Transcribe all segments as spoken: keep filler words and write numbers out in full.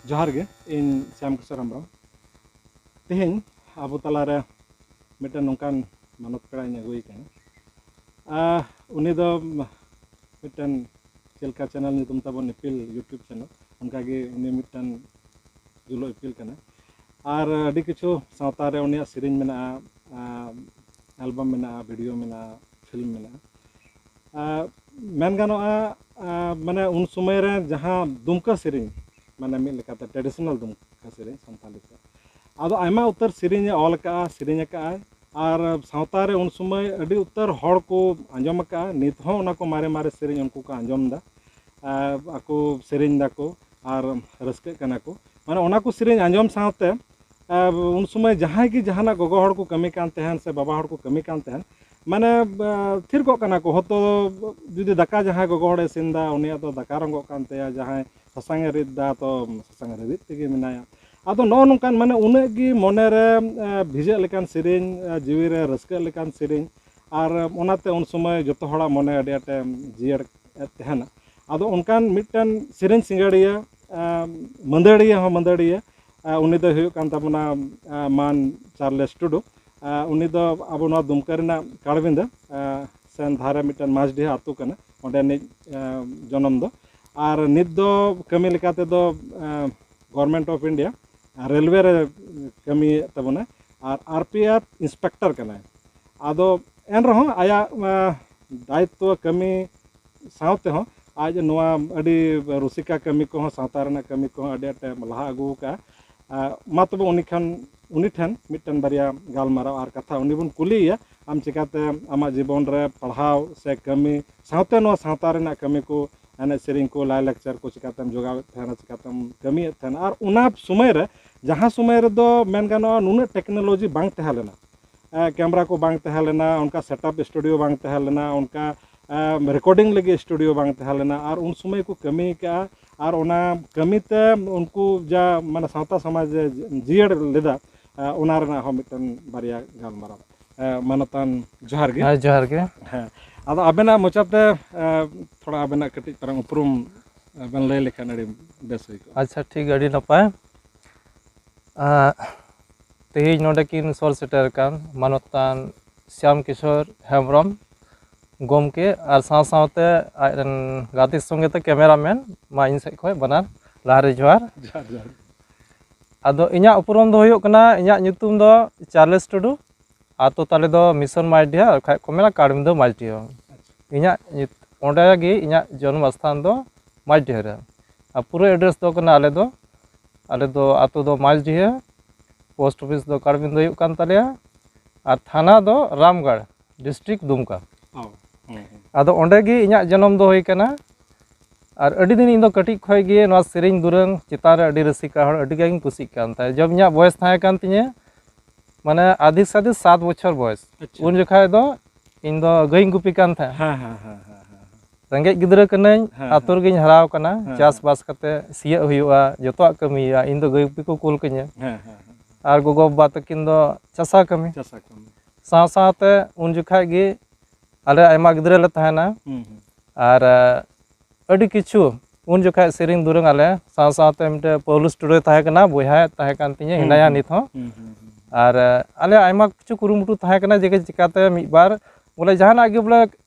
ᱡᱚᱦᱟᱨ ᱜᱮ, ᱤᱧ ᱥᱭᱟᱢ ᱠᱤᱥᱳᱨ ᱦᱮᱢᱵᱨᱚᱢ᱾ ᱛᱮᱦᱮᱧ ᱟᱵᱚ ᱛᱟᱞᱟᱨᱮ ᱢᱤᱫᱴᱮᱱ ᱱᱚᱝᱠᱟᱱ ᱢᱟᱱᱚᱛ ᱯᱮᱲᱟᱧ ᱟᱹᱜᱩᱭ ᱠᱟᱱᱟ᱾ ᱟᱨ ᱩᱱᱤ ᱫᱚ ᱢᱤᱫᱴᱮᱱ ᱪᱮᱫ ᱞᱮᱠᱟ ᱪᱮᱱᱮᱞ ᱧᱩᱛᱩᱢ ᱛᱟᱵᱚᱱ ᱤᱯᱤᱞ, YouTube ᱪᱮᱱᱮᱞ, ᱚᱱᱠᱟᱜᱮ ᱩᱱᱤ ᱢᱤᱫᱴᱮᱱ ᱡᱩᱞᱩᱜ ᱤᱯᱤᱞ ᱠᱟᱱᱟ᱾ ᱟᱨ ᱟᱹᱰᱤ ᱠᱤᱪᱷᱩ ᱥᱟᱶᱛᱟ ᱨᱮ ᱩᱱᱤᱭᱟᱜ ᱥᱮᱨᱮᱧ ᱢᱮᱱᱟᱜᱼᱟ, ᱟᱞᱵᱟᱢ ᱢᱮᱱᱟᱜᱼᱟ, ᱵᱷᱤᱰᱤᱭᱳ ᱢᱮᱱᱟᱜᱼᱟ, ᱯᱷᱤᱞᱢ ᱢᱮᱱᱟᱜᱼᱟ᱾ ᱟᱨ ᱢᱮᱱ ᱜᱟᱱᱚᱜᱼᱟ, ᱟᱨ ᱢᱟᱱᱮ ᱩᱱ ᱥᱚᱢᱚᱭ ᱨᱮ ᱡᱟᱦᱟᱸ ᱫᱩᱢᱠᱟᱹ ᱥᱮᱨᱮᱧ, ᱢᱟᱱᱮ ᱢᱤᱫ ᱞᱮᱠᱟᱛᱮ ᱴᱨᱮᱰᱤᱥᱚᱱᱟᱞ ᱫᱩᱢᱠᱟᱹ ᱥᱮᱨᱮᱧ ᱥᱟᱱᱛᱟᱲᱤ ᱛᱮ, ᱟᱫᱚ ᱟᱭᱢᱟ ᱩᱛᱟᱹᱨ ᱥᱮᱨᱮᱧ ᱮ ᱚᱞ ᱟᱠᱟᱫᱼᱟ, ᱥᱮᱨᱮᱧ ᱟᱠᱟᱫᱼᱟᱭ᱾ ᱟᱨ ᱥᱟᱶᱛᱟ ᱨᱮ ᱩᱱ ᱥᱚᱢᱚᱭ ᱟᱹᱰᱤ ᱩᱛᱟᱹᱨ ᱦᱚᱲ ᱠᱚ ᱟᱸᱡᱚᱢ ᱟᱠᱟᱫᱼᱟ, ᱱᱤᱛ ᱦᱚᱸ ᱚᱱᱟ ᱠᱚ ᱢᱟᱨᱮ ᱢᱟᱨᱮ ᱥᱮᱨᱮᱧ ᱩᱱᱠᱩ ᱠᱚ ᱟᱸᱡᱚᱢ ᱮᱫᱟ, ᱟᱨ ᱟᱠᱚ ᱥᱮᱨᱮᱧ ᱫᱟᱠᱚ ᱟᱨ ᱨᱟᱹᱥᱠᱟᱹᱜ ᱠᱟᱱᱟ ᱠᱚ᱾ ᱢᱟᱱᱮ ᱚᱱᱟ ᱠᱚ ᱥᱮᱨᱮᱧ ᱟᱸᱡᱚᱢ ᱥᱟᱶᱛᱮ, ᱟᱨ ᱩᱱ ᱥᱚᱢᱚᱭ ᱡᱟᱦᱟᱸᱭ ᱜᱮ ᱡᱟᱦᱟᱱᱟᱜ ᱜᱚᱜᱚ ᱦᱚᱲ ᱠᱚ ᱠᱟᱹᱢᱤ ᱠᱟᱱ ᱛᱟᱦᱮᱱ ᱥᱮ ᱵᱟᱵᱟ ᱦᱚᱲ ᱠᱚ ᱠᱟᱹᱢᱤ ᱠᱟᱱ ᱛᱟᱦᱮᱱ, ᱢᱟᱱᱮ, ᱟ, ᱛᱷᱤᱨ ᱠᱚᱜ ᱠᱟᱱᱟ ᱠᱚ᱾ ᱦᱚᱭᱛᱳ ᱡᱩᱫᱤ ᱫᱟᱠᱟ ᱡᱟᱦᱟᱸᱭ ᱜᱚᱜᱚ ᱦᱚᱲᱮ ᱤᱥᱤᱱ ᱮᱫᱟ, ᱩᱱᱤᱭᱟᱜ ᱫᱚ ᱫᱟᱠᱟ ᱨᱚᱸᱜᱚᱜ ᱠᱟᱱ ᱛᱟᱭᱟ, ᱡᱟᱦᱟᱸᱭ ᱥᱟᱥᱟᱝ ᱮ ᱨᱤᱫ ᱮᱫᱟ, ᱛᱚ ᱥᱟᱥᱟᱝ ᱨᱤᱫ ᱛᱮᱜᱮ ᱢᱮᱱᱟᱭᱟ᱾ ᱟᱫᱚ ᱱᱚᱜᱼᱚ ᱱᱚᱝᱠᱟᱱ, ᱢᱟᱱᱮ, ᱩᱱᱟᱹᱜ ᱜᱮ ᱢᱚᱱᱮ ᱨᱮ, ᱟ, ᱵᱷᱤᱡᱟᱹᱜ ᱞᱮᱠᱟᱱ ᱥᱮᱨᱮᱧ, ᱟ, ᱡᱤᱣᱤ ᱨᱮ ᱨᱟᱹᱥᱠᱟᱹᱜ ᱞᱮᱠᱟᱱ ᱥᱮᱨᱮᱧ, ᱟᱨ ᱚᱱᱟᱛᱮ ᱩᱱ ᱥᱚᱢᱚᱭ ᱡᱚᱛᱚ ᱦᱚᱲᱟᱜ ᱢᱚᱱᱮ ᱟᱹᱰᱤ ᱟᱸᱴᱮ ᱡᱤᱭᱟᱹᱲ ᱮᱫ ᱛᱟᱦᱮᱱᱟ᱾ ᱟᱫᱚ ᱚᱱᱠᱟᱱ ᱢᱤᱫᱴᱮᱱ ᱥᱮᱨᱮᱧ ᱥᱤᱸᱜᱟᱹᱲᱤᱭᱟᱹ, ᱟ, ᱢᱟᱹᱫᱟᱹᱲᱤᱭᱟᱹ ᱦᱚᱸ ᱢᱟᱹᱫᱟᱹᱲᱤᱭᱟᱹ, ᱟ, ᱩᱱᱤ ᱫᱚᱭ ᱦᱩᱭᱩᱜ ᱠᱟᱱ ᱛᱟᱵᱚᱱᱟ, ᱟ, ᱢᱟᱱ ᱪᱟᱨᱞᱮᱥ ᱴᱩᱰᱩ᱾ ᱟ, ᱩᱱᱤ ᱫᱚ ᱟᱵᱚ ᱱᱚᱣᱟ ᱫᱩᱢᱠᱟᱹ ᱨᱮᱱᱟᱜ ᱠᱟᱲᱵᱤᱸᱫᱟᱹ, ᱟ, ᱥᱮᱱ ᱫᱷᱟᱨᱮ ᱢᱤᱫᱴᱮᱱ ᱢᱟᱹᱡᱷᱰᱤᱦᱟᱹ ᱟᱹᱛᱩ ᱠᱟᱱᱟ, ᱚᱸᱰᱮᱱᱤᱡ, ᱟ, ᱡᱚᱱᱚᱢ ᱫᱚ᱾ ᱟᱨ ᱱᱤᱛ ᱫᱚ ᱠᱟᱹᱢᱤ ᱞᱮᱠᱟ ᱛᱮᱫᱚ, ᱟ, Government of India ᱨᱮᱞᱣᱮ ᱨᱮ ᱠᱟᱹᱢᱤᱭᱮᱫ ᱛᱟᱵᱚᱱᱟ, ᱟᱨ RPF inspector ᱠᱟᱱᱟᱭ᱾ ᱟᱫᱚ ᱮᱱ ᱨᱮᱦᱚᱸ ᱟᱭᱟᱜ, ᱟ, ᱫᱟᱭᱤᱛᱛᱚ ᱠᱟᱹᱢᱤ ᱥᱟᱶ ᱛᱮᱦᱚᱸ ᱟᱡ ᱱᱚᱣᱟ ᱟᱹᱰᱤ ᱨᱩᱥᱤᱠᱟ ᱠᱟᱹᱢᱤ ᱠᱚᱦᱚᱸ, ᱥᱟᱶᱛᱟ ᱨᱮᱱᱟᱜ ᱠᱟᱹᱢᱤ ᱠᱚᱦᱚᱸ ᱟᱹᱰᱤ ᱟᱸᱴᱮ ᱞᱟᱦᱟ ᱟᱹᱜᱩ ᱟᱠᱟᱫᱼᱟ᱾ ᱟ, ᱢᱟ ᱛᱚᱵᱮ ᱩᱱᱤ ᱠᱷᱟᱱ, ᱩᱱᱤ ᱴᱷᱮᱱ ᱢᱤᱫᱴᱮᱱ ᱵᱟᱨᱭᱟ ᱜᱟᱞᱢᱟᱨᱟᱣ ᱟᱨ ᱠᱟᱛᱷᱟ ᱩᱱᱤ ᱵᱚᱱ ᱠᱩᱞᱤᱭᱮᱭᱟ, ᱟᱢ ᱪᱤᱠᱟᱛᱮ ᱟᱢᱟᱜ ᱡᱤᱵᱚᱱ ᱨᱮ ᱯᱟᱲᱦᱟᱣ ᱥᱮ ᱠᱟᱹᱢᱤ ᱥᱟᱶᱛᱮ ᱱᱚᱣᱟ ᱥᱟᱶᱛᱟ ᱨᱮᱱᱟᱜ ᱠᱟᱹᱢᱤ ᱠᱚ, ᱮᱱᱮᱡ ᱥᱮᱨᱮᱧ ᱠᱚ, ᱞᱟᱭᱼᱞᱟᱠᱪᱟᱨ ᱠᱚ ᱪᱤᱠᱟᱛᱮᱢ ᱡᱚᱜᱟᱣᱮᱫ ᱛᱟᱦᱮᱱᱟ, ᱪᱤᱠᱟᱛᱮᱢ ᱠᱟᱹᱢᱤᱭᱮᱫ ᱛᱟᱦᱮᱱᱟ? ᱟᱨ ᱚᱱᱟ ᱥᱚᱢᱚᱭ ᱨᱮ, ᱡᱟᱦᱟᱸ ᱥᱚᱢᱚᱭ ᱨᱮᱫᱚ ᱢᱮᱱ ᱜᱟᱱᱚᱜᱼᱟ ᱱᱩᱱᱟᱹᱜ ᱴᱮᱠᱱᱳᱞᱚᱡᱤ ᱵᱟᱝ ᱛᱟᱦᱮᱸ ᱞᱮᱱᱟ, ᱮ, ᱠᱮᱢᱨᱟ ᱠᱚ ᱵᱟᱝ ᱛᱟᱦᱮᱸ ᱞᱮᱱᱟ, ᱚᱱᱠᱟ ᱥᱮᱴᱟᱯ ᱥᱴᱩᱰᱤᱭᱳ ᱵᱟᱝ ᱛᱟᱦᱮᱸ ᱞᱮᱱᱟ, ᱚᱱᱠᱟ, ᱮ, ᱨᱮᱠᱚᱨᱰᱤᱝ ᱞᱟᱹᱜᱤᱫ ᱥᱴᱩᱰᱤᱭᱳ ᱵᱟᱝ ᱛᱟᱦᱮᱸ ᱞᱮᱱᱟ, ᱟᱨ ᱩᱱ ᱥᱚᱢᱚᱭ ᱠᱚ ᱠᱟᱹᱢᱤ ᱠᱟᱜᱼᱟ, ᱟᱨ ᱚᱱᱟ ᱠᱟᱹᱢᱤ ᱛᱮ ᱩᱱᱠᱩ ᱡᱟ, ᱢᱟᱱᱮ, ᱥᱟᱶᱛᱟ ᱥᱚᱢᱟᱡᱽ ᱮ ᱡᱤᱭᱟᱹᱲ ᱞᱮᱫᱟ, ᱮ, ᱚᱱᱟ ᱨᱮᱱᱟᱜ ᱦᱚᱸ ᱢᱤᱫᱴᱮᱱ ᱵᱟᱨᱭᱟ ᱜᱟᱞᱢᱟᱨᱟᱣ᱾ ᱮ, ᱢᱟᱱᱚᱛᱟᱱ, ᱡᱚᱦᱟᱨ ᱜᱮ᱾ ᱦᱮᱸ, ᱡᱚᱦᱟᱨ ᱜᱮ᱾ ᱦᱮᱸ, ᱟᱫᱚ ᱟᱵᱮᱱᱟᱜ ᱢᱚᱪᱟᱛᱮ, ᱮ, ᱛᱷᱚᱲᱟ ᱟᱵᱮᱱᱟᱜ ᱠᱟᱹᱴᱤᱡ ᱯᱟᱨᱟᱝ ᱩᱯᱨᱩᱢ ᱵᱮᱱ ᱞᱟᱹᱭ ᱞᱮᱠᱷᱟᱱ ᱟᱹᱰᱤ ᱵᱮᱥ ᱦᱩᱭ ᱠᱚᱜᱼᱟ᱾ ᱟᱪᱪᱷᱟ, ᱴᱷᱤᱠ, ᱟᱹᱰᱤ ᱱᱟᱯᱟᱭ᱾ ᱟᱸ, ᱛᱮᱦᱮᱧ ᱱᱚᱰᱮ ᱠᱤᱱ ᱥᱚᱨ ᱥᱮᱴᱮᱨ ᱟᱠᱟᱱ ᱢᱟᱱᱚᱛᱟᱱ ᱥᱭᱟᱢ ᱠᱤᱥᱳᱨ ᱦᱮᱢᱵᱨᱚᱢ ᱜᱚᱢᱠᱮ ᱟᱨ ᱥᱟᱶ ᱥᱟᱶᱛᱮ ᱟᱡ ᱨᱮᱱ ᱜᱟᱛᱮ ᱥᱚᱸᱜᱮ ᱛᱮ cameraman, ᱢᱟ ᱤᱧ ᱥᱮᱫ ᱠᱷᱚᱱ ᱵᱟᱱᱟᱨ ᱞᱟᱦᱟ ᱨᱮ ᱡᱚᱦᱟᱨ᱾ ᱡᱚᱦᱟᱨ, ᱡᱚᱦᱟᱨ᱾ ᱟᱫᱚ ᱤᱧᱟᱹᱜ ᱩᱯᱨᱩᱢ ᱫᱚ ᱦᱩᱭᱩᱜ ᱠᱟᱱᱟ, ᱤᱧᱟᱹᱜ ᱧᱩᱛᱩᱢ ᱫᱚ ᱪᱟᱨᱞᱮᱥ ᱴᱩᱰᱩ, ᱟᱛᱳ ᱛᱟᱞᱮ ᱫᱚ ᱢᱤᱥᱚᱱ ᱢᱟᱭᱰᱤᱦᱟ, ᱟᱨ ᱠᱷᱟᱡ ᱠᱚ ᱢᱮᱱᱟ ᱠᱟᱲᱢᱤᱫᱟᱹ ᱢᱟᱭᱰᱤᱦᱟ᱾ ᱟᱪᱪᱷᱟ᱾ ᱤᱧᱟᱹᱜ ᱧᱩᱛ-, ᱚᱸᱰᱮ ᱜᱮ ᱤᱧᱟᱹᱜ ᱡᱚᱱᱢᱚ ᱥᱛᱷᱟᱱ ᱫᱚ ᱢᱟᱭᱰᱤᱦᱟ ᱨᱮ᱾ ᱟᱨ ᱯᱩᱨᱟᱹ address ᱫᱚ ᱠᱟᱱᱟ, ᱟᱞᱮ ᱫᱚ, ᱟᱞᱮ ᱫᱚ ᱟᱛᱳ ᱫᱚ ᱢᱟᱭᱰᱤᱦᱟ, post office ᱫᱚ ᱠᱟᱲᱢᱤᱫᱟᱹ ᱦᱩᱭᱩᱜ ᱠᱟᱱ ᱛᱟᱞᱮᱭᱟ, ᱟᱨ ᱛᱷᱟᱱᱟ ᱫᱚ ᱨᱟᱢᱜᱟᱲ, district ᱫᱩᱢᱠᱟ᱾ ᱚ, ᱦᱩᱸ, ᱦᱩᱸ᱾ ᱟᱫᱚ ᱚᱸᱰᱮ ᱜᱮ ᱤᱧᱟᱹᱜ ᱡᱚᱱᱚᱢ ᱫᱚ ᱦᱩᱭ ᱠᱟᱱᱟ᱾ ᱟᱨ ᱟᱹᱰᱤ ᱫᱤᱱ ᱤᱧ ᱫᱚ ᱠᱟᱹᱴᱤᱡ ᱠᱷᱚᱡ ᱜᱮ ᱱᱚᱣᱟ ᱥᱮᱨᱮᱧ ᱫᱩᱨᱟᱹᱝ ᱪᱮᱛᱟᱱ ᱨᱮ ᱟᱹᱰᱤ ᱨᱟᱹᱥᱤᱠᱟ ᱦᱚᱲ, ᱟᱹᱰᱤ ᱜᱟᱱ ᱤᱧ ᱠᱩᱥᱤᱜ ᱠᱟᱱ ᱛᱟᱦᱮᱸᱫ᱾ ᱡᱚᱵ ᱤᱧᱟᱹᱜ ᱵᱚᱭᱮᱥ ᱛᱟᱦᱮᱸ ᱠᱟᱱ ᱛᱤᱧᱟᱹ, ᱢᱟᱱᱮ, ᱟᱫᱷᱤᱠ ᱥᱟᱫᱷᱤᱠ ᱥᱟᱛ ᱵᱚᱪᱷᱚᱨ ᱵᱚᱭᱮᱥ᱾ ᱟᱪᱪᱷᱟ᱾ ᱩᱱ ᱡᱚᱠᱷᱟᱡ ᱫᱚ ᱤᱧ ᱫᱚ ᱜᱟᱹᱭᱤᱧ ᱜᱩᱯᱤ ᱠᱟᱱ ᱛᱟᱦᱮᱸᱫ᱾ ᱦᱮᱸ, ᱦᱮᱸ, ᱦᱮᱸ, ᱦᱮᱸ, ᱦᱮᱸ᱾ ᱨᱮᱸᱜᱮᱡ ᱜᱤᱫᱽᱨᱟᱹ ᱠᱟᱹᱱᱟᱹᱧ, ᱦᱮᱸ, ᱟᱛᱳ ᱦᱮᱸ᱾ ᱨᱮᱜᱤᱧ ᱦᱟᱨᱟᱣ ᱠᱟᱱᱟ᱾ ᱦᱮᱸ, ᱦᱮᱸ᱾ ᱪᱟᱥᱵᱟᱥ ᱠᱟᱛᱮ ᱥᱤᱭᱳᱜ ᱦᱩᱭᱩᱜᱼᱟ, ᱡᱚᱛᱚᱣᱟᱜ ᱠᱟᱹᱢᱤ ᱦᱩᱭᱩᱜᱼᱟ᱾ ᱤᱧ ᱫᱚ ᱜᱟᱹᱭ ᱜᱩᱯᱤ ᱠᱚ ᱠᱩᱞ ᱠᱟᱹᱧᱟᱹ᱾ ᱦᱮᱸ, ᱦᱮᱸ, ᱦᱮᱸ᱾ ᱟᱨ ᱜᱚᱜᱚ ᱵᱟᱵᱟ ᱛᱟᱹᱠᱤᱱ ᱫᱚ ᱪᱟᱥᱟ ᱠᱟᱹᱢᱤ᱾ ᱪᱟᱥᱟ ᱠᱟᱹᱢᱤ᱾ ᱥᱟᱶ ᱥᱟᱶᱛᱮ ᱩᱱ ᱡᱚᱠᱷᱟᱡ ᱜᱮ ᱟᱞᱮ ᱟᱭᱢᱟ ᱜᱤᱫᱽᱨᱟᱹ ᱞᱮ ᱛᱟᱦᱮᱱᱟ᱾ ᱦᱩᱸ, ᱦᱩᱸ᱾ ᱟᱨ, ᱟᱹᱰᱤ ᱠᱤᱪᱷᱩ ᱩᱱ ᱡᱚᱠᱷᱟᱡ ᱥᱮᱨᱮᱧ ᱫᱩᱨᱟᱹᱝ ᱟᱞᱮ ᱥᱟᱶ ᱥᱟᱶᱛᱮ ᱢᱤᱫᱴᱮᱡ ᱯᱟᱹᱣᱞᱩᱥ ᱴᱩᱰᱩᱭ ᱛᱟᱦᱮᱸ ᱠᱟᱱᱟ, ᱵᱚᱭᱦᱟᱭ ᱛᱟᱦᱮᱸ ᱠᱟᱱ ᱛᱤᱧᱟᱹ, ᱦᱩᱸ, ᱦᱮᱱᱟᱭᱟ ᱦᱩᱸ, ᱱᱤᱛ ᱦᱚᱸ᱾ ᱦᱩᱸ, ᱦᱩᱸ, ᱦᱩᱸ᱾ ᱟᱨ, ᱟᱞᱮ ᱟᱭᱢᱟ ᱠᱤᱪᱷᱩ ᱠᱩᱨᱩᱢᱩᱴᱩ ᱛᱟᱦᱮᱸ ᱠᱟᱱᱟ ᱡᱮ ᱪᱤᱠᱟᱛᱮ ᱢᱤᱫ ᱵᱟᱨ ᱵᱚᱞᱮ ᱡᱟᱦᱟᱱᱟᱜ ᱜᱮ ᱵᱚᱞᱮ,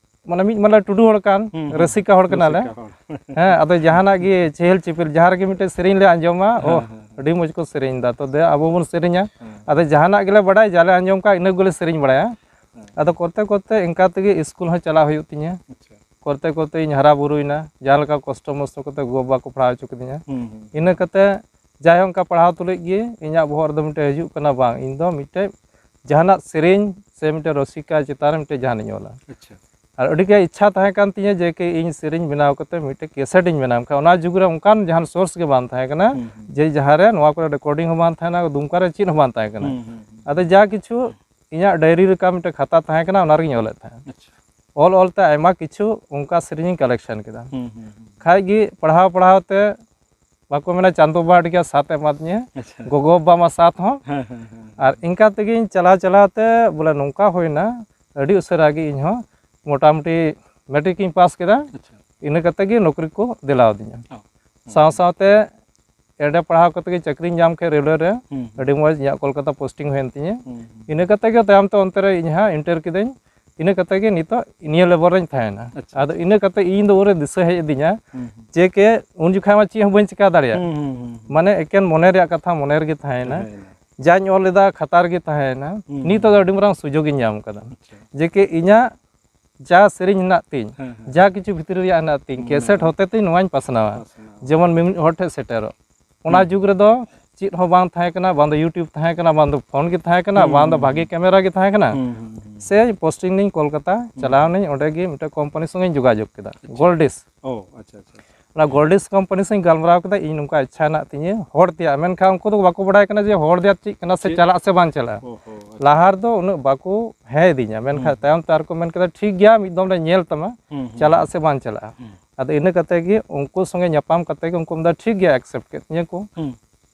ᱢᱟᱱᱮ, ᱢᱤᱫ ᱢᱟᱞᱮ ᱴᱩᱰᱩ ᱦᱚᱲ ᱠᱟᱱ, ᱦᱩᱸ, ᱦᱩᱸ᱾ ᱨᱟᱹᱥᱤᱠᱟ ᱦᱚᱲ ᱠᱟᱱᱟᱞᱮ᱾ ᱨᱟᱹᱥᱤᱠᱟ ᱦᱚᱲ᱾ ᱦᱮᱸ, ᱟᱫᱚ ᱡᱟᱦᱟᱱᱟᱜ ᱜᱮ ᱪᱮᱦᱮᱞ ᱪᱮᱯᱮᱞ, ᱡᱟᱦᱟᱸ ᱨᱮᱜᱮ ᱢᱤᱫᱴᱮᱡ ᱥᱮᱨᱮᱧ ᱞᱮ ᱟᱸᱡᱚᱢᱟ, ᱦᱮᱸ, ᱚ, ᱦᱮᱸ, ᱦᱮᱸ᱾ ᱟᱹᱰᱤ ᱢᱚᱡᱽ ᱠᱚ ᱥᱮᱨᱮᱧ ᱮᱫᱟ, ᱛᱚ ᱫᱮ ᱟᱵᱚ ᱵᱚᱱ ᱥᱮᱨᱮᱧᱟ᱾ ᱦᱮᱸ᱾ ᱟᱫᱚ ᱡᱟᱦᱟᱱᱟᱜ ᱜᱮᱞᱮ ᱵᱟᱰᱟᱭ, ᱡᱟᱞᱮ ᱟᱸᱡᱚᱢ ᱠᱟᱜ, ᱤᱱᱟᱹ ᱜᱮᱞᱮ ᱥᱮᱨᱮᱧ ᱵᱟᱲᱟᱭᱟ᱾ ᱦᱮᱸ᱾ ᱟᱫᱚ ᱠᱚᱨᱛᱮ ᱠᱚᱨᱛᱮ ᱤᱱᱠᱟ ᱛᱮᱜᱮ ᱤᱥᱠᱩᱞ ᱦᱚᱸ ᱪᱟᱞᱟᱜ ᱦᱩᱭᱩᱜ ᱛᱤᱧᱟᱹ᱾ ᱟᱪᱪᱷᱟ᱾ ᱠᱚᱨᱛᱮ ᱠᱚᱨᱛᱮ ᱤᱧ ᱦᱟᱨᱟ ᱵᱩᱨᱩᱭᱮᱱᱟ, ᱡᱟᱦᱟᱸ ᱞᱮᱠᱟ ᱠᱚᱥᱴᱚ ᱢᱚᱥᱴᱚ ᱠᱟᱛᱮ ᱜᱚ ᱵᱟᱵᱟ ᱠᱚ ᱯᱟᱲᱦᱟᱣ ᱦᱚᱪᱚ ᱠᱤᱫᱤᱧᱟ᱾ ᱦᱩᱸ, ᱦᱩᱸ᱾ ᱤᱱᱟᱹ ᱠᱟᱛᱮ ᱡᱟᱭᱦᱳᱠ, ᱚᱱᱠᱟ ᱯᱟᱲᱦᱟᱣ ᱛᱩᱞᱩᱡ ᱜᱮ ᱤᱧᱟᱹᱜ ᱵᱚᱦᱚᱜ ᱨᱮᱫᱚ ᱢᱤᱫᱴᱮᱡ ᱦᱤᱡᱩᱜ ᱠᱟᱱᱟ, ᱵᱟᱝ, ᱤᱧ ᱫᱚ ᱢᱤᱫᱴᱮᱡ ᱡᱟᱦᱟᱱᱟᱜ ᱥᱮᱨᱮᱧ ᱥᱮ ᱢᱤᱫᱴᱮᱡ ᱨᱩᱥᱤᱠᱟ ᱪᱮᱛᱟᱱ ᱨᱮ ᱢᱤᱫᱴᱮᱡ ᱡᱟᱦᱟᱱᱟᱜ ᱤᱧ ᱚᱞᱟ᱾ ᱟᱪᱪᱷᱟ᱾ ᱟᱨ ᱟᱹᱰᱤ ᱜᱮ ᱤᱪᱪᱷᱟ ᱛᱟᱦᱮᱸ ᱠᱟᱱ ᱛᱤᱧᱟᱹ ᱡᱮ ᱠᱤ ᱤᱧ ᱥᱮᱨᱮᱧ ᱵᱮᱱᱟᱣ ᱠᱟᱛᱮ ᱢᱤᱫᱴᱮᱡ cassette ᱤᱧ ᱵᱮᱱᱟᱣ ᱠᱷᱟᱱ᱾ ᱚᱱᱟ ᱡᱩᱜᱽ ᱨᱮ ᱚᱱᱠᱟᱱ ᱡᱟᱦᱟᱱ source ᱜᱮ ᱵᱟᱝ ᱛᱟᱦᱮᱸ ᱠᱟᱱᱟ, ᱦᱩᱸ, ᱦᱩᱸ᱾ ᱡᱮ ᱡᱟᱦᱟᱸ ᱨᱮ ᱱᱚᱣᱟ ᱠᱚᱨᱮ recording ᱦᱚᱸ ᱵᱟᱝ ᱛᱟᱦᱮᱱᱟ, ᱫᱩᱢᱠᱟ ᱨᱮ ᱪᱮᱫ ᱦᱚᱸ ᱵᱟᱝ ᱛᱟᱦᱮᱸ ᱠᱟᱱᱟ᱾ ᱦᱩᱸ, ᱦᱩᱸ, ᱦᱩᱸ᱾ ᱟᱫᱚ ᱡᱟ ᱠᱤᱪᱷᱩ ᱤᱧᱟᱹᱜ diary ᱞᱮᱠᱟ ᱢᱤᱫᱴᱮᱡ ᱠᱷᱟᱛᱟ ᱛᱟᱦᱮᱸ ᱠᱟᱱᱟ, ᱚᱱᱟ ᱨᱮᱜᱤᱧ ᱚᱞᱮᱫ ᱛᱟᱦᱮᱸᱫ᱾ ᱟᱪᱪᱷᱟ᱾ ᱚᱞ ᱚᱞ ᱛᱮ ᱟᱭᱢᱟ ᱠᱤᱪᱷᱩ ᱚᱱᱠᱟ ᱥᱮᱨᱮᱧ ᱤᱧ collection ᱠᱮᱫᱟ᱾ ᱦᱩᱸ, ᱦᱩᱸ, ᱦᱩᱸ᱾ ᱠᱷᱟᱡ ᱜᱮ ᱯᱟᱲᱦᱟᱣ ᱯᱟᱲᱦᱟᱣ ᱛᱮ ᱵᱟᱠᱚ ᱢᱮᱱᱟ, ᱪᱟᱸᱫᱚ ᱵᱚᱸᱜᱟ ᱟᱹᱰᱤ ᱜᱟᱱ ᱥᱟᱛ ᱮ ᱮᱢᱟᱫᱤᱧᱟ᱾ ᱟᱪᱪᱷᱟ᱾ ᱜᱚᱜᱚ ᱵᱟᱵᱟ ᱢᱟ ᱥᱟᱛ ᱦᱚᱸ᱾ ᱦᱮᱸ, ᱦᱮᱸ, ᱦᱮᱸ, ᱦᱮᱸ᱾ ᱟᱨ ᱤᱱᱠᱟ ᱛᱮᱜᱮᱧ ᱪᱟᱞᱟᱣ ᱪᱟᱞᱟᱣ ᱛᱮ ᱵᱚᱞᱮ ᱱᱚᱝᱠᱟ ᱦᱩᱭᱱᱟ, ᱟᱹᱰᱤ ᱩᱥᱟᱹᱨᱟ ᱜᱮ ᱤᱧ ᱦᱚᱸ ᱢᱚᱴᱟᱢᱩᱴᱤ matric ᱤᱧ pass ᱠᱮᱫᱟ᱾ ᱟᱪᱪᱷᱟ᱾ ᱤᱱᱟᱹ ᱠᱟᱛᱮ ᱜᱮ ᱱᱚᱠᱨᱤ ᱠᱚ ᱫᱤᱞᱟᱣ ᱟᱹᱫᱤᱧᱟ᱾ ᱚ᱾ ᱥᱟᱶ ᱥᱟᱶᱛᱮ ᱮᱰᱮ ᱯᱟᱲᱦᱟᱣ ᱠᱟᱛᱮ ᱜᱮ ᱪᱟᱹᱠᱨᱤᱧ ᱧᱟᱢ ᱠᱮᱫ ᱨᱮᱞᱣᱮ ᱨᱮ᱾ ᱦᱩᱸ᱾ ᱟᱹᱰᱤ ᱢᱚᱡᱽ, ᱤᱧᱟᱹᱜ ᱠᱳᱞᱠᱟᱛᱟ ᱯᱳᱥᱴᱤᱝ ᱦᱩᱭᱮᱱ ᱛᱤᱧᱟᱹ᱾ ᱦᱩᱸ, ᱦᱩᱸ᱾ ᱤᱱᱟᱹ ᱠᱟᱛᱮ ᱜᱮ ᱛᱟᱭᱚᱢ ᱛᱮ ᱚᱱᱛᱮ ᱨᱮ ᱤᱧ ᱦᱟᱸᱜ ᱤᱱᱴᱟᱨ ᱠᱤᱫᱟᱹᱧ᱾ ᱤᱱᱟᱹ ᱠᱟᱛᱮ ᱜᱮ ᱱᱤᱛᱚᱜ ᱱᱤᱭᱟᱹ ᱞᱮᱵᱮᱞ ᱨᱮᱧ ᱛᱟᱦᱮᱸᱭᱮᱱᱟ᱾ ᱟᱪᱪᱷᱟ, ᱟᱫᱚ ᱟᱪᱪᱷᱟ᱾ ᱤᱱᱟᱹ ᱠᱟᱛᱮ ᱤᱧ ᱫᱚ ᱩᱱᱨᱮ ᱫᱤᱥᱟᱹ ᱦᱮᱡ ᱟᱹᱫᱤᱧᱟ ᱦᱩᱸ, ᱦᱩᱸ᱾ ᱡᱮ ᱠᱮ ᱩᱱ ᱡᱚᱠᱷᱟᱡ ᱢᱟ ᱪᱮᱫ ᱦᱚᱸ ᱵᱟᱹᱧ ᱪᱤᱠᱟ ᱫᱟᱲᱮᱭᱟᱜ᱾ ᱦᱩᱸ, ᱦᱩᱸ, ᱦᱩᱸ, ᱦᱩᱸ᱾ ᱢᱟᱱᱮ ᱮᱠᱮᱱ ᱢᱚᱱᱮ ᱨᱮᱭᱟᱜ ᱠᱟᱛᱷᱟ ᱢᱚᱱᱮ ᱨᱮᱜᱮ ᱛᱟᱦᱮᱸᱭᱮᱱᱟ᱾ ᱛᱟᱦᱮᱸᱭᱮᱱᱟ᱾ ᱡᱟᱧ ᱚᱞ ᱞᱮᱫᱟ ᱠᱷᱟᱛᱟ ᱨᱮᱜᱮ ᱛᱟᱦᱮᱸᱭᱮᱱᱟ᱾ ᱦᱩᱸ, ᱱᱤᱛᱚᱜ ᱫᱚ ᱦᱩᱸ᱾ ᱟᱹᱰᱤ ᱢᱟᱨᱟᱝ ᱥᱩᱡᱳᱜᱽ ᱤᱧ ᱧᱟᱢ ᱠᱟᱫᱟ᱾ ᱟᱪᱪᱷᱟ᱾ ᱡᱮ ᱠᱮ ᱤᱧᱟᱹᱜ ᱡᱟ ᱥᱮᱨᱮᱧ ᱦᱮᱱᱟᱜ ᱛᱤᱧ, ᱦᱮᱸ, ᱦᱮᱸ᱾ ᱡᱟ ᱠᱤᱪᱷᱩ ᱵᱷᱤᱛᱨᱤ ᱨᱮᱭᱟᱜ ᱦᱮᱱᱟᱜ ᱛᱤᱧ, ᱢᱚᱱᱮ ᱠᱮᱥᱮᱴ ᱨᱮ᱾ ᱦᱚᱛᱮ ᱛᱮᱧ ᱱᱚᱣᱟᱧ ᱯᱟᱥᱱᱟᱣᱟ᱾ ᱯᱟᱥᱱᱟᱣᱟ᱾ ᱡᱮᱢᱚᱱ ᱢᱤᱢᱤᱫ ᱦᱚᱲ ᱴᱷᱮᱱ ᱥᱮᱴᱮᱨᱚᱜ᱾ ᱚᱱᱟ ᱦᱩᱸ᱾ ᱡᱩᱜᱽ ᱨᱮᱫᱚ ᱪᱮᱫ ᱦᱚᱸ ᱵᱟᱝ ᱛᱟᱦᱮᱸ ᱠᱟᱱᱟ, ᱵᱟᱝ ᱫᱚ YouTube ᱛᱟᱦᱮᱸ ᱠᱟᱱᱟ, ᱵᱟᱝ ᱫᱚ ᱯᱷᱳᱱ ᱜᱮ ᱛᱟᱦᱮᱸ ᱠᱟᱱᱟ, ᱦᱩᱸ, ᱵᱟᱝ ᱫᱚ ᱦᱩᱸ, ᱵᱷᱟᱜᱮ ᱦᱩᱸ᱾ ᱠᱮᱢᱮᱨᱟ ᱜᱮ ᱛᱟᱦᱮᱸ ᱠᱟᱱᱟ᱾ ᱦᱩᱸ, ᱦᱩᱸ, ᱦᱩᱸ᱾ ᱥᱮ ᱯᱳᱥᱴᱤᱝ ᱞᱤᱧ ᱠᱳᱞᱠᱟᱛᱟ, ᱦᱩᱸ᱾ ᱪᱟᱞᱟᱣ ᱱᱟᱹᱧ, ᱚᱸᱰᱮ ᱜᱮ ᱢᱤᱫᱴᱮᱱ ᱠᱳᱢᱯᱟᱱᱤ ᱥᱚᱸᱜᱮᱧ ᱡᱳᱜᱟᱡᱳᱜᱽ ᱠᱮᱫᱟ, ᱟᱪᱪᱷᱟ᱾ ᱜᱳᱞᱰᱤᱥ᱾ ᱚ, ᱟᱪᱪᱷᱟ, ᱟᱪᱪᱷᱟ᱾ ᱚᱱᱟ ᱜᱳᱞᱰᱤᱥ ᱠᱳᱢᱯᱟᱱᱤ ᱥᱚᱸᱜᱮ ᱜᱟᱞᱢᱟᱨᱟᱣ ᱠᱮᱫᱟ, ᱤᱧ ᱱᱚᱝᱠᱟ ᱤᱪᱪᱷᱟ ᱦᱮᱱᱟᱜ ᱛᱤᱧᱟᱹ ᱦᱚᱲ ᱛᱮᱭᱟᱜ, ᱢᱮᱱᱠᱷᱟᱱ ᱩᱱᱠᱩ ᱫᱚ ᱵᱟᱠᱚ ᱵᱟᱲᱟᱭ ᱠᱟᱱᱟ ᱡᱮ ᱦᱚᱲ ᱛᱮᱭᱟᱜ ᱪᱮᱫ ᱠᱟᱱᱟ ᱥᱮ ᱪᱮᱫ? ᱪᱟᱞᱟᱜ ᱥᱮ ᱵᱟᱝ ᱪᱟᱞᱟᱜᱼᱟ᱾ ᱚ, ᱦᱚ, ᱟᱪᱪᱷᱟ᱾ ᱞᱟᱦᱟ ᱨᱮᱫᱚ ᱩᱱᱟᱹᱜ ᱵᱟᱠᱚ ᱦᱮᱸ ᱤᱫᱤᱧᱟ, ᱢᱮᱱᱠᱷᱟᱱ ᱦᱩᱸ᱾ ᱛᱟᱭᱚᱢ ᱛᱮ ᱟᱨᱠᱚ ᱢᱮᱱ ᱠᱮᱫᱟ, "ᱴᱷᱤᱠ ᱜᱮᱭᱟ, ᱢᱤᱫ ᱫᱚᱢ ᱞᱮ ᱧᱮᱞ ᱛᱟᱢᱟ, ᱦᱩᱸ, ᱦᱩᱸ, ᱪᱟᱞᱟᱜ ᱦᱩᱸ᱾ ᱟᱥᱮ ᱵᱟᱝ ᱪᱟᱞᱟᱜᱼᱟ?" ᱦᱩᱸ᱾ ᱟᱫᱚ ᱤᱱᱟᱹ ᱠᱟᱛᱮ ᱜᱮ ᱩᱱᱠᱩ ᱥᱚᱸᱜᱮ ᱧᱟᱯᱟᱢ ᱠᱟᱛᱮ ᱜᱮ ᱩᱱᱠᱩ ᱢᱮᱱᱫᱟ, "ᱴᱷᱤᱠ ᱜᱮᱭᱟ, ᱮᱠᱥᱮᱯᱴ ᱠᱮᱫ ᱛᱤᱧᱟᱹ ᱠᱚ᱾" ᱦᱩᱸ᱾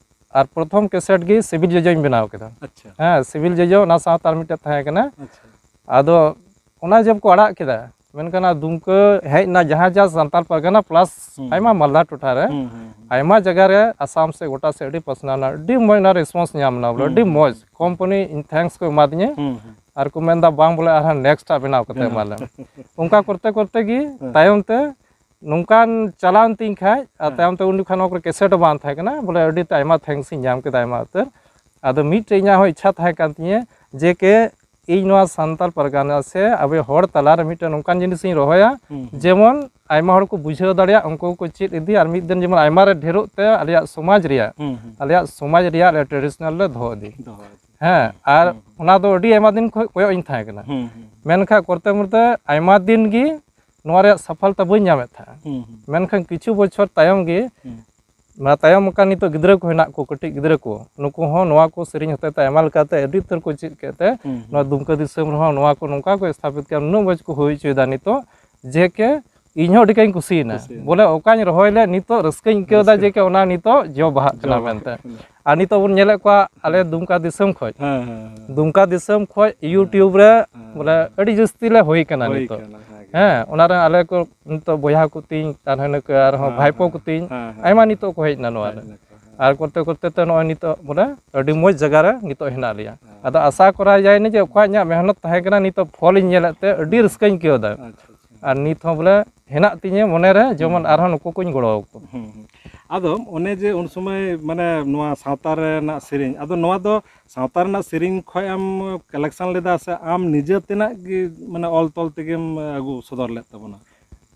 ᱟᱨ ᱯᱨᱚᱛᱷᱚᱢ ᱠᱮᱥᱮᱴ ᱜᱮ ᱥᱤᱵᱤᱞ ᱡᱚᱡᱚᱧ ᱵᱮᱱᱟᱣ ᱠᱮᱫᱟ᱾ ᱟᱪᱪᱷᱟ᱾ ᱦᱮᱸ, ᱥᱤᱵᱤᱞ ᱡᱚᱡᱚ, ᱚᱱᱟ ᱥᱟᱶᱛᱮ ᱟᱨ ᱢᱤᱫᱴᱮᱱ ᱛᱟᱦᱮᱸ ᱠᱟᱱᱟ᱾ ᱟᱪᱪᱷᱟ᱾ ᱟᱫᱚ ᱚᱱᱟ ᱡᱚᱵ ᱠᱚ ᱟᱲᱟᱜ ᱠᱮᱫᱟ, ᱢᱮᱱᱠᱷᱟᱱ ᱟᱨ ᱫᱩᱢᱠᱟᱹ ᱦᱮᱡ ᱮᱱᱟ, ᱡᱟᱦᱟᱸ ᱡᱟ ᱥᱟᱱᱛᱟᱲ ᱯᱟᱨᱜᱟᱱᱟ ᱯᱞᱟᱥ ᱦᱩᱸ, ᱟᱭᱢᱟ ᱦᱩᱸ᱾ ᱢᱟᱞᱫᱟ ᱴᱚᱴᱷᱟ ᱨᱮ, ᱦᱩᱸ, ᱦᱩᱸ, ᱦᱩᱸ᱾ ᱟᱭᱢᱟ ᱡᱟᱭᱜᱟ ᱨᱮ ᱟᱥᱟᱢ ᱥᱮ ᱜᱚᱴᱟ ᱥᱮᱫ ᱟᱹᱰᱤ ᱯᱟᱥᱱᱟᱣ ᱮᱱᱟ, ᱟᱹᱰᱤ ᱢᱚᱡᱽ ᱚᱱᱟ ᱨᱮᱥᱯᱚᱱᱥ ᱧᱟᱢ ᱮᱱᱟ, ᱵᱚᱞᱮ ᱦᱩᱸ, ᱟᱹᱰᱤ ᱦᱩᱸ, ᱢᱚᱡᱽ ᱦᱩᱸ᱾ ᱠᱳᱢᱯᱟᱱᱤ ᱤᱧ ᱛᱷᱮᱝᱠᱥ ᱠᱚ ᱮᱢᱟᱫᱤᱧᱟ᱾ ᱦᱩᱸ, ᱦᱩᱸ᱾ ᱟᱨ ᱠᱚ ᱢᱮᱱᱫᱟ, "ᱵᱟᱝ ᱵᱚᱞᱮ, ᱟᱨᱦᱚᱸ ᱱᱮᱠᱥᱴ ᱟᱜ ᱵᱮᱱᱟᱣ ᱠᱟᱛᱮ ᱵᱮᱱᱟᱣ᱾ ᱮᱢᱟ ᱞᱮᱢ᱾" ᱚᱱᱠᱟ ᱠᱚᱨᱛᱮ ᱠᱚᱨᱛᱮ ᱜᱮ ᱦᱮᱸ᱾ ᱛᱟᱭᱚᱢ ᱛᱮ ᱱᱚᱝᱠᱟᱱ ᱪᱟᱞᱟᱣᱮᱱ ᱛᱤᱧ ᱠᱷᱟᱡ, ᱟᱨ ᱦᱮᱸ᱾ ᱛᱟᱭᱚᱢ ᱛᱮ ᱩᱱ ᱡᱚᱠᱷᱟᱱ ᱱᱚᱣᱟ ᱠᱚᱨᱮ ᱠᱮᱥᱮᱴ ᱦᱚᱸ ᱵᱟᱝ ᱛᱟᱦᱮᱸ ᱠᱟᱱᱟ, ᱵᱚᱞᱮ ᱟᱹᱰᱤ ᱛᱮ ᱟᱭᱢᱟ ᱛᱷᱮᱝᱠᱥ ᱤᱧ ᱧᱟᱢ ᱠᱮᱫᱟ, ᱟᱭᱢᱟ ᱩᱛᱟᱹᱨ᱾ ᱟᱫᱚ ᱢᱤᱫᱴᱮᱡ ᱤᱧᱟᱹᱜ ᱦᱚᱸ ᱤᱪᱪᱷᱟ ᱛᱟᱦᱮᱸ ᱠᱟᱱ ᱛᱤᱧᱟᱹ ᱡᱮ ᱠᱮ ᱤᱧ ᱱᱚᱣᱟ ᱥᱟᱱᱛᱟᱲ ᱯᱟᱨᱜᱟᱱᱟ ᱥᱮ ᱟᱵᱚ ᱦᱚᱲ ᱛᱟᱞᱟᱨᱮ ᱢᱤᱫᱴᱮᱱ ᱱᱚᱝᱠᱟᱱ ᱡᱤᱱᱤᱥ ᱤᱧ ᱨᱚᱦᱚᱭᱟ, ᱦᱩᱸ, ᱦᱩᱸ᱾ ᱡᱮᱢᱚᱱ ᱟᱭᱢᱟ ᱦᱚᱲ ᱠᱚ ᱵᱩᱡᱷᱟᱹᱣ ᱫᱟᱲᱮᱭᱟᱜ, ᱩᱱᱠᱩ ᱠᱚ ᱪᱮᱫ ᱤᱫᱤ, ᱟᱨ ᱢᱤᱫ ᱫᱤᱱ ᱡᱮᱢᱚᱱ ᱟᱭᱢᱟ ᱨᱮ ᱰᱷᱮᱨᱚᱜ ᱛᱮ ᱟᱞᱮᱭᱟᱜ ᱥᱚᱢᱟᱡᱽ ᱨᱮᱭᱟᱜ, ᱦᱩᱸ, ᱦᱩᱸ᱾ ᱟᱞᱮᱭᱟᱜ ᱥᱚᱢᱟᱡᱽ ᱨᱮᱭᱟᱜ ᱟᱞᱮ ᱴᱨᱮᱰᱤᱥᱚᱱᱟᱞ ᱞᱮ ᱫᱚᱦᱚ ᱤᱫᱤ᱾ ᱫᱚᱦᱚ ᱤᱫᱤ᱾ ᱦᱮᱸ, ᱦᱩᱸ, ᱟᱨ ᱦᱩᱸ᱾ ᱚᱱᱟ ᱫᱚ ᱟᱹᱰᱤ ᱟᱭᱢᱟ ᱫᱤᱱ ᱠᱷᱚᱱ ᱠᱚᱭᱚᱜ ᱤᱧ ᱛᱟᱦᱮᱸ ᱠᱟᱱᱟ᱾ ᱦᱩᱸ, ᱦᱩᱸ᱾ ᱢᱮᱱᱠᱷᱟᱱ ᱠᱚᱨᱛᱮ ᱢᱚᱨᱛᱮ ᱟᱭᱢᱟ ᱫᱤᱱ ᱜᱮ ᱱᱚᱣᱟ ᱨᱮᱭᱟᱜ ᱥᱟᱯᱷᱚᱞᱛᱟ ᱵᱟᱹᱧ ᱧᱟᱢᱮᱫ ᱛᱟᱦᱮᱸᱫ᱾ ᱦᱩᱸ, ᱦᱩᱸ᱾ ᱢᱮᱱᱠᱷᱟᱱ ᱠᱤᱪᱷᱩ ᱵᱚᱪᱷᱚᱨ ᱛᱟᱭᱚᱢ ᱜᱮ ᱦᱩᱸ᱾ ᱱᱚᱣᱟ ᱛᱟᱭᱚᱢ ᱟᱠᱟᱱ ᱱᱤᱛᱚᱜ ᱜᱤᱫᱽᱨᱟᱹ ᱠᱚ ᱦᱮᱱᱟᱜ ᱠᱚ, ᱠᱟᱹᱴᱤᱡ ᱜᱤᱫᱽᱨᱟᱹ ᱠᱚ, ᱱᱩᱠᱩ ᱦᱚᱸ ᱱᱚᱣᱟ ᱠᱚ ᱥᱮᱨᱮᱧ ᱦᱚᱛᱮ ᱛᱮ ᱟᱭᱢᱟ ᱞᱮᱠᱟᱛᱮ ᱟᱹᱰᱤ ᱩᱛᱟᱹᱨ ᱠᱚ ᱪᱮᱫ ᱠᱮᱫ ᱛᱮ, ᱦᱩᱸ, ᱦᱩᱸ᱾ ᱱᱚᱣᱟ ᱫᱩᱢᱠᱟᱹ ᱫᱤᱥᱚᱢ ᱨᱮᱦᱚᱸ ᱱᱚᱣᱟ ᱠᱚ ᱱᱚᱝᱠᱟ ᱠᱚ ᱮᱥᱛᱷᱟᱯᱤᱛ ᱠᱮᱫᱟ, ᱱᱩᱱᱟᱹᱜ ᱢᱚᱡᱽ ᱠᱚ ᱦᱩᱭ ᱦᱚᱪᱚᱭᱮᱫᱟ ᱱᱤᱛᱚᱜ, ᱡᱮ ᱠᱮ ᱤᱧ ᱦᱚᱸ ᱟᱹᱰᱤ ᱠᱟᱡᱟᱧ ᱠᱩᱥᱤᱭᱮᱱᱟ᱾ ᱠᱩᱥᱤᱭᱮᱱᱟ᱾ ᱵᱚᱞᱮ ᱚᱠᱟᱧ ᱨᱚᱦᱚᱭ ᱞᱮᱫ ᱱᱤᱛᱚᱜ ᱨᱟᱹᱥᱠᱟᱹᱧ ᱟᱹᱭᱠᱟᱹᱣ ᱮᱫᱟ ᱨᱟᱹᱥᱠᱟᱹ᱾ ᱡᱮ ᱠᱮ ᱚᱱᱟ ᱱᱤᱛᱚᱜ ᱡᱚ ᱵᱟᱦᱟᱜ ᱠᱟᱱᱟ ᱡᱚ ᱵᱟᱦᱟᱜ ᱢᱮᱱᱛᱮ᱾ ᱠᱟᱱᱟ᱾ ᱟᱨ ᱱᱤᱛᱚᱜ ᱵᱚᱱ ᱧᱮᱞᱮᱫ ᱠᱚᱣᱟ ᱟᱞᱮ ᱦᱮᱸ᱾ ᱫᱩᱢᱠᱟ ᱫᱤᱥᱚᱢ ᱠᱷᱚᱡ, ᱦᱮᱸ, ᱦᱮᱸ, ᱦᱮᱸ᱾ ᱫᱩᱢᱠᱟ ᱫᱤᱥᱚᱢ ᱠᱷᱚᱡ ᱦᱮᱸ᱾ YouTube ᱨᱮ ᱦᱮᱸ᱾ ᱵᱚᱞᱮ ᱟᱹᱰᱤ ᱡᱟᱹᱥᱛᱤ ᱞᱮ ᱦᱩᱭ ᱠᱟᱱᱟ ᱦᱩᱭ ᱱᱤᱛᱚᱜ᱾ ᱠᱟᱱᱟ, ᱦᱮᱸ᱾ ᱦᱮᱸ, ᱚᱱᱟ ᱨᱮ ᱟᱞᱮ ᱠᱚ ᱱᱤᱛᱚᱜ ᱵᱚᱭᱦᱟ ᱠᱚ ᱛᱤᱧ, ᱟᱨ ᱦᱟᱱᱮ ᱠᱚ ᱟᱨᱦᱚᱸ ᱦᱮᱸ, ᱵᱷᱟᱭᱯᱚ ᱦᱮᱸ, ᱠᱚ ᱛᱤᱧ, ᱦᱮᱸ, ᱦᱮᱸ, ᱟᱭᱢᱟ ᱦᱮᱸ᱾ ᱱᱤᱛᱚᱜ ᱠᱚ ᱦᱮᱡ ᱮᱱᱟ ᱱᱚᱣᱟ ᱦᱮᱡ ᱨᱮ᱾ ᱮᱱᱟ ᱠᱚ, ᱦᱮᱸ᱾ ᱟᱨ ᱠᱚᱨᱛᱮ ᱠᱚᱨᱛᱮ ᱛᱮ ᱱᱚᱜᱼᱚᱭ ᱱᱤᱛᱚᱜ ᱵᱚᱞᱮ ᱟᱹᱰᱤ ᱢᱚᱡᱽ ᱡᱟᱭᱜᱟ ᱨᱮ ᱱᱤᱛᱚᱜ ᱦᱮᱱᱟᱜ ᱞᱮᱭᱟ᱾ ᱦᱮᱸ᱾ ᱟᱫᱚ ᱟᱥᱟ ᱠᱚᱨᱟᱣ ᱡᱟᱭ ᱱᱤᱡᱮ ᱚᱠᱚᱭᱟᱜ ᱤᱧᱟᱹᱜ ᱢᱮᱦᱱᱚᱛ ᱛᱟᱦᱮᱸ ᱠᱟᱱᱟ, ᱱᱤᱛᱚᱜ ᱯᱷᱚᱞ ᱤᱧ ᱧᱮᱞᱮᱫ ᱛᱮ ᱟᱹᱰᱤ ᱦᱮᱸ᱾ ᱨᱟᱹᱥᱠᱟᱹᱧ ᱟᱹᱭᱠᱟᱹᱣ ᱮᱫᱟ᱾ ᱟᱪᱪᱷᱟ, ᱟᱪᱪᱷᱟ᱾ ᱟᱨ ᱱᱤᱛ ᱦᱚᱸ ᱵᱚᱞᱮ ᱦᱮᱱᱟᱜ ᱛᱤᱧᱟᱹ ᱢᱚᱱᱮ ᱨᱮ, ᱡᱮᱢᱚᱱ ᱦᱩᱸ᱾ ᱟᱨᱦᱚᱸ ᱱᱩᱠᱩ ᱠᱚᱧ ᱜᱚᱲᱚ ᱟᱠᱚ᱾ ᱦᱩᱸ, ᱦᱩᱸ᱾ ᱟᱫᱚ ᱚᱱᱮ ᱡᱮ ᱩᱱ ᱥᱚᱢᱚᱭ ᱢᱟᱱᱮ ᱱᱚᱣᱟ ᱥᱟᱶᱛᱟ ᱨᱮᱱᱟᱜ ᱥᱮᱨᱮᱧ, ᱟᱫᱚ ᱱᱚᱣᱟ ᱫᱚ ᱥᱟᱶᱛᱟ ᱨᱮᱱᱟᱜ ᱥᱮᱨᱮᱧ ᱠᱷᱚᱱ ᱮᱢ collection ᱞᱮᱫᱟ ᱥᱮ ᱟᱢ ᱱᱤᱡᱮ ᱛᱮᱱᱟᱜ ᱜᱮ ᱢᱟᱱᱮ ᱚᱞ ᱛᱚᱞ ᱛᱮᱜᱮᱢ ᱟᱹᱜᱩ ᱥᱚᱫᱚᱨ ᱞᱮᱫ ᱛᱟᱵᱚᱱᱟ?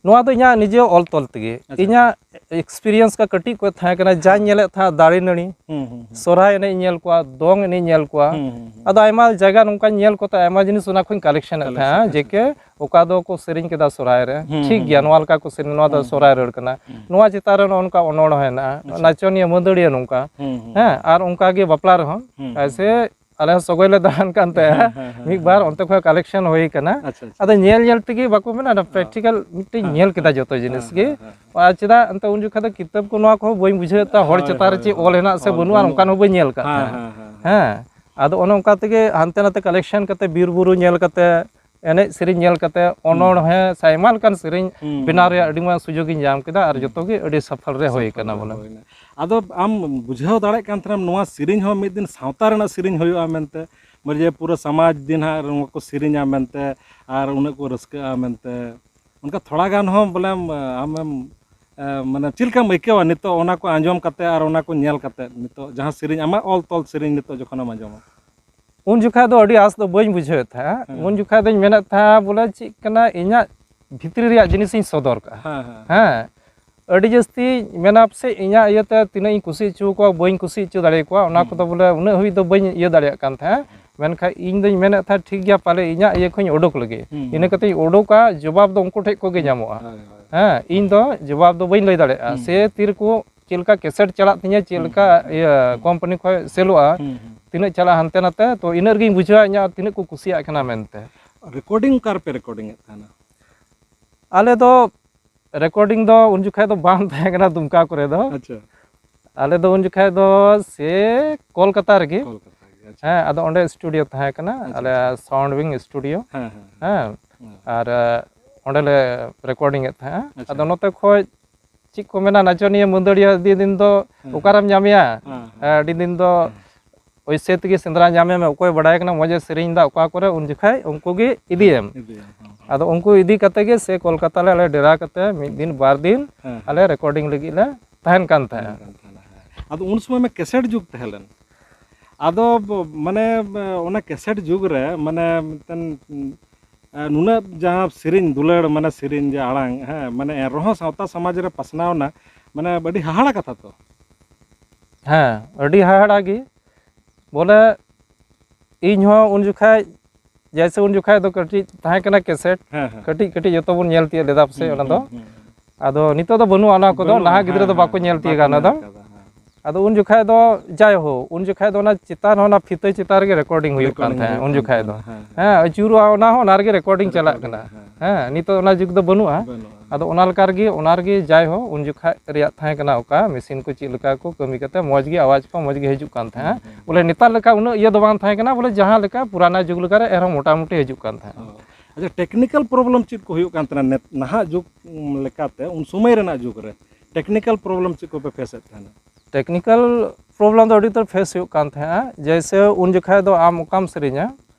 ᱱᱚᱣᱟ ᱫᱚ ᱤᱧᱟᱹᱜ ᱱᱤᱡᱮ ᱚᱞ ᱛᱚᱞ ᱛᱮᱜᱮ᱾ ᱟᱪᱪᱷᱟ᱾ ᱤᱧᱟᱹᱜ experience ᱠᱟ ᱠᱟᱹᱴᱤᱡ ᱠᱚ ᱛᱟᱦᱮᱸ ᱠᱟᱱᱟ, ᱡᱟᱧ ᱦᱮᱸ᱾ ᱧᱮᱞᱮᱫ ᱛᱟᱦᱮᱸᱫ ᱫᱟᱨᱮ ᱱᱟᱹᱲᱤ, ᱦᱩᱸ, ᱦᱩᱸ, ᱦᱩᱸ᱾ ᱥᱚᱨᱦᱟᱭ ᱮᱱᱮᱡ ᱤᱧ ᱧᱮᱞ ᱠᱚᱣᱟ, ᱫᱚᱝ ᱮᱱᱮᱡ ᱤᱧ ᱧᱮᱞ ᱠᱚᱣᱟ᱾ ᱦᱩᱸ, ᱦᱩᱸ, ᱦᱩᱸ᱾ ᱟᱫᱚ ᱟᱭᱢᱟ ᱡᱟᱭᱜᱟ ᱱᱚᱝᱠᱟᱧ ᱧᱮᱞ ᱠᱚ ᱛᱟᱦᱮᱸᱫ, ᱟᱭᱢᱟ ᱡᱤᱱᱤᱥ ᱚᱱᱟ ᱠᱷᱚᱱ collection ᱮᱫ ᱛᱟᱦᱮᱸᱫ, ᱦᱮᱸ, collection, ᱡᱮᱠᱮ ᱟᱪᱪᱷᱟ᱾ ᱚᱠᱟ ᱫᱚᱠᱚ ᱥᱮᱨᱮᱧ ᱠᱮᱫᱟ ᱥᱚᱨᱦᱟᱭ ᱨᱮ, ᱦᱩᱸ, ᱴᱷᱤᱠ ᱦᱩᱸ, ᱜᱮᱭᱟ, ᱦᱩᱸ᱾ ᱱᱚᱣᱟ ᱞᱮᱠᱟ ᱠᱚ ᱥᱮᱨᱮᱧ, ᱱᱚᱣᱟ ᱫᱚ ᱦᱩᱸ᱾ ᱥᱚᱨᱦᱟᱭ ᱨᱟᱹᱲ ᱠᱟᱱᱟ, ᱦᱩᱸ᱾ ᱱᱚᱣᱟ ᱪᱮᱛᱟᱱ ᱨᱮ ᱱᱚᱜᱼᱚ ᱱᱚᱝᱠᱟ ᱚᱱᱚᱬᱦᱮ ᱦᱮᱱᱟᱜᱼᱟ, ᱟᱪᱪᱷᱟ᱾ ᱱᱟᱪᱚᱱᱤᱭᱟᱹ ᱢᱟᱹᱫᱟᱹᱲᱤᱭᱟᱹ ᱱᱚᱝᱠᱟ, ᱦᱩᱸ, ᱦᱩᱸ, ᱦᱮᱸ, ᱦᱩᱸ᱾ ᱟᱨ ᱚᱱᱠᱟ ᱜᱮ ᱵᱟᱯᱞᱟ ᱨᱮᱦᱚᱸ, ᱦᱩᱸ, ᱦᱩᱸ, ᱮᱭᱥᱮ ᱦᱩᱸ᱾ ᱟᱞᱮ ᱦᱚᱸ ᱥᱚᱜᱚᱭ ᱞᱮ ᱫᱟᱬᱟᱱ ᱠᱟᱱ ᱛᱟᱦᱮᱸᱫ, ᱦᱮᱸ, ᱦᱮᱸ, ᱦᱮᱸ, ᱢᱤᱫ ᱵᱟᱨ ᱦᱮᱸ᱾ ᱚᱱᱛᱮ ᱠᱷᱚᱱ collection ᱦᱩᱭ ᱠᱟᱱᱟ᱾ ᱟᱪᱪᱷᱟ, ᱟᱪᱪᱷᱟ, ᱟᱫᱚ ᱟᱪᱪᱷᱟ᱾ ᱧᱮᱞ ᱧᱮᱞ ᱛᱮᱜᱮ ᱵᱟᱠᱚ ᱢᱮᱱᱟ, ᱚᱱᱟ ᱦᱮᱸ᱾ practical ᱢᱤᱫᱴᱮᱱ ᱦᱮᱸ, ᱧᱮᱞ ᱠᱮᱫᱟ ᱦᱮᱸ, ᱡᱚᱛᱚ ᱦᱮᱸ, ᱡᱤᱱᱤᱥ ᱜᱮ᱾ ᱦᱮᱸ, ᱦᱮᱸ, ᱦᱮᱸ᱾ ᱟᱨ ᱪᱮᱫᱟᱜ ᱮᱱᱛᱮ ᱩᱱ ᱡᱚᱠᱷᱟᱡ ᱫᱚ ᱠᱤᱛᱟᱹᱵ ᱠᱚ ᱱᱚᱣᱟ ᱠᱚᱦᱚᱸ ᱵᱟᱹᱧ ᱵᱩᱡᱷᱟᱹᱣᱮᱫ ᱛᱟᱦᱮᱸᱫ, ᱦᱚᱲ ᱦᱳᱭ, ᱪᱮᱛᱟᱱ ᱨᱮ ᱦᱳᱭ, ᱪᱮᱫ ᱦᱳᱭ᱾ ᱚᱞ ᱦᱮᱱᱟᱜ ᱥᱮ ᱚᱞ ᱵᱟᱹᱱᱩᱜᱼᱟ, ᱵᱟᱹᱱᱩᱜᱼᱟ᱾ ᱱᱚᱝᱠᱟᱱ ᱦᱚᱸ ᱵᱟᱹᱧ ᱧᱮᱞ ᱟᱠᱟᱫ ᱦᱮᱸ, ᱛᱟᱦᱮᱸᱫ᱾ ᱦᱮᱸ, ᱦᱮᱸ, ᱦᱮᱸ᱾ ᱦᱮᱸ, ᱟᱫᱚ ᱚᱱᱮ ᱚᱱᱠᱟ ᱛᱮᱜᱮ ᱦᱟᱱᱛᱮ ᱱᱟᱛᱮ collection ᱠᱟᱛᱮ, ᱵᱤᱨ ᱵᱩᱨᱩ ᱧᱮᱞ ᱠᱟᱛᱮ, ᱮᱱᱮᱡ ᱥᱮᱨᱮᱧ ᱧᱮᱞ ᱠᱟᱛᱮ, ᱦᱩᱸ᱾ ᱚᱱᱚᱬᱦᱮᱸ ᱥᱮ ᱟᱭᱢᱟ ᱞᱮᱠᱟᱱ ᱥᱮᱨᱮᱧ ᱦᱩᱸ, ᱵᱮᱱᱟᱣ ᱦᱩᱸ, ᱨᱮᱭᱟᱜ ᱦᱩᱸ᱾ ᱟᱹᱰᱤ ᱢᱟᱨᱟᱝ ᱥᱩᱡᱳᱜᱽ ᱤᱧ ᱧᱟᱢ ᱠᱮᱫᱟ, ᱟᱨ ᱦᱩᱸ᱾ ᱡᱚᱛᱚ ᱜᱮ ᱟᱹᱰᱤ ᱥᱟᱯᱷᱚᱞ ᱨᱮ ᱦᱩᱭ ᱥᱟᱯᱷᱚᱞ ᱠᱟᱱᱟ ᱨᱮ ᱵᱚᱞᱮ᱾ ᱦᱩᱭᱱᱟ᱾ ᱟᱫᱚ ᱟᱢ ᱵᱩᱡᱷᱟᱹᱣ ᱫᱟᱲᱮᱭᱟᱜ ᱠᱟᱱ ᱛᱟᱦᱮᱱᱟᱢ ᱱᱚᱣᱟ ᱥᱮᱨᱮᱧ ᱦᱚᱸ ᱢᱤᱫ ᱫᱤᱱ ᱥᱟᱶᱛᱟ ᱨᱮᱱᱟᱜ ᱥᱮᱨᱮᱧ ᱦᱩᱭᱩᱜᱼᱟ ᱢᱮᱱᱛᱮ, ᱢᱟᱱᱮ ᱡᱮ ᱯᱩᱨᱟᱹ ᱥᱚᱢᱟᱡᱽ ᱫᱤᱱ ᱦᱟᱸᱜ ᱱᱚᱣᱟ ᱠᱚ ᱥᱮᱨᱮᱧᱟ ᱢᱮᱱᱛᱮ, ᱟᱨ ᱩᱱᱟᱹᱜ ᱠᱚ ᱨᱟᱹᱥᱠᱟᱹᱜᱼᱟ ᱢᱮᱱᱛᱮ, ᱚᱱᱠᱟ ᱛᱷᱚᱲᱟ ᱜᱟᱱ ᱦᱚᱸ ᱵᱚᱞᱮᱢ, ᱟᱢᱮᱢ, ᱮ, ᱢᱟᱱᱮ ᱪᱮᱫ ᱞᱮᱠᱟᱢ ᱟᱹᱭᱠᱟᱹᱣᱟ ᱱᱤᱛᱚᱜ ᱚᱱᱟ ᱠᱚ ᱟᱸᱡᱚᱢ ᱠᱟᱛᱮ ᱟᱨ ᱚᱱᱟ ᱠᱚ ᱧᱮᱞ ᱠᱟᱛᱮ, ᱱᱤᱛᱚᱜ ᱡᱟᱦᱟᱸ ᱥᱮᱨᱮᱧ, ᱟᱢᱟᱜ ᱚᱞ ᱛᱚᱞ ᱥᱮᱨᱮᱧ ᱱᱤᱛᱚᱜ ᱡᱚᱠᱷᱚᱱᱮᱢ ᱟᱸᱡᱚᱢᱟ? ᱩᱱ ᱡᱚᱠᱷᱟᱡ ᱫᱚ ᱟᱹᱰᱤ ᱟᱸᱥ ᱫᱚ ᱵᱟᱹᱧ ᱵᱩᱡᱷᱟᱹᱣᱮᱫ ᱛᱟᱦᱮᱸᱫ᱾ ᱦᱮᱸ, ᱩᱱ ᱦᱮᱸ᱾ ᱡᱚᱠᱷᱟᱡ ᱫᱚᱧ ᱢᱮᱱᱮᱫ ᱛᱟᱦᱮᱸᱫ, ᱵᱚᱞᱮ, ᱪᱮᱫ ᱠᱟᱱᱟ, ᱤᱧᱟᱹᱜ ᱵᱷᱤᱛᱨᱤ ᱨᱮᱭᱟᱜ ᱡᱤᱱᱤᱥᱤᱧ ᱥᱚᱫᱚᱨ ᱠᱟᱜᱼᱟ᱾ ᱦᱮᱸ, ᱦᱮᱸ, ᱦᱮᱸ᱾ ᱦᱮᱸ, ᱟᱹᱰᱤ ᱡᱟᱹᱥᱛᱤ ᱢᱮᱱᱟ, ᱯᱟᱥᱮᱡ ᱤᱧᱟᱹᱜ ᱤᱭᱟᱹᱛᱮ ᱛᱤᱱᱟᱹᱜ ᱤᱧ ᱠᱩᱥᱤ ᱦᱚᱪᱚ ᱠᱚᱣᱟ, ᱵᱟᱹᱧ ᱠᱩᱥᱤ ᱦᱚᱪᱚ ᱫᱟᱲᱮ ᱠᱚᱣᱟ, ᱚᱱᱟ ᱦᱩᱸ᱾ ᱠᱚᱫᱚ ᱵᱚᱞᱮ ᱩᱱᱟᱹᱜ ᱦᱟᱹᱵᱤᱡ ᱫᱚ ᱵᱟᱹᱧ ᱤᱭᱟᱹ ᱫᱟᱲᱮᱭᱟᱜ ᱠᱟᱱ ᱛᱟᱦᱮᱸᱫ᱾ ᱢᱮᱱᱠᱷᱟᱱ ᱤᱧ ᱫᱚᱧ ᱢᱮᱱᱮᱫ ᱛᱟᱦᱮᱸᱫ, ᱴᱷᱤᱠ ᱜᱮᱭᱟ, ᱯᱟᱞᱮ ᱤᱧᱟᱹᱜ ᱤᱭᱟᱹ ᱠᱷᱚᱱᱤᱧ ᱩᱰᱩᱠ ᱞᱮᱜᱮ᱾ ᱦᱩᱸ, ᱤᱱᱟᱹ ᱦᱩᱸ᱾ ᱠᱟᱛᱮᱧ ᱩᱰᱩᱠᱟ, ᱡᱚᱵᱟᱵ ᱫᱚ ᱩᱱᱠᱩ ᱴᱷᱮᱡ ᱠᱷᱚᱱ ᱜᱮ ᱦᱩᱸ, ᱧᱟᱢᱚᱜᱼᱟ᱾ ᱦᱳᱭ, ᱦᱳᱭ᱾ ᱦᱮᱸ, ᱤᱧ ᱫᱚ ᱡᱚᱵᱟᱵ ᱫᱚ ᱵᱟᱹᱧ ᱞᱟᱹᱭ ᱫᱟᱲᱮᱭᱟᱜᱼᱟ᱾ ᱦᱩᱸ᱾ ᱥᱮ ᱛᱤ ᱨᱮᱠᱚ ᱪᱮᱫ ᱞᱮᱠᱟ ᱠᱮᱥᱮᱴ ᱪᱟᱞᱟᱜ ᱛᱤᱧᱟᱹ, ᱪᱮᱫ ᱦᱩᱸ, ᱞᱮᱠᱟ ᱦᱩᱸ, ᱤᱭᱟᱹ ᱦᱩᱸ᱾ ᱠᱳᱢᱯᱟᱱᱤ ᱠᱷᱚᱱ ᱥᱮᱞᱚᱜᱼᱟ, ᱦᱩᱸ, ᱦᱩᱸ᱾ ᱛᱤᱱᱟᱹᱜ ᱪᱟᱞᱟᱜᱼᱟ ᱦᱟᱱᱛᱮ ᱱᱟᱛᱮ, ᱛᱚ ᱤᱱᱟᱹ ᱨᱮᱜᱤᱧ ᱵᱩᱡᱷᱟᱹᱣᱟ ᱤᱧᱟᱹᱜ ᱛᱤᱱᱟᱹᱜ ᱠᱚ ᱠᱩᱥᱤᱭᱟᱜ ᱠᱟᱱᱟ ᱢᱮᱱᱛᱮ᱾ ᱨᱮᱠᱚᱨᱰᱤᱝ ᱚᱠᱟ ᱨᱮᱯᱮ ᱨᱮᱠᱚᱨᱰᱤᱝ ᱮᱫ ᱛᱟᱦᱮᱱᱟ? ᱟᱞᱮ ᱫᱚ ᱨᱮᱠᱚᱨᱰᱤᱝ ᱫᱚ ᱩᱱ ᱡᱚᱠᱷᱟᱡ ᱫᱚ ᱵᱟᱝ ᱛᱟᱦᱮᱸ ᱠᱟᱱᱟ ᱫᱩᱢᱠᱟ ᱠᱚᱨᱮ ᱫᱚ᱾ ᱟᱪᱪᱷᱟ᱾ ᱟᱞᱮ ᱫᱚ ᱩᱱ ᱡᱚᱠᱷᱟᱡ ᱫᱚ ᱥᱮ ᱠᱳᱞᱠᱟᱛᱟ ᱨᱮᱜᱮ᱾ ᱠᱳᱞᱠᱟᱛᱟ ᱨᱮᱜᱮ, ᱟᱪᱪᱷᱟ᱾ ᱦᱮᱸ, ᱟᱫᱚ ᱚᱸᱰᱮ ᱥᱴᱩᱰᱤᱭᱳ ᱛᱟᱦᱮᱸ ᱠᱟᱱᱟ, ᱟᱪᱪᱷᱟ, ᱟᱞᱮ ᱟᱪᱪᱷᱟ᱾ Sound Wing studio᱾ ᱦᱮᱸ, ᱦᱮᱸ, ᱦᱮᱸ᱾ ᱦᱮᱸ᱾ ᱦᱮᱸ᱾ ᱟᱨ, ᱟᱸ, ᱚᱸᱰᱮ ᱞᱮ ᱨᱮᱠᱚᱨᱰᱤᱝ ᱮᱫ ᱛᱟᱦᱮᱸᱜᱼᱟ᱾ ᱟᱪᱪᱷᱟ᱾ ᱟᱫᱚ ᱱᱚᱛᱮ ᱠᱷᱚᱡ ᱪᱮᱫ ᱠᱚ ᱢᱮᱱᱟ, ᱱᱟᱪᱚᱱᱤᱭᱟᱹ ᱢᱟᱹᱫᱟᱹᱲᱤᱭᱟᱹ ᱟᱹᱰᱤ ᱫᱤᱱ ᱫᱚ ᱦᱮᱸ᱾ ᱚᱠᱟᱨᱮᱢ ᱧᱟᱢᱮᱭᱟ? ᱦᱮᱸ, ᱦᱮᱸ᱾ ᱟᱹᱰᱤ ᱫᱤᱱ ᱫᱚ ᱦᱮᱸ᱾ ᱳᱭᱥᱮ ᱛᱮᱜᱮ ᱥᱮᱸᱫᱽᱨᱟ ᱧᱟᱢᱮ ᱢᱮ, ᱚᱠᱚᱭ ᱵᱟᱰᱟᱭ ᱠᱟᱱᱟ ᱢᱚᱡᱽ ᱮ ᱥᱮᱨᱮᱧ ᱮᱫᱟ ᱚᱠᱟ ᱠᱚᱨᱮ, ᱩᱱ ᱡᱚᱠᱷᱟᱡ ᱩᱱᱠᱩ ᱜᱮ ᱤᱫᱤᱭᱮᱢ᱾ ᱤᱫᱤᱭᱮᱢ, ᱦᱮᱸ, ᱦᱮᱸ᱾ ᱟᱫᱚ ᱩᱱᱠᱩ ᱤᱫᱤ ᱠᱟᱛᱮ ᱜᱮ ᱥᱮ ᱠᱳᱞᱠᱟᱛᱟ ᱞᱮ ᱟᱞᱮ ᱰᱮᱨᱟ ᱠᱟᱛᱮ ᱢᱤᱫ ᱫᱤᱱ ᱵᱟᱨ ᱫᱤᱱ ᱦᱮᱸ, ᱦᱮᱸ᱾ ᱟᱞᱮ ᱨᱮᱠᱚᱨᱰᱤᱝ ᱞᱟᱹᱜᱤᱫ ᱞᱮ ᱛᱟᱦᱮᱱ ᱠᱟᱱ ᱛᱟᱦᱮᱸᱱᱟ᱾ ᱛᱟᱦᱮᱱ ᱠᱟᱱ ᱛᱟᱦᱮᱱᱟ, ᱦᱮᱸ᱾ ᱟᱫᱚ ᱩᱱ ᱥᱚᱢᱚᱭ ᱢᱟ ᱠᱮᱥᱮᱴ ᱡᱩᱜᱽ ᱛᱟᱦᱮᱸ ᱞᱮᱱ᱾ ᱟᱫᱚ ᱵ-, ᱢᱟᱱᱮ, ᱵ-, ᱚᱱᱟ ᱠᱮᱥᱮᱴ ᱡᱩᱜᱽ ᱨᱮ, ᱢᱟᱱᱮ, ᱢᱤᱫᱴᱮᱱ, ᱮ, ᱱᱩᱱᱟᱹᱜ ᱡᱟᱦᱟᱸ ᱥᱮᱨᱮᱧ ᱫᱩᱞᱟᱹᱲ, ᱢᱟᱱᱮ, ᱥᱮᱨᱮᱧ ᱡᱮ ᱟᱲᱟᱝ, ᱦᱮᱸ, ᱢᱟᱱᱮ, ᱮᱱ ᱨᱮᱦᱚᱸ ᱥᱟᱶᱛᱟ ᱥᱚᱢᱟᱡᱽ ᱨᱮ ᱯᱟᱥᱱᱟᱣ ᱮᱱᱟ, ᱢᱟᱱᱮ, ᱟᱹᱰᱤ ᱦᱟᱦᱟᱲᱟ ᱠᱟᱛᱷᱟ ᱛᱚ᱾ ᱦᱮᱸ, ᱟᱹᱰᱤ ᱦᱟᱦᱟᱲᱟ ᱜᱮ᱾ ᱵᱚᱞᱮ, ᱤᱧ ᱦᱚᱸ ᱩᱱ ᱡᱚᱠᱷᱟᱡ, ᱡᱮᱭᱥᱮ, ᱩᱱ ᱡᱚᱠᱷᱟᱡ ᱫᱚ ᱠᱟᱹᱴᱤᱡ ᱛᱟᱦᱮᱸ ᱠᱟᱱᱟ ᱠᱮᱥᱮᱴ, ᱦᱮᱸ, ᱦᱮᱸ᱾ ᱠᱟᱹᱴᱤᱡ, ᱠᱟᱹᱴᱤᱡ ᱡᱚᱛᱚ ᱵᱚᱱ ᱧᱮᱞ ᱛᱤᱭᱳᱜ ᱞᱮᱫᱟ ᱯᱟᱥᱮᱡ ᱦᱩᱸ, ᱚᱱᱟ ᱫᱚ᱾ ᱦᱩᱸ, ᱦᱩᱸ, ᱦᱩᱸ᱾ ᱟᱫᱚ ᱱᱤᱛᱚᱜ ᱫᱚ ᱵᱟᱹᱱᱩᱜᱼᱟ ᱚᱱᱟ ᱠᱚᱫᱚ, ᱵᱟᱹᱱᱩᱜᱼᱟ, ᱱᱟᱦᱟᱜ ᱜᱤᱫᱽᱨᱟᱹ ᱦᱮᱸ, ᱫᱚ ᱵᱟᱠᱚ ᱦᱮᱸ, ᱧᱮᱞ ᱵᱟᱠᱚ ᱛᱤᱭᱳᱜᱟ ᱚᱱᱟ ᱧᱮᱞ ᱫᱚ᱾ ᱠᱟᱫᱟ, ᱦᱮᱸ᱾ ᱟᱫᱚ ᱩᱱ ᱡᱚᱠᱷᱟᱡ ᱫᱚ, ᱡᱟᱭᱦᱳᱠ, ᱩᱱ ᱡᱚᱠᱷᱟᱡ ᱫᱚ ᱚᱱᱟ ᱪᱮᱛᱟᱱ ᱦᱚᱸ, ᱚᱱᱟ ᱯᱷᱤᱛᱟᱹ ᱪᱮᱛᱟᱱ ᱨᱮᱜᱮ ᱨᱮᱠᱚᱨᱰᱤᱝ ᱦᱩᱭᱩᱜ ᱠᱟᱱ ᱨᱮᱠᱚᱨᱰᱤᱝ ᱛᱟᱦᱮᱸᱫ ᱦᱩᱭᱩᱜ ᱩᱱ ᱠᱟᱱ ᱡᱚᱠᱷᱟᱡ ᱫᱚ᱾ ᱛᱟᱦᱮᱸᱫ, ᱦᱮᱸ, ᱦᱮᱸ᱾ ᱦᱮᱸ, ᱟᱹᱪᱩᱨᱚᱜᱼᱟ ᱚᱱᱟ ᱦᱚᱸ, ᱚᱱᱟ ᱨᱮᱜᱮ ᱨᱮᱠᱚᱨᱰᱤᱝ ᱪᱟᱞᱟᱜ ᱨᱮᱠᱚᱨᱰᱤᱝ, ᱠᱟᱱᱟ᱾ ᱦᱮᱸ, ᱦᱮᱸ᱾ ᱦᱮᱸ, ᱱᱤᱛᱚᱜ ᱚᱱᱟ ᱡᱩᱜᱽ ᱫᱚ ᱵᱟᱹᱱᱩᱜᱼᱟ᱾ ᱵᱟᱹᱱᱩᱜᱼᱟ᱾ ᱟᱫᱚ ᱚᱱᱟ ᱞᱮᱠᱟ ᱨᱮᱜᱮ, ᱚᱱᱟ ᱨᱮᱜᱮ ᱡᱟᱭᱦᱳᱠ, ᱩᱱ ᱡᱚᱠᱷᱟᱡ ᱨᱮᱭᱟᱜ ᱛᱟᱦᱮᱸ ᱠᱟᱱᱟ ᱚᱠᱟ ᱢᱮᱥᱤᱱ ᱠᱚ ᱪᱮᱫ ᱞᱮᱠᱟ ᱠᱚ ᱠᱟᱹᱢᱤ ᱠᱟᱛᱮ ᱢᱚᱡᱽ ᱜᱮ ᱟᱣᱟᱡᱽ ᱠᱚ ᱢᱚᱡᱽ ᱜᱮ ᱦᱤᱡᱩᱜ ᱠᱟᱱ ᱛᱟᱦᱮᱸᱫ᱾ ᱦᱩᱸ, ᱦᱩᱸ᱾ ᱵᱚᱞᱮ ᱱᱮᱛᱟᱨ ᱞᱮᱠᱟ ᱩᱱᱟᱹᱜ ᱤᱭᱟᱹ ᱫᱚ ᱵᱟᱝ ᱛᱟᱦᱮᱸ ᱠᱟᱱᱟ, ᱵᱚᱞᱮ ᱡᱟᱦᱟᱸ ᱞᱮᱠᱟ ᱯᱩᱨᱟᱱᱟ ᱡᱩᱜᱽ ᱞᱮᱠᱟ ᱨᱮ ᱮᱱᱨᱮᱦᱚᱸ ᱢᱚᱴᱟᱢᱩᱴᱤ ᱦᱤᱡᱩᱜ ᱠᱟᱱ ᱛᱟᱦᱮᱸᱫ᱾ ᱚ᱾ ᱟᱪᱪᱷᱟ, ᱴᱮᱠᱱᱤᱠᱟᱞ ᱯᱨᱚᱵᱞᱮᱢ ᱪᱮᱫ ᱠᱚ ᱦᱩᱭᱩᱜ ᱠᱟᱱ ᱛᱟᱦᱮᱱᱟ ᱱᱮᱛ-, ᱱᱟᱦᱟᱜ ᱡᱩᱜᱽ, ᱩᱢ, ᱞᱮᱠᱟᱛᱮ ᱩᱱ ᱥᱚᱢᱚᱭ ᱨᱮᱱᱟᱜ ᱡᱩᱜᱽ ᱨᱮ ᱴᱮᱠᱱᱤᱠᱟᱞ ᱯᱨᱚᱵᱞᱮᱢ ᱪᱮᱫ ᱠᱚᱯᱮ ᱯᱷᱮᱥᱮᱫ ᱛᱟᱦᱮᱱᱟ? ᱴᱮᱠᱱᱤᱠᱟᱞ ᱯᱨᱚᱵᱞᱮᱢ ᱫᱚ ᱟᱹᱰᱤ ᱩᱛᱟᱹᱨ ᱯᱷᱮᱥ ᱦᱩᱭᱩᱜ ᱠᱟᱱ ᱛᱟᱦᱮᱸᱜᱼᱟ᱾ ᱡᱮᱭᱥᱮ, ᱩᱱ ᱡᱚᱠᱷᱟᱡ ᱫᱚ ᱟᱢ ᱚᱠᱟᱢ ᱥᱮᱨᱮᱧᱟ,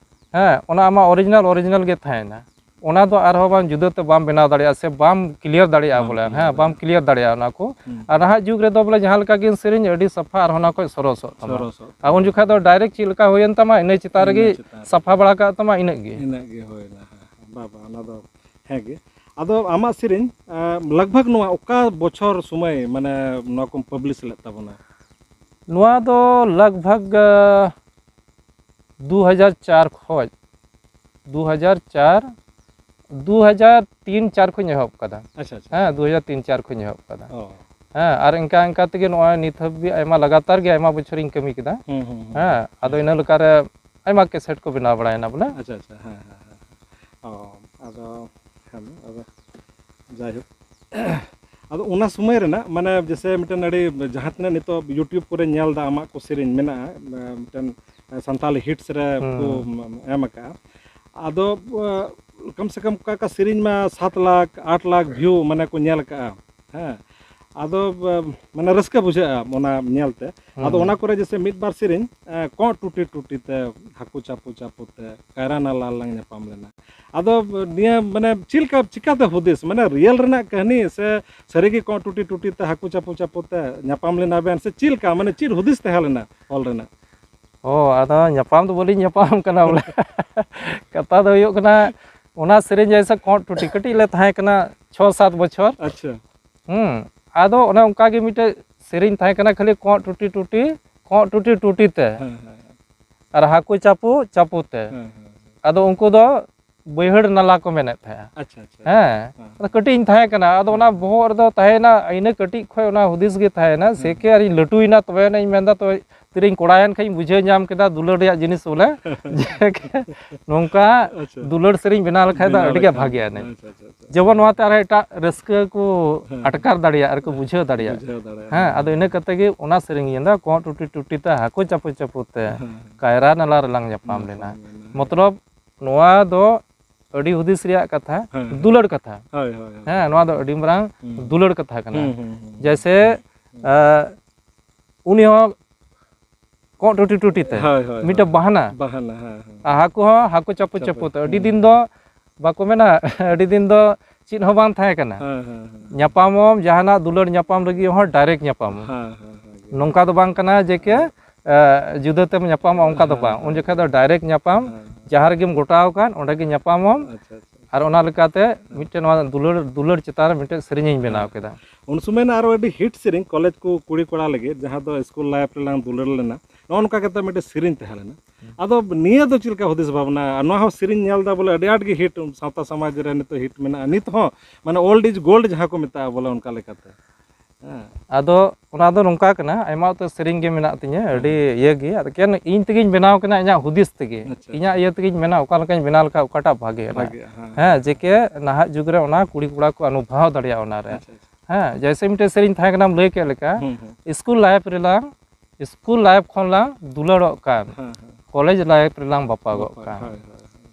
ᱦᱮᱸ, ᱚᱱᱟ ᱟᱢᱟᱜ ᱚᱨᱤᱡᱤᱱᱟᱞ, ᱚᱨᱤᱡᱤᱱᱟᱞ ᱜᱮ ᱛᱟᱦᱮᱸᱭᱮᱱᱟ᱾ ᱚᱱᱟ ᱫᱚ ᱟᱨᱦᱚᱸ ᱵᱟᱝ ᱡᱩᱫᱟᱹ ᱛᱮ ᱵᱟᱢ ᱵᱮᱱᱟᱣ ᱫᱟᱲᱮᱭᱟᱜᱼᱟ ᱥᱮ ᱵᱟᱢ ᱠᱞᱤᱭᱟᱨ ᱫᱟᱲᱮᱭᱟᱜᱼᱟ, ᱵᱟᱢ ᱵᱚᱞᱮ, ᱠᱞᱤᱭᱟᱨ ᱦᱮᱸ, ᱵᱟᱢ ᱫᱟᱲᱮᱭᱟᱜᱼᱟ᱾ ᱠᱞᱤᱭᱟᱨ ᱫᱟᱲᱮᱭᱟᱜᱼᱟ ᱚᱱᱟ ᱠᱚ᱾ ᱦᱩᱸ᱾ ᱟᱨ ᱱᱟᱦᱟᱜ ᱡᱩᱜᱽ ᱨᱮᱫᱚ, ᱵᱚᱞᱮ, ᱡᱟᱦᱟᱸ ᱞᱮᱠᱟ ᱜᱮᱢ ᱥᱮᱨᱮᱧ, ᱟᱹᱰᱤ ᱥᱟᱯᱷᱟ ᱟᱨᱦᱚᱸ ᱚᱱᱟ ᱠᱷᱚᱡ ᱥᱚᱨᱚᱥᱚᱜ ᱛᱟᱢᱟ᱾ ᱥᱚᱨᱚᱥᱚᱜ ᱟᱨ ᱩᱱ ᱛᱟᱢᱟ᱾ ᱡᱚᱠᱷᱟᱡ ᱫᱚ ᱰᱟᱭᱨᱮᱠᱴ ᱪᱮᱫ ᱞᱮᱠᱟ ᱦᱩᱭᱮᱱ ᱛᱟᱢᱟ, ᱤᱱᱟᱹ ᱪᱮᱛᱟᱱ ᱤᱱᱟᱹ ᱨᱮᱜᱮ ᱪᱮᱛᱟᱱ ᱨᱮ᱾ ᱥᱟᱯᱷᱟ ᱵᱟᱲᱟ ᱠᱟᱜ ᱛᱟᱢᱟ, ᱤᱱᱟᱹᱜ ᱜᱮ᱾ ᱤᱱᱟᱹᱜ ᱜᱮ ᱦᱩᱭᱱᱟ, ᱦᱮᱸ, ᱦᱮᱸ᱾ ᱵᱟ, ᱵᱟ, ᱚᱱᱟ ᱫᱚ ᱦᱮᱸ ᱜᱮ᱾ ᱟᱫᱚ ᱟᱢᱟᱜ ᱥᱮᱨᱮᱧ, ᱮᱸ, ᱞᱟᱜᱽ ᱵᱷᱟᱜᱽ ᱱᱚᱣᱟ ᱚᱠᱟ ᱵᱚᱪᱷᱚᱨ ᱥᱚᱢᱚᱭ, ᱢᱟᱱᱮ, ᱱᱚᱣᱟ ᱠᱚᱢ ᱯᱟᱵᱽᱞᱤᱥ ᱞᱮᱫ ᱛᱟᱵᱚᱱᱟ? ᱱᱚᱣᱟ ᱫᱚ ᱞᱟᱜᱽ ᱵᱷᱟᱜᱽ, ᱟᱸ, ᱫᱩ ᱦᱟᱡᱟᱨ ᱪᱟᱨ ᱠᱷᱚᱡ, ᱫᱩ ᱦᱟᱡᱟᱨ ᱪᱟᱨ, ᱫᱩ ᱦᱟᱡᱟᱨ ᱛᱤᱱ ᱪᱟᱨ ᱠᱷᱚᱡ ᱤᱧ ᱮᱦᱚᱵ ᱠᱟᱫᱟ᱾ ᱟᱪᱪᱷᱟ, ᱟᱪᱪᱷᱟ᱾ ᱦᱮᱸ, ᱫᱩ ᱦᱟᱡᱟᱨ ᱛᱤᱱ ᱪᱟᱨ ᱠᱷᱚᱡ ᱤᱧ ᱮᱦᱚᱵ ᱠᱟᱫᱟ᱾ ᱚ᱾ ᱦᱮᱸ, ᱟᱨ ᱤᱱᱠᱟ ᱤᱱᱠᱟ ᱛᱮᱜᱮ ᱱᱚᱜᱼᱚᱭ ᱱᱤᱛ ᱦᱟᱹᱵᱤᱡ ᱟᱭᱢᱟ ᱞᱟᱜᱟᱛᱟᱨ ᱜᱮ ᱟᱭᱢᱟ ᱵᱚᱪᱷᱚᱨᱤᱧ ᱠᱟᱹᱢᱤ ᱠᱮᱫᱟ᱾ ᱦᱩᱸ, ᱦᱩᱸ, ᱦᱩᱸ᱾ ᱦᱮᱸ, ᱟᱫᱚ ᱦᱩᱸ᱾ ᱤᱱᱟᱹ ᱞᱮᱠᱟᱨᱮ ᱟᱭᱢᱟ ᱠᱮᱥᱮᱴ ᱠᱚ ᱵᱮᱱᱟᱣ ᱵᱟᱲᱟᱭᱮᱱᱟ ᱵᱚᱞᱮ᱾ ᱟᱪᱪᱷᱟ, ᱟᱪᱪᱷᱟ, ᱦᱮᱸ, ᱦᱮᱸ, ᱦᱮᱸ᱾ ᱚ, ᱟᱫᱚ, ᱦᱮᱸ, ᱟᱫᱚ ᱡᱟᱭᱦᱳᱠ᱾ ᱟᱫᱚ ᱚᱱᱟ ᱥᱚᱢᱚᱭ ᱨᱮᱱᱟᱜ, ᱢᱟᱱᱮ, ᱡᱮᱥᱮ ᱢᱤᱫᱴᱮᱱ ᱟᱹᱰᱤ, ᱡᱟᱦᱟᱸ ᱛᱤᱱᱟᱹᱜ ᱱᱤᱛᱚᱜ YouTube ᱠᱚᱨᱮ ᱧᱮᱞ ᱮᱫᱟ, ᱟᱢᱟᱜ ᱠᱚ ᱥᱮᱨᱮᱧ ᱢᱮᱱᱟᱜᱼᱟ, ᱢᱤᱫᱴᱮᱱ ᱥᱟᱱᱛᱟᱞᱤ ᱦᱤᱴᱥ ᱨᱮ ᱠᱚ ᱦᱩᱸ᱾ ᱮᱢ ᱟᱠᱟᱜᱼᱟ᱾ ᱟᱫᱚ, ᱟᱸ, ᱠᱚᱢ ᱥᱮ ᱠᱚᱢ ᱚᱠᱟ ᱚᱠᱟ ᱥᱮᱨᱮᱧ ᱢᱟ ᱥᱟᱛ ᱞᱟᱠᱷ ᱟᱴ ᱞᱟᱠᱷ ᱵᱷᱤᱭᱩ ᱢᱟᱱᱮ ᱠᱚ ᱧᱮᱞ ᱠᱟᱜᱼᱟ᱾ ᱦᱮᱸ, ᱟᱫᱚ ᱢᱟᱱᱮ ᱨᱟᱹᱥᱠᱟᱹ ᱵᱩᱡᱷᱟᱹᱜᱼᱟ ᱚᱱᱟ ᱧᱮᱞ ᱛᱮ᱾ ᱟᱫᱚ ᱚᱱᱟ ᱠᱚᱨᱮ ᱡᱮᱥᱮ ᱢᱤᱫ ᱵᱟᱨ ᱥᱮᱨᱮᱧ ᱠᱚᱸᱜ ᱴᱩᱴᱤ ᱴᱩᱴᱤ ᱛᱮ, ᱦᱟᱹᱠᱩ ᱪᱟᱯᱚ ᱪᱟᱯᱚ ᱛᱮ, ᱠᱟᱭᱨᱟ ᱱᱟᱞᱟ ᱨᱮᱞᱟᱝ ᱧᱟᱯᱟᱢ ᱞᱮᱱᱟ᱾ ᱟᱫᱚ ᱱᱤᱭᱟᱹ ᱢᱟᱱᱮ ᱪᱮᱫ ᱞᱮᱠᱟ ᱪᱤᱠᱟᱛᱮ ᱦᱩᱫᱤᱥ, ᱢᱟᱱᱮ ᱨᱤᱭᱮᱞ ᱨᱮᱱᱟᱜ ᱠᱟᱹᱦᱱᱤ ᱥᱮ ᱥᱟᱹᱨᱤᱜᱮ ᱠᱚᱸᱜ ᱴᱩᱴᱤ ᱴᱩᱴᱤ ᱛᱮ ᱦᱟᱹᱠᱩ ᱪᱟᱯᱚ ᱪᱟᱯᱚ ᱛᱮ ᱧᱟᱯᱟᱢ ᱞᱮᱱᱟ ᱵᱮᱱ ᱥᱮ ᱪᱮᱫ ᱞᱮᱠᱟ, ᱢᱟᱱᱮ ᱪᱮᱫ ᱦᱩᱫᱤᱥ ᱛᱟᱦᱮᱸ ᱞᱮᱱᱟ ᱚᱞ ᱨᱮᱱᱟᱜ? ᱚ, ᱟᱫᱚ ᱧᱟᱯᱟᱢ ᱫᱚ ᱵᱟᱹᱞᱤᱧ ᱧᱟᱯᱟᱢ ᱠᱟᱱᱟ ᱵᱚᱞᱮ᱾ ᱠᱟᱛᱷᱟ ᱫᱚ ᱦᱩᱭᱩᱜ ᱠᱟᱱᱟ, ᱚᱱᱟ ᱥᱮᱨᱮᱧ ᱡᱮᱭᱥᱮ ᱠᱚᱸᱜ ᱴᱩᱴᱤ, ᱠᱟᱹᱴᱤᱡ ᱞᱮ ᱛᱟᱦᱮᱸ ᱠᱟᱱᱟ ᱪᱷᱚ ᱥᱟᱛ ᱵᱚᱪᱷᱚᱨ᱾ ᱟᱪᱪᱷᱟ᱾ ᱦᱩᱸ, ᱟᱫᱚ ᱚᱱᱮ ᱚᱱᱠᱟ ᱜᱮ ᱢᱤᱫᱴᱮᱡ ᱥᱮᱨᱮᱧ ᱛᱟᱦᱮᱸ ᱠᱟᱱᱟ, ᱠᱷᱟᱹᱞᱤ ᱠᱚᱸᱜ ᱴᱩᱴᱤ ᱴᱩᱴᱤ, ᱠᱚᱸᱜ ᱴᱩᱴᱤ ᱴᱩᱴᱤ ᱛᱮ᱾ ᱦᱮᱸ, ᱦᱮᱸ, ᱦᱮᱸ᱾ ᱟᱨ ᱦᱟᱹᱠᱩ ᱪᱟᱯᱚ ᱪᱟᱯᱚ ᱛᱮ᱾ ᱦᱮᱸ, ᱦᱮᱸ, ᱦᱮᱸ᱾ ᱟᱫᱚ ᱩᱱᱠᱩ ᱫᱚ ᱵᱟᱹᱭᱦᱟᱹᱲ ᱱᱟᱞᱟ ᱠᱚ ᱢᱮᱱᱮᱫ ᱛᱟᱦᱮᱸᱜᱼᱟ᱾ ᱟᱪᱪᱷᱟ, ᱟᱪᱪᱷᱟ, ᱦᱮᱸ, ᱟᱪᱪᱷᱟ᱾ ᱦᱮᱸ᱾ ᱟᱫᱚ ᱠᱟᱹᱴᱤᱡ ᱤᱧ ᱛᱟᱦᱮᱸ ᱠᱟᱱᱟ, ᱟᱫᱚ ᱚᱱᱟ ᱦᱮᱸ᱾ ᱵᱚᱦᱚᱜ ᱨᱮᱫᱚ ᱛᱟᱦᱮᱸᱭᱮᱱᱟ, ᱤᱱᱟᱹ ᱠᱟᱹᱴᱤᱡ ᱠᱷᱚᱡ ᱚᱱᱟ ᱦᱩᱫᱤᱥ ᱜᱮ ᱛᱟᱦᱮᱸᱭᱮᱱᱟ᱾ ᱦᱮᱸ᱾ ᱥᱮ ᱠᱮ ᱟᱨᱤᱧ ᱞᱟᱹᱴᱩᱭᱮᱱᱟ, ᱛᱚᱵᱮ ᱟᱹᱱᱤᱡ ᱤᱧ ᱢᱮᱱᱫᱟ, ᱛᱚ ᱛᱤᱨᱮᱧ ᱠᱚᱲᱟᱭᱮᱱ ᱠᱷᱟᱡ ᱤᱧ ᱵᱩᱡᱷᱟᱹᱣ ᱧᱟᱢ ᱠᱮᱫᱟ ᱫᱩᱞᱟᱹᱲ ᱨᱮᱭᱟᱜ ᱡᱤᱱᱤᱥ ᱵᱚᱞᱮ᱾ ᱡᱮ ᱱᱚᱝᱠᱟ ᱟᱪᱪᱷᱟ᱾ ᱫᱩᱞᱟᱹᱲ ᱥᱮᱨᱮᱧ ᱵᱮᱱᱟᱣ ᱞᱮᱠᱷᱟᱡ ᱫᱚ ᱵᱮᱱᱟᱣ ᱟᱹᱰᱤ ᱜᱮ ᱞᱮᱠᱷᱟᱱ᱾ ᱵᱷᱟᱜᱮᱭᱟ ᱮᱱᱮᱡ᱾ ᱟᱪᱪᱷᱟ, ᱟᱪᱪᱷᱟ, ᱟᱪᱪᱷᱟ᱾ ᱡᱮᱢᱚᱱ ᱱᱚᱣᱟᱛᱮ ᱟᱨᱦᱚᱸ ᱮᱴᱟᱜ ᱨᱟᱹᱥᱠᱟᱹ ᱠᱚ ᱦᱮᱸ᱾ ᱟᱴᱠᱟᱨ ᱫᱟᱲᱮᱭᱟᱜᱼᱟ ᱟᱨ ᱠᱚ ᱵᱩᱡᱷᱟᱹᱣ ᱫᱟᱲᱮᱭᱟᱜᱼᱟ᱾ ᱵᱩᱡᱷᱟᱹᱣ ᱫᱟᱲᱮᱭᱟᱜᱼᱟ᱾ ᱦᱮᱸ, ᱟᱫᱚ ᱤᱱᱟᱹ ᱠᱟᱛᱮ ᱜᱮ ᱚᱱᱟ ᱥᱮᱨᱮᱧ ᱤᱧ ᱢᱮᱱᱫᱟ, ᱠᱚᱸᱜ ᱴᱩᱴᱤ ᱴᱩᱴᱤ ᱛᱮ ᱦᱟᱹᱠᱩ ᱪᱟᱯᱚ ᱪᱟᱯᱚ ᱛᱮ ᱦᱮᱸ, ᱦᱮᱸ᱾ ᱠᱟᱭᱨᱟ ᱱᱟᱞᱟ ᱨᱮᱞᱟᱝ ᱧᱟᱯᱟᱢ ᱧᱟᱯᱟᱢ ᱞᱮᱱᱟ᱾ ᱞᱮᱱᱟ᱾ ᱢᱚᱛᱞᱚᱵ, ᱱᱚᱣᱟ ᱫᱚ ᱟᱹᱰᱤ ᱦᱩᱫᱤᱥ ᱨᱮᱭᱟᱜ ᱠᱟᱛᱷᱟ, ᱦᱮᱸ, ᱦᱮᱸ᱾ ᱫᱩᱞᱟᱹᱲ ᱠᱟᱛᱷᱟ᱾ ᱦᱳᱭ, ᱦᱳᱭ, ᱦᱳᱭ᱾ ᱦᱮᱸ, ᱱᱚᱣᱟ ᱫᱚ ᱟᱹᱰᱤ ᱢᱟᱨᱟᱝ ᱦᱩᱸ᱾ ᱫᱩᱞᱟᱹᱲ ᱠᱟᱛᱷᱟ ᱠᱟᱱᱟ᱾ ᱦᱩᱸ, ᱦᱩᱸ, ᱦᱩᱸ, ᱦᱩᱸ᱾ ᱡᱮᱭᱥᱮ, ᱦᱩᱸ᱾ ᱟᱸ, ᱩᱱᱤ ᱦᱚᱸ ᱠᱚᱸᱜ ᱴᱩᱴᱤ ᱴᱩᱴᱤ ᱛᱮ, ᱦᱳᱭ, ᱦᱳᱭ, ᱢᱤᱫᱴᱮᱱ ᱦᱳᱭ᱾ ᱵᱟᱦᱟᱱᱟ᱾ ᱵᱟᱦᱟᱱᱟ, ᱦᱮᱸ, ᱦᱮᱸ᱾ ᱟᱨ ᱦᱟᱹᱠᱩ ᱦᱚᱸ ᱦᱟᱹᱠᱩ ᱪᱟᱯᱚ ᱪᱟᱯᱚ ᱪᱟᱯᱚ᱾ ᱛᱮ᱾ ᱟᱹᱰᱤ ᱦᱩᱸ᱾ ᱫᱤᱱ ᱫᱚ ᱵᱟᱠᱚ ᱢᱮᱱᱟ, ᱟᱹᱰᱤ ᱫᱤᱱ ᱫᱚ ᱪᱮᱫ ᱦᱚᱸ ᱵᱟᱝ ᱛᱟᱦᱮᱸ ᱠᱟᱱᱟ᱾ ᱦᱮᱸ, ᱦᱮᱸ, ᱦᱮᱸ᱾ ᱧᱟᱯᱟᱢᱚᱢ, ᱡᱟᱦᱟᱱᱟᱜ ᱫᱩᱞᱟᱹᱲ ᱧᱟᱯᱟᱢ ᱞᱟᱹᱜᱤᱫ ᱦᱚᱸ direct ᱧᱟᱯᱟᱢᱚᱢ᱾ ᱦᱮᱸ, ᱦᱮᱸ, ᱦᱮᱸ, ᱦᱮᱸ᱾ ᱱᱚᱝᱠᱟ ᱫᱚ ᱵᱟᱝ ᱠᱟᱱᱟ ᱡᱮ ᱠᱮ, ᱦᱮᱸ᱾ ᱮ, ᱡᱩᱫᱟᱹ ᱛᱮᱢ ᱧᱟᱯᱟᱢᱚᱜᱼᱟ, ᱚᱱᱠᱟ ᱫᱚ ᱦᱮᱸ, ᱵᱟᱝ᱾ ᱩᱱ ᱦᱮᱸ, ᱡᱚᱠᱷᱮᱡ ᱫᱚ ᱦᱮᱸ᱾ Direct ᱧᱟᱯᱟᱢ, ᱦᱮᱸ, ᱦᱮᱸ᱾ ᱡᱟᱦᱟᱸ ᱨᱮᱜᱮᱢ ᱜᱚᱴᱟᱣ ᱟᱠᱟᱱ, ᱚᱸᱰᱮ ᱜᱮ ᱧᱟᱯᱟᱢᱚᱢ᱾ ᱟᱪᱪᱷᱟ, ᱟᱪᱪᱷᱟ, ᱟᱪᱪᱷᱟ᱾ ᱟᱨ ᱚᱱᱟ ᱞᱮᱠᱟᱛᱮ ᱦᱮᱸ᱾ ᱢᱤᱫᱴᱮᱱ ᱱᱚᱣᱟ ᱫᱩᱞᱟᱹᱲ, ᱫᱩᱞᱟᱹᱲ ᱪᱮᱛᱟᱱ ᱨᱮ ᱢᱤᱫᱴᱮᱱ ᱥᱮᱨᱮᱧ ᱤᱧ ᱵᱮᱱᱟᱣ ᱦᱮᱸ᱾ ᱠᱮᱫᱟ᱾ ᱩᱱ ᱥᱚᱢᱚᱭ ᱨᱮᱱᱟᱜ ᱟᱨᱚ ᱟᱹᱰᱤ hit ᱥᱮᱨᱮᱧ, ᱠᱚᱞᱮᱡᱽ ᱠᱚ ᱠᱩᱲᱤ ᱠᱚᱲᱟ ᱞᱟᱹᱜᱤᱫ, ᱡᱟᱦᱟᱸ ᱫᱚ ᱥᱠᱩᱞ life ᱨᱮᱞᱟᱝ ᱫᱩᱞᱟᱹᱲ ᱞᱮᱱᱟ, ᱱᱚᱜᱼᱚ ᱱᱚᱝᱠᱟ ᱠᱟᱛᱮ ᱢᱤᱫᱴᱮᱱ ᱥᱮᱨᱮᱧ ᱛᱟᱦᱮᱸ ᱞᱮᱱᱟ᱾ ᱦᱩᱸ᱾ ᱟᱫᱚ ᱱᱤᱭᱟᱹ ᱫᱚ ᱪᱮᱫ ᱞᱮᱠᱟ ᱦᱩᱫᱤᱥ ᱵᱷᱟᱵᱽᱱᱟ? ᱟᱨ ᱱᱚᱣᱟ ᱦᱚᱸ ᱥᱮᱨᱮᱧ ᱧᱮᱞ ᱮᱫᱟ ᱵᱚᱞᱮ ᱟᱹᱰᱤ ᱟᱸᱴ ᱜᱮ hit, ᱥᱟᱶᱛᱟ ᱥᱚᱢᱟᱡᱽ ᱨᱮ ᱱᱤᱛᱚᱜ hit ᱢᱮᱱᱟᱜᱼᱟ, ᱱᱤᱛ ᱦᱚᱸ, ᱢᱟᱱᱮ, old is gold ᱡᱟᱦᱟᱸ ᱠᱚ ᱢᱮᱛᱟᱜᱼᱟ ᱵᱚᱞᱮ, ᱚᱱᱠᱟ ᱞᱮᱠᱟᱛᱮ᱾ ᱦᱮᱸ᱾ ᱟᱫᱚ ᱚᱱᱟ ᱫᱚ ᱱᱚᱝᱠᱟ ᱠᱟᱱᱟ, ᱟᱭᱢᱟ ᱩᱛᱟᱹᱨ ᱥᱮᱨᱮᱧ ᱜᱮ ᱢᱮᱱᱟᱜ ᱛᱤᱧᱟᱹ, ᱦᱮᱸ᱾ ᱟᱹᱰᱤ ᱤᱭᱟᱹ ᱜᱮ᱾ ᱟᱫᱚ ᱠᱮᱱ ᱤᱧ ᱛᱮᱜᱮᱧ ᱵᱮᱱᱟᱣ ᱠᱟᱱᱟ, ᱤᱧᱟᱹᱜ ᱦᱩᱫᱤᱥ ᱛᱮᱜᱮ, ᱟᱪᱪᱷᱟ, ᱤᱧᱟᱹᱜ ᱟᱪᱪᱷᱟ᱾ ᱤᱭᱟᱹ ᱛᱮᱜᱮᱧ ᱵᱮᱱᱟᱣ, ᱚᱠᱟ ᱞᱮᱠᱟᱧ ᱵᱮᱱᱟᱣ ᱞᱮᱠᱷᱟᱱ ᱚᱠᱟᱴᱟᱜ ᱵᱷᱟᱜᱮᱜᱼᱟ᱾ ᱵᱷᱟᱜᱮᱜᱼᱟ, ᱦᱮᱸ, ᱦᱮᱸ, ᱦᱮᱸ᱾ ᱡᱮᱠᱮ ᱱᱟᱦᱟᱜ ᱡᱩᱜᱽ ᱨᱮ ᱚᱱᱟ ᱠᱩᱲᱤ ᱠᱚᱲᱟ ᱠᱚ ᱚᱱᱩᱵᱷᱟᱣ ᱫᱟᱲᱮᱭᱟᱜᱼᱟ ᱚᱱᱟ ᱨᱮ᱾ ᱟᱪᱪᱷᱟ, ᱟᱪᱪᱷᱟ᱾ ᱦᱮᱸ, ᱡᱮᱭᱥᱮ ᱢᱤᱫᱴᱮᱱ ᱥᱮᱨᱮᱧ ᱛᱟᱦᱮᱸ ᱠᱟᱱᱟᱢ ᱞᱟᱹᱭ ᱠᱮᱫ ᱞᱮᱠᱟ, ᱦᱩᱸ, ᱦᱩᱸ᱾ ᱥᱠᱩᱞ life ᱨᱮᱞᱟᱝ, ᱥᱠᱩᱞ life ᱠᱷᱚᱱ ᱞᱟᱝ ᱫᱩᱞᱟᱹᱲᱚᱜ ᱠᱟᱱ, ᱦᱮᱸ, ᱦᱮᱸ᱾ ᱠᱚᱞᱮᱡᱽ life ᱨᱮᱞᱟᱝ ᱵᱟᱯᱟᱜᱚᱜ ᱵᱟᱯᱟᱜ, ᱠᱟᱱ᱾ ᱦᱳᱭ, ᱦᱳᱭ, ᱦᱳᱭ᱾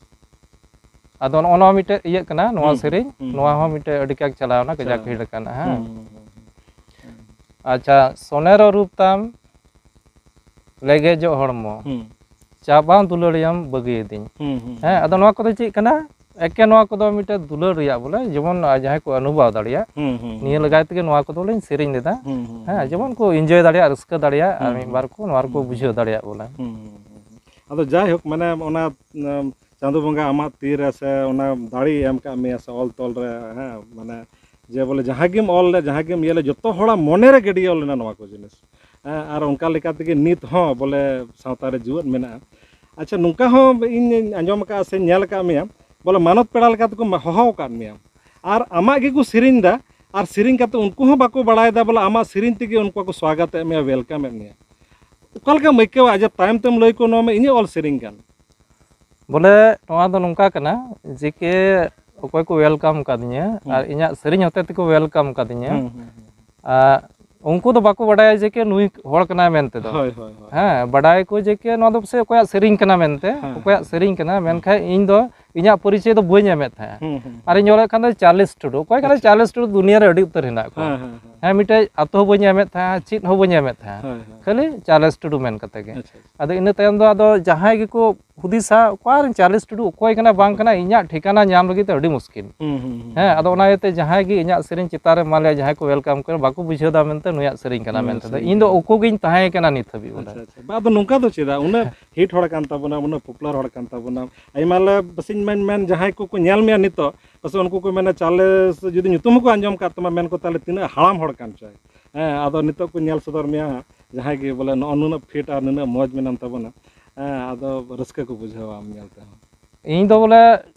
ᱟᱫᱚ ᱱᱚᱜᱼᱚ ᱱᱚᱣᱟ ᱢᱤᱫᱴᱮᱡ ᱤᱭᱟᱹᱜ ᱠᱟᱱᱟ, ᱱᱚᱣᱟ ᱦᱩᱸ, ᱥᱮᱨᱮᱧ, ᱦᱩᱸ, ᱱᱚᱣᱟ ᱦᱩᱸ, ᱦᱚᱸ ᱦᱩᱸ᱾ ᱢᱤᱫᱴᱮᱡ ᱟᱹᱰᱤ ᱠᱟᱡᱟᱠ ᱪᱟᱞᱟᱣᱱᱟ, ᱠᱟᱡᱟᱠ ᱪᱟᱞᱟᱣᱱᱟ᱾ ᱦᱤᱴ ᱟᱠᱟᱱᱟ, ᱦᱮᱸ᱾ ᱦᱩᱸ, ᱦᱩᱸ, ᱦᱩᱸ, ᱦᱩᱸ᱾ ᱟᱪᱪᱷᱟ, ᱥᱚᱱᱮᱨᱚ ᱨᱩᱯ ᱛᱟᱢ ᱞᱮᱜᱮᱡᱚᱜ ᱦᱚᱲᱢᱚ, ᱦᱩᱸ᱾ ᱪᱟ ᱵᱟᱝ ᱫᱩᱞᱟᱹᱲᱤᱭᱟᱢ ᱵᱟᱹᱜᱤᱭᱟᱹᱫᱤᱧ᱾ ᱦᱩᱸ, ᱦᱩᱸ, ᱦᱮᱸ, ᱦᱩᱸ᱾ ᱟᱫᱚ ᱱᱚᱣᱟ ᱠᱚᱫᱚ ᱪᱮᱫ ᱠᱟᱱᱟ? ᱮᱠᱮᱱ ᱱᱚᱣᱟ ᱠᱚᱫᱚ ᱢᱤᱫᱴᱮᱡ ᱫᱩᱞᱟᱹᱲ ᱨᱮᱭᱟᱜ ᱵᱚᱞᱮ, ᱡᱮᱢᱚᱱ, ᱟ, ᱡᱟᱦᱟᱸᱭ ᱠᱚ ᱚᱱᱩᱵᱷᱟᱵ ᱫᱟᱲᱮᱭᱟᱜ, ᱦᱩᱸ, ᱦᱩᱸ, ᱱᱤᱭᱟᱹ ᱦᱩᱸ᱾ ᱞᱮᱠᱟ ᱛᱮᱜᱮ ᱱᱚᱣᱟ ᱠᱚᱫᱚ ᱞᱤᱧ ᱥᱮᱨᱮᱧ ᱞᱮᱫᱟ᱾ ᱦᱩᱸ, ᱦᱩᱸ, ᱦᱮᱸ, ᱦᱩᱸ, ᱡᱮᱢᱚᱱ ᱦᱩᱸ᱾ ᱠᱚ ᱤᱱᱡᱚᱭ ᱫᱟᱲᱮᱭᱟᱜ, ᱟᱨ ᱦᱩᱸ, ᱢᱤᱫ ᱦᱩᱸ᱾ ᱵᱟᱨ ᱠᱚ ᱱᱚᱣᱟ ᱨᱮᱠᱚ ᱦᱩᱸ, ᱦᱩᱸ᱾ ᱵᱩᱡᱷᱟᱹᱣ ᱫᱟᱲᱮᱭᱟᱜ ᱵᱚᱞᱮ᱾ ᱦᱩᱸ, ᱦᱩᱸ, ᱦᱩᱸ, ᱦᱩᱸ᱾ ᱟᱫᱚ ᱡᱟᱭᱦᱳᱠ, ᱢᱟᱱᱮ ᱚᱱᱟ, ᱩᱢ, ᱪᱟᱸᱫᱳ ᱵᱚᱸᱜᱟ ᱟᱢᱟᱜ ᱛᱤ ᱨᱮ ᱥᱮ ᱚᱱᱟ ᱫᱟᱲᱮ ᱮᱢ ᱠᱟᱜ ᱢᱮᱭᱟ ᱥᱮ ᱚᱞ ᱛᱚᱞ ᱨᱮ, ᱦᱮᱸ, ᱢᱟᱱᱮ ᱡᱮ ᱵᱚᱞᱮ ᱡᱟᱦᱟᱸ ᱜᱮᱢ ᱚᱞ ᱞᱮᱫ, ᱡᱟᱦᱟᱸ ᱜᱮᱢ ᱤᱭᱟᱹ ᱞᱮᱫ, ᱡᱚᱛᱚ ᱦᱚᱲᱟᱜ ᱢᱚᱱᱮ ᱨᱮ ᱜᱟᱹᱰᱭᱟᱹᱣ ᱞᱮᱱᱟ ᱱᱚᱣᱟ ᱠᱚ ᱡᱤᱱᱤᱥ᱾ ᱦᱮᱸ, ᱟᱨ ᱚᱱᱠᱟ ᱞᱮᱠᱟ ᱛᱮᱜᱮ ᱱᱤᱛ ᱦᱚᱸ ᱵᱚᱞᱮ ᱥᱟᱶᱛᱟ ᱨᱮ ᱡᱤᱣᱮᱫ ᱢᱮᱱᱟᱜᱼᱟ᱾ ᱟᱪᱪᱷᱟ, ᱱᱚᱝᱠᱟ ᱦᱚᱸ ᱤᱧ ᱟᱸᱡᱚᱢ ᱟᱠᱟᱫᱼᱟ ᱥᱮ ᱧᱮᱞ ᱟᱠᱟᱫ ᱢᱮᱭᱟ, ᱵᱚᱞᱮ ᱢᱟᱱᱚᱛ ᱯᱮᱲᱟ ᱞᱮᱠᱟ ᱛᱮᱠᱚ ᱦᱚᱦᱚ ᱟᱠᱟᱫ ᱢᱮᱭᱟ, ᱟᱨ ᱟᱢᱟᱜ ᱜᱮᱠᱚ ᱥᱮᱨᱮᱧ ᱮᱫᱟ, ᱟᱨ ᱥᱮᱨᱮᱧ ᱠᱟᱛᱮ ᱩᱱᱠᱩ ᱦᱚᱸ ᱵᱟᱠᱚ ᱵᱟᱲᱟᱭᱮᱫᱟ, ᱵᱚᱞᱮ ᱟᱢᱟᱜ ᱥᱮᱨᱮᱧ ᱛᱮᱜᱮ ᱩᱱᱠᱩ ᱠᱚ ᱥᱣᱟᱜᱟᱛ ᱮᱫ ᱢᱮᱭᱟ, ᱣᱮᱞᱠᱟᱢ ᱮᱫ ᱢᱮᱭᱟ᱾ ᱚᱠᱟ ᱞᱮᱠᱟᱢ ᱟᱹᱭᱠᱟᱹᱣᱟ? ᱟᱡ ᱛᱟᱭᱚᱢ ᱛᱮᱢ ᱞᱟᱹᱭ ᱟᱠᱚ, ᱱᱚᱣᱟ ᱢᱟ ᱤᱧᱟᱹᱜ ᱚᱞ ᱥᱮᱨᱮᱧ ᱠᱟᱱ᱾ ᱵᱚᱞᱮ ᱱᱚᱣᱟ ᱫᱚ ᱱᱚᱝᱠᱟ ᱠᱟᱱᱟ, ᱡᱮ ᱠᱮ ᱚᱠᱚᱭ ᱠᱚ ᱣᱮᱞᱠᱟᱢ ᱠᱟᱫᱤᱧᱟ, ᱦᱩᱸ᱾ ᱟᱨ ᱤᱧᱟᱹᱜ ᱥᱮᱨᱮᱧ ᱦᱚᱛᱮ ᱛᱮᱠᱚ ᱣᱮᱞᱠᱟᱢ ᱠᱟᱫᱤᱧᱟ, ᱦᱩᱸ, ᱦᱩᱸ, ᱦᱩᱸ᱾ ᱟᱨ ᱩᱱᱠᱩ ᱫᱚ ᱵᱟᱠᱚ ᱵᱟᱰᱟᱭᱟ ᱡᱮ ᱠᱮ ᱱᱩᱭ ᱦᱚᱲ ᱠᱟᱱᱟᱭ ᱢᱮᱱᱛᱮ ᱫᱚ᱾ ᱦᱳᱭ, ᱦᱳᱭ, ᱦᱳᱭ᱾ ᱦᱮᱸ, ᱵᱟᱰᱟᱭ ᱠᱚ ᱡᱮ ᱠᱮ ᱱᱚᱣᱟ ᱫᱚ ᱯᱟᱥᱮᱡ ᱚᱠᱚᱭᱟᱜ ᱥᱮᱨᱮᱧ ᱠᱟᱱᱟ ᱢᱮᱱᱛᱮ, ᱦᱮᱸ, ᱚᱠᱚᱭᱟᱜ ᱦᱮᱸ᱾ ᱥᱮᱨᱮᱧ ᱠᱟᱱᱟ, ᱦᱩᱸ᱾ ᱢᱮᱱᱠᱷᱟᱱ ᱤᱧ ᱫᱚ ᱤᱧᱟᱹᱜ ᱯᱚᱨᱤᱪᱚᱭ ᱫᱚ ᱵᱟᱹᱧ ᱮᱢᱮᱫ ᱛᱟᱦᱮᱸᱫ᱾ ᱦᱩᱸ, ᱦᱩᱸ, ᱟᱨᱤᱧ ᱦᱩᱸ᱾ ᱚᱞᱮᱫ ᱠᱷᱟᱱ ᱫᱚ ᱪᱟᱨᱞᱤᱥ ᱴᱩᱰᱩ, ᱚᱠᱚᱭ ᱠᱟᱱᱟᱭ ᱟᱪᱪᱷᱟ᱾ ᱪᱟᱨᱞᱤᱥ ᱴᱩᱰᱩ? ᱫᱩᱱᱤᱭᱟᱹ ᱨᱮ ᱟᱹᱰᱤ ᱩᱛᱟᱹᱨ ᱦᱮᱱᱟᱜ ᱠᱚᱣᱟ᱾ ᱦᱮᱸ, ᱦᱮᱸ, ᱦᱮᱸ᱾ ᱦᱮᱸ, ᱢᱤᱫᱴᱮᱡ ᱟᱛᱳ ᱦᱚᱸ ᱵᱟᱹᱧ ᱮᱢᱮᱫ ᱛᱟᱦᱮᱸᱫ, ᱪᱮᱫ ᱦᱚᱸ ᱵᱟᱹᱧ ᱮᱢᱮᱫ ᱛᱟᱦᱮᱸᱫ᱾ ᱦᱳᱭ, ᱦᱳᱭ᱾ ᱠᱷᱟᱹᱞᱤ ᱪᱟᱨᱞᱤᱥ ᱴᱩᱰᱩ ᱢᱮᱱ ᱠᱟᱛᱮ ᱜᱮ᱾ ᱟᱪᱪᱷᱟ, ᱟᱪᱪᱷᱟ᱾ ᱟᱫᱚ ᱤᱱᱟᱹ ᱛᱟᱭᱚᱢ ᱫᱚ ᱟᱫᱚ ᱡᱟᱦᱟᱸᱭ ᱜᱮᱠᱚ ᱦᱩᱫᱤᱥᱟ, ᱚᱠᱟᱨᱮ ᱪᱟᱨᱞᱤᱥ ᱴᱩᱰᱩ ᱚᱠᱚᱭ ᱠᱟᱱᱟ ᱵᱟᱝ ᱠᱟᱱᱟ, ᱤᱧᱟᱹᱜ ᱴᱷᱤᱠᱟᱱᱟ ᱧᱟᱢ ᱞᱟᱹᱜᱤᱫ ᱛᱮ ᱟᱹᱰᱤ ᱢᱩᱥᱠᱤᱞ᱾ ᱦᱩᱸ, ᱦᱩᱸ, ᱦᱩᱸ, ᱦᱮᱸ, ᱦᱩᱸ, ᱟᱫᱚ ᱦᱩᱸ᱾ ᱚᱱᱟ ᱤᱭᱟᱹᱛᱮ ᱡᱟᱦᱟᱸᱭ ᱜᱮ ᱤᱧᱟᱹᱜ ᱥᱮᱨᱮᱧ ᱪᱮᱛᱟᱱ ᱨᱮ ᱢᱟᱱᱞᱤᱭᱟ ᱡᱟᱦᱟᱸᱭ ᱠᱚ ᱣᱮᱞᱠᱟᱢ ᱠᱚ ᱵᱟᱠᱚ ᱵᱩᱡᱷᱟᱹᱣ ᱫᱟ ᱢᱮᱱᱛᱮ ᱫᱚ, ᱱᱩᱭᱟᱜ ᱤᱧ ᱫᱚ ᱥᱮᱨᱮᱧ ᱠᱟᱱᱟ ᱱᱩᱭᱟᱜ ᱢᱮᱱᱛᱮ ᱫᱚ᱾ ᱥᱮᱨᱮᱧ ᱤᱧ ᱫᱚ ᱠᱟᱱᱟ᱾ ᱩᱠᱩ ᱜᱤᱧ ᱛᱟᱦᱮᱸ ᱠᱟᱱᱟ ᱱᱤᱛ ᱦᱟᱹᱵᱤᱡ ᱵᱚᱞᱮ᱾ ᱟᱪᱪᱷᱟ, ᱟᱪᱪᱷᱟ᱾ ᱵᱟ, ᱟᱫᱚ ᱱᱚᱝᱠᱟ ᱫᱚ ᱪᱮᱫᱟᱜ? ᱩᱱᱟᱹᱜ ᱦᱤᱴ ᱦᱚᱲ ᱠᱟᱱ ᱛᱟᱵᱚᱱᱟ, ᱩᱱᱟᱹᱜ ᱯᱚᱯᱩᱞᱟᱨ ᱦᱚᱲ ᱠᱟᱱ ᱛᱟᱵᱚᱱᱟ᱾ ᱟᱭᱢᱟ ᱞᱮ ᱯᱟᱥᱮᱡ ᱢᱮᱱ, ᱢᱮᱱ ᱡᱟᱦᱟᱸᱭ ᱠᱚᱠᱚ ᱧᱮᱞ ᱢᱮᱭᱟ ᱱᱤᱛᱚᱜ, ᱯᱟᱥᱮᱡ ᱩᱱᱠᱩ ᱠᱚ ᱢᱮᱱᱟ, "ᱪᱟᱞᱮ ᱡᱩᱫᱤ ᱧᱩᱛᱩᱢ ᱦᱚᱸᱠᱚ ᱟᱸᱡᱚᱢ ᱠᱟᱜ ᱛᱟᱢᱟ, ᱢᱮᱱ ᱠᱚ, ᱛᱟᱦᱞᱮ ᱛᱤᱱᱟᱹᱜ ᱦᱟᱲᱟᱢ ᱦᱚᱲ ᱠᱟᱱ ᱪᱚᱭ?" ᱦᱮᱸ, ᱟᱫᱚ ᱱᱤᱛᱚᱜ ᱠᱚ ᱧᱮᱞ ᱥᱚᱫᱚᱨ ᱢᱮᱭᱟ ᱡᱟᱦᱟᱸᱭ ᱜᱮ ᱵᱚᱞᱮ ᱱᱚᱜᱼᱚ ᱱᱩᱱᱟᱹᱜ ᱯᱷᱤᱴ ᱟᱨ ᱱᱩᱱᱟᱹᱜ ᱢᱚᱡᱽ ᱢᱮᱱᱟᱢ ᱛᱟᱵᱚᱱᱟ᱾ ᱦᱮᱸ, ᱟᱫᱚ ᱨᱟᱹᱥᱠᱟᱹ ᱠᱚ ᱵᱩᱡᱷᱟᱹᱣᱟ ᱟᱢ ᱧᱮᱞ ᱛᱮᱦᱚᱸ᱾ ᱤᱧ ᱫᱚ ᱵᱚᱞᱮ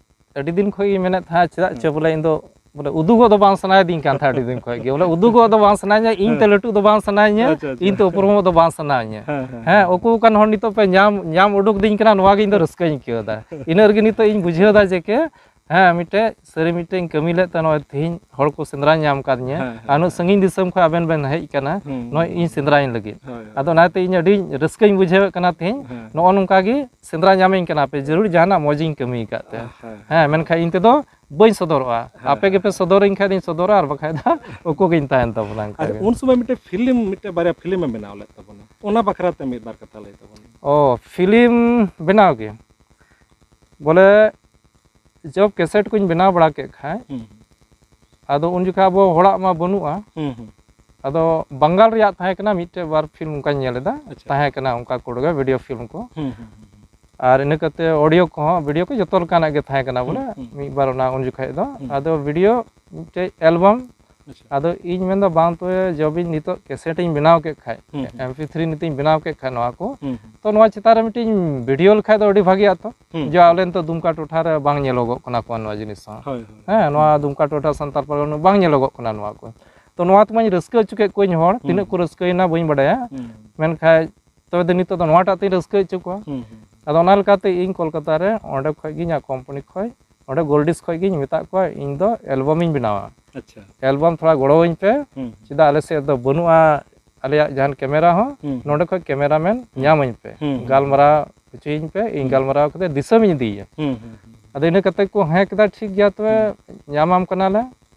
ᱟᱹᱰᱤ ᱫᱤᱱ ᱠᱷᱚᱡ ᱜᱤᱧ ᱢᱮᱱᱮᱫ ᱛᱟᱦᱮᱸᱫ, ᱪᱮᱫᱟᱜ ᱪᱚ ᱦᱮᱸ᱾ ᱵᱚᱞᱮ ᱤᱧ ᱫᱚ ᱵᱚᱞᱮ ᱩᱫᱩᱜᱚᱜ ᱫᱚ ᱵᱟᱝ ᱥᱟᱱᱟᱭᱮᱫᱤᱧ ᱠᱟᱱ ᱛᱟᱦᱮᱸᱫ ᱟᱹᱰᱤ ᱫᱤᱱ ᱠᱷᱚᱡ ᱜᱮ᱾ ᱵᱚᱞᱮ ᱩᱫᱩᱜᱚᱜ ᱫᱚ ᱵᱟᱝ ᱥᱟᱱᱟᱧᱟ, ᱤᱧ ᱛᱮ ᱦᱮᱸ᱾ ᱞᱟᱹᱴᱩᱜ ᱫᱚ ᱵᱟᱝ ᱥᱟᱱᱟᱧᱟ, ᱟᱪᱪᱷᱟ, ᱟᱪᱪᱷᱟ᱾ ᱤᱧ ᱛᱮ ᱩᱯᱨᱩᱢᱚᱜ ᱫᱚ ᱵᱟᱝ ᱥᱟᱱᱟᱧᱟ᱾ ᱦᱮᱸ, ᱦᱮᱸ, ᱦᱮᱸ, ᱦᱮᱸ᱾ ᱩᱠᱩ ᱟᱠᱟᱱ ᱦᱚᱲ ᱱᱤᱛᱚᱜ ᱯᱮ ᱧᱟᱢ, ᱧᱟᱢ ᱩᱰᱩᱠ ᱫᱤᱧ ᱠᱟᱱᱟ, ᱱᱚᱣᱟ ᱜᱮ ᱤᱧ ᱫᱚ ᱨᱟᱹᱥᱠᱟᱹᱧ ᱟᱹᱭᱠᱟᱹᱣ ᱮᱫᱟ᱾ ᱤᱱᱟᱹ ᱨᱮᱜᱮ ᱱᱤᱛᱚᱜ ᱤᱧ ᱵᱩᱡᱷᱟᱹᱣ ᱮᱫᱟ ᱡᱮ ᱠᱮ ᱦᱮᱸ, ᱢᱤᱫᱴᱮᱡ ᱥᱟᱹᱨᱤ ᱢᱤᱫᱴᱮᱡ ᱤᱧ ᱠᱟᱹᱢᱤ ᱞᱮᱫ ᱛᱮ ᱱᱚᱜᱼᱚᱭ ᱛᱮᱦᱮᱧ ᱦᱚᱲ ᱠᱚ ᱥᱮᱸᱫᱽᱨᱟᱧ ᱧᱟᱢ ᱠᱟᱫᱤᱧᱟ᱾ ᱦᱮᱸ, ᱦᱮᱸ, ᱟᱨ ᱩᱱᱟᱹᱜ ᱦᱮᱸ᱾ ᱥᱟᱺᱜᱤᱧ ᱫᱤᱥᱚᱢ ᱠᱷᱚᱱ ᱟᱵᱮᱱ ᱵᱮᱱ ᱦᱮᱡ ᱟᱠᱟᱱᱟ, ᱦᱩᱸ, ᱱᱚᱜᱼᱚᱭ ᱦᱩᱸ, ᱤᱧ ᱦᱩᱸ᱾ ᱥᱮᱸᱫᱽᱨᱟᱧ ᱞᱟᱹᱜᱤᱫ᱾ ᱦᱳᱭ, ᱦᱳᱭ, ᱟᱫᱚ ᱦᱳᱭ᱾ ᱚᱱᱟᱛᱮ ᱤᱧ ᱟᱹᱰᱤ ᱨᱟᱹᱥᱠᱟᱹᱧ ᱵᱩᱡᱷᱟᱹᱣᱮᱫ ᱠᱟᱱᱟ ᱛᱮᱦᱮᱧ᱾ ᱦᱮᱸ᱾ ᱱᱚᱜᱼᱚ ᱱᱚᱝᱠᱟ ᱜᱮ ᱥᱮᱸᱫᱽᱨᱟ ᱧᱟᱢᱤᱧ ᱠᱟᱱᱟ ᱯᱮ, ᱡᱟᱹᱨᱩᱲ ᱡᱟᱦᱟᱱᱟᱜ ᱢᱚᱡᱽ ᱤᱧ ᱠᱟᱹᱢᱤ ᱟᱠᱟᱫ ᱛᱮ᱾ ᱦᱮᱸ, ᱦᱮᱸ, ᱦᱮᱸ, ᱦᱮᱸ᱾ ᱢᱮᱱᱠᱷᱟᱱ ᱤᱧ ᱛᱮᱫᱚ ᱵᱟᱹᱧ ᱥᱚᱫᱚᱨᱚᱜᱼᱟ᱾ ᱦᱮᱸ, ᱟᱯᱮ ᱦᱮᱸ᱾ ᱜᱮᱯᱮ ᱥᱚᱫᱚᱨᱟᱹᱧ ᱠᱷᱟᱱ ᱫᱚᱧ ᱥᱚᱫᱚᱨᱟ, ᱟᱨ ᱵᱟᱠᱷᱟᱡ ᱫᱚ ᱩᱠᱩ ᱜᱤᱧ ᱛᱟᱦᱮᱱ ᱛᱟᱵᱚᱱᱟ ᱚᱱᱠᱟ ᱟᱪᱪᱷᱟ, ᱜᱮ᱾ ᱩᱱ ᱥᱚᱢᱚᱭ ᱢᱤᱫᱴᱮᱡ ᱯᱷᱤᱞᱢ, ᱢᱤᱫᱴᱮᱡ ᱵᱟᱨᱭᱟ ᱯᱷᱤᱞᱢ ᱮᱢ ᱵᱮᱱᱟᱣ ᱞᱮᱫ ᱛᱟᱵᱚᱱᱟ, ᱚᱱᱟ ᱵᱟᱠᱷᱨᱟ ᱛᱮ ᱢᱤᱫ ᱵᱟᱨ ᱠᱟᱛᱷᱟ ᱞᱟᱹᱭ ᱛᱟᱵᱚᱱ ᱢᱮ᱾ ᱚ, ᱯᱷᱤᱞᱢ ᱵᱮᱱᱟᱣ ᱜᱮ᱾ ᱵᱚᱞᱮ, ᱡᱚᱵ ᱠᱮᱥᱮᱴ ᱠᱚᱧ ᱵᱮᱱᱟᱣ ᱵᱟᱲᱟ ᱠᱮᱫ ᱠᱷᱟᱡ, ᱦᱩᱸ᱾ ᱟᱫᱚ ᱩᱱ ᱡᱚᱠᱷᱟᱡ ᱟᱵᱚ ᱦᱚᱲᱟᱜ ᱢᱟ ᱵᱟᱹᱱᱩᱜᱼᱟ᱾ ᱦᱩᱸ, ᱦᱩᱸ᱾ ᱟᱫᱚ ᱵᱟᱝᱜᱟᱞ ᱨᱮᱭᱟᱜ ᱛᱟᱦᱮᱸ ᱠᱟᱱᱟ, ᱢᱤᱫᱴᱮᱡ ᱵᱟᱨ ᱯᱷᱤᱞᱢ ᱚᱱᱠᱟᱧ ᱧᱮᱞ ᱮᱫᱟ, ᱟᱪᱪᱷᱟ᱾ ᱛᱟᱦᱮᱸ ᱠᱟᱱᱟ ᱚᱱᱠᱟ ᱠᱚᱲᱜᱟ ᱵᱷᱤᱰᱤᱭᱳ ᱯᱷᱤᱞᱢ ᱠᱚ᱾ ᱦᱩᱸ, ᱦᱩᱸ, ᱦᱩᱸ, ᱦᱩᱸ᱾ ᱟᱨ ᱤᱱᱟᱹ ᱠᱟᱛᱮ ᱚᱰᱤᱭᱳ ᱠᱚᱦᱚᱸ, ᱵᱷᱤᱰᱤᱭᱳ ᱠᱚ ᱡᱚᱛᱚ ᱞᱮᱠᱟᱱᱟᱜ ᱜᱮ ᱛᱟᱦᱮᱸ ᱠᱟᱱᱟ ᱦᱩᱸ, ᱵᱚᱞᱮ, ᱦᱩᱸ᱾ ᱢᱤᱫ ᱵᱟᱨ ᱚᱱᱟ ᱩᱱ ᱡᱚᱠᱷᱟᱡ ᱫᱚ᱾ ᱦᱩᱸ᱾ ᱟᱫᱚ ᱵᱷᱤᱰᱤᱭᱳ ᱢᱤᱫᱴᱮᱡ ᱮᱞᱵᱟᱢ᱾ ᱟᱪᱪᱷᱟ᱾ ᱟᱫᱚ ᱤᱧ ᱢᱮᱱᱫᱟ, ᱵᱟᱝ ᱛᱚᱵᱮ ᱡᱚᱵ ᱤᱧ ᱱᱤᱛᱚᱜ ᱠᱮᱥᱮᱴ ᱤᱧ ᱵᱮᱱᱟᱣ ᱠᱮᱫ ᱠᱷᱟᱡ, ᱦᱩᱸ, ᱦᱩᱸ᱾ ᱮᱢ ᱯᱤ ᱛᱷᱨᱤ ᱱᱤᱛᱚᱜ ᱤᱧ ᱵᱮᱱᱟᱣ ᱠᱮᱫ ᱠᱷᱟᱡ ᱱᱚᱣᱟ ᱠᱚ, ᱦᱩᱸ, ᱦᱩᱸ᱾ ᱛᱚ ᱱᱚᱣᱟ ᱪᱮᱛᱟᱱ ᱨᱮ ᱢᱤᱫᱴᱮᱡ ᱤᱧ ᱵᱷᱤᱰᱤᱭᱳ ᱞᱮᱠᱷᱟᱡ ᱫᱚ ᱟᱹᱰᱤ ᱵᱷᱟᱜᱤᱜᱼᱟ ᱛᱚ᱾ ᱦᱩᱸ᱾ ᱡᱮ ᱟᱞᱮ ᱱᱤᱛᱚᱜ ᱫᱩᱢᱠᱟ ᱴᱚᱴᱷᱟ ᱨᱮ ᱵᱟᱝ ᱧᱮᱞᱚᱜᱚᱜ ᱠᱟᱱᱟ ᱠᱚ ᱱᱚᱣᱟ ᱡᱤᱱᱤᱥ ᱦᱚᱸ᱾ ᱦᱳᱭ, ᱦᱳᱭ᱾ ᱦᱮᱸ, ᱱᱚᱣᱟ ᱦᱩᱸ᱾ ᱫᱩᱢᱠᱟ ᱴᱚᱴᱷᱟ ᱥᱟᱱᱛᱟᱲ ᱯᱟᱨᱜᱟᱱᱟ ᱵᱟᱝ ᱧᱮᱞᱚᱜᱚᱜ ᱠᱟᱱᱟ ᱱᱚᱣᱟ ᱠᱚ᱾ ᱛᱚ ᱱᱚᱣᱟ ᱛᱮᱢᱟᱧ ᱨᱟᱹᱥᱠᱟᱹ ᱦᱚᱪᱚ ᱠᱮᱫ ᱠᱚᱣᱟᱧ ᱦᱚᱲ, ᱦᱩᱸ᱾ ᱛᱤᱱᱟᱹᱜ ᱠᱚ ᱨᱟᱹᱥᱠᱟᱹᱭᱮᱱᱟ ᱵᱟᱹᱧ ᱵᱟᱰᱟᱭᱟ᱾ ᱦᱩᱸ᱾ ᱢᱮᱱᱠᱷᱟᱡ ᱛᱚᱵᱮ ᱫᱚ ᱱᱤᱛᱚᱜ ᱫᱚ ᱱᱚᱣᱟᱴᱟᱜ ᱛᱤᱧ ᱨᱟᱹᱥᱠᱟᱹ ᱦᱚᱪᱚ ᱠᱚᱣᱟ᱾ ᱦᱩᱸ, ᱦᱩᱸ᱾ ᱟᱫᱚ ᱚᱱᱟ ᱞᱮᱠᱟᱛᱮ ᱤᱧ ᱠᱳᱞᱠᱟᱛᱟ ᱨᱮ ᱚᱸᱰᱮ ᱠᱷᱚᱡ ᱜᱮ ᱤᱧᱟᱹᱜ ᱠᱳᱢᱯᱟᱱᱤ ᱠᱷᱚᱡ, ᱚᱸᱰᱮ ᱜᱳᱞᱰᱤᱥ ᱠᱷᱚᱡ ᱜᱤᱧ ᱢᱮᱛᱟᱜ ᱠᱚᱣᱟ, ᱤᱧ ᱫᱚ ᱮᱞᱵᱟᱢ ᱤᱧ ᱵᱮᱱᱟᱣᱟ᱾ ᱟᱪᱪᱷᱟ᱾ ᱮᱞᱵᱟᱢ ᱛᱷᱚᱲᱟ ᱜᱚᱲᱚᱣᱟᱹᱧ ᱯᱮ, ᱦᱩᱸ᱾ ᱪᱮᱫᱟᱜ ᱟᱞᱮ ᱥᱮᱫ ᱫᱚ ᱵᱟᱹᱱᱩᱜᱼᱟ ᱟᱞᱮᱭᱟᱜ ᱡᱟᱦᱟᱱ ᱠᱮᱢᱮᱨᱟ ᱦᱚᱸ, ᱦᱩᱸ, ᱦᱩᱸ᱾ ᱱᱚᱸᱰᱮ ᱠᱷᱚᱡ ᱠᱮᱢᱮᱨᱟ ᱢᱮᱱ ᱦᱩᱸ᱾ ᱧᱟᱢᱟᱹᱧ ᱯᱮ, ᱦᱩᱸ, ᱦᱩᱸ, ᱜᱟᱞᱢᱟᱨᱟᱣ ᱦᱚᱪᱚᱭᱤᱧ ᱯᱮ, ᱤᱧ ᱦᱩᱸ᱾ ᱜᱟᱞᱢᱟᱨᱟᱣ ᱠᱟᱛᱮ ᱫᱤᱥᱚᱢᱤᱧ ᱤᱫᱤᱭᱮᱭᱟ᱾ ᱦᱩᱸ, ᱦᱩᱸ, ᱦᱩᱸ᱾ ᱟᱫᱚ ᱤᱱᱟᱹ ᱠᱟᱛᱮ ᱠᱚ ᱦᱮᱸ ᱠᱮᱫᱟ, ᱴᱷᱤᱠ ᱜᱮᱭᱟ ᱛᱚᱵᱮ, ᱦᱩᱸ᱾ ᱧᱟᱢᱟᱢ ᱠᱟᱱᱟᱞᱮ᱾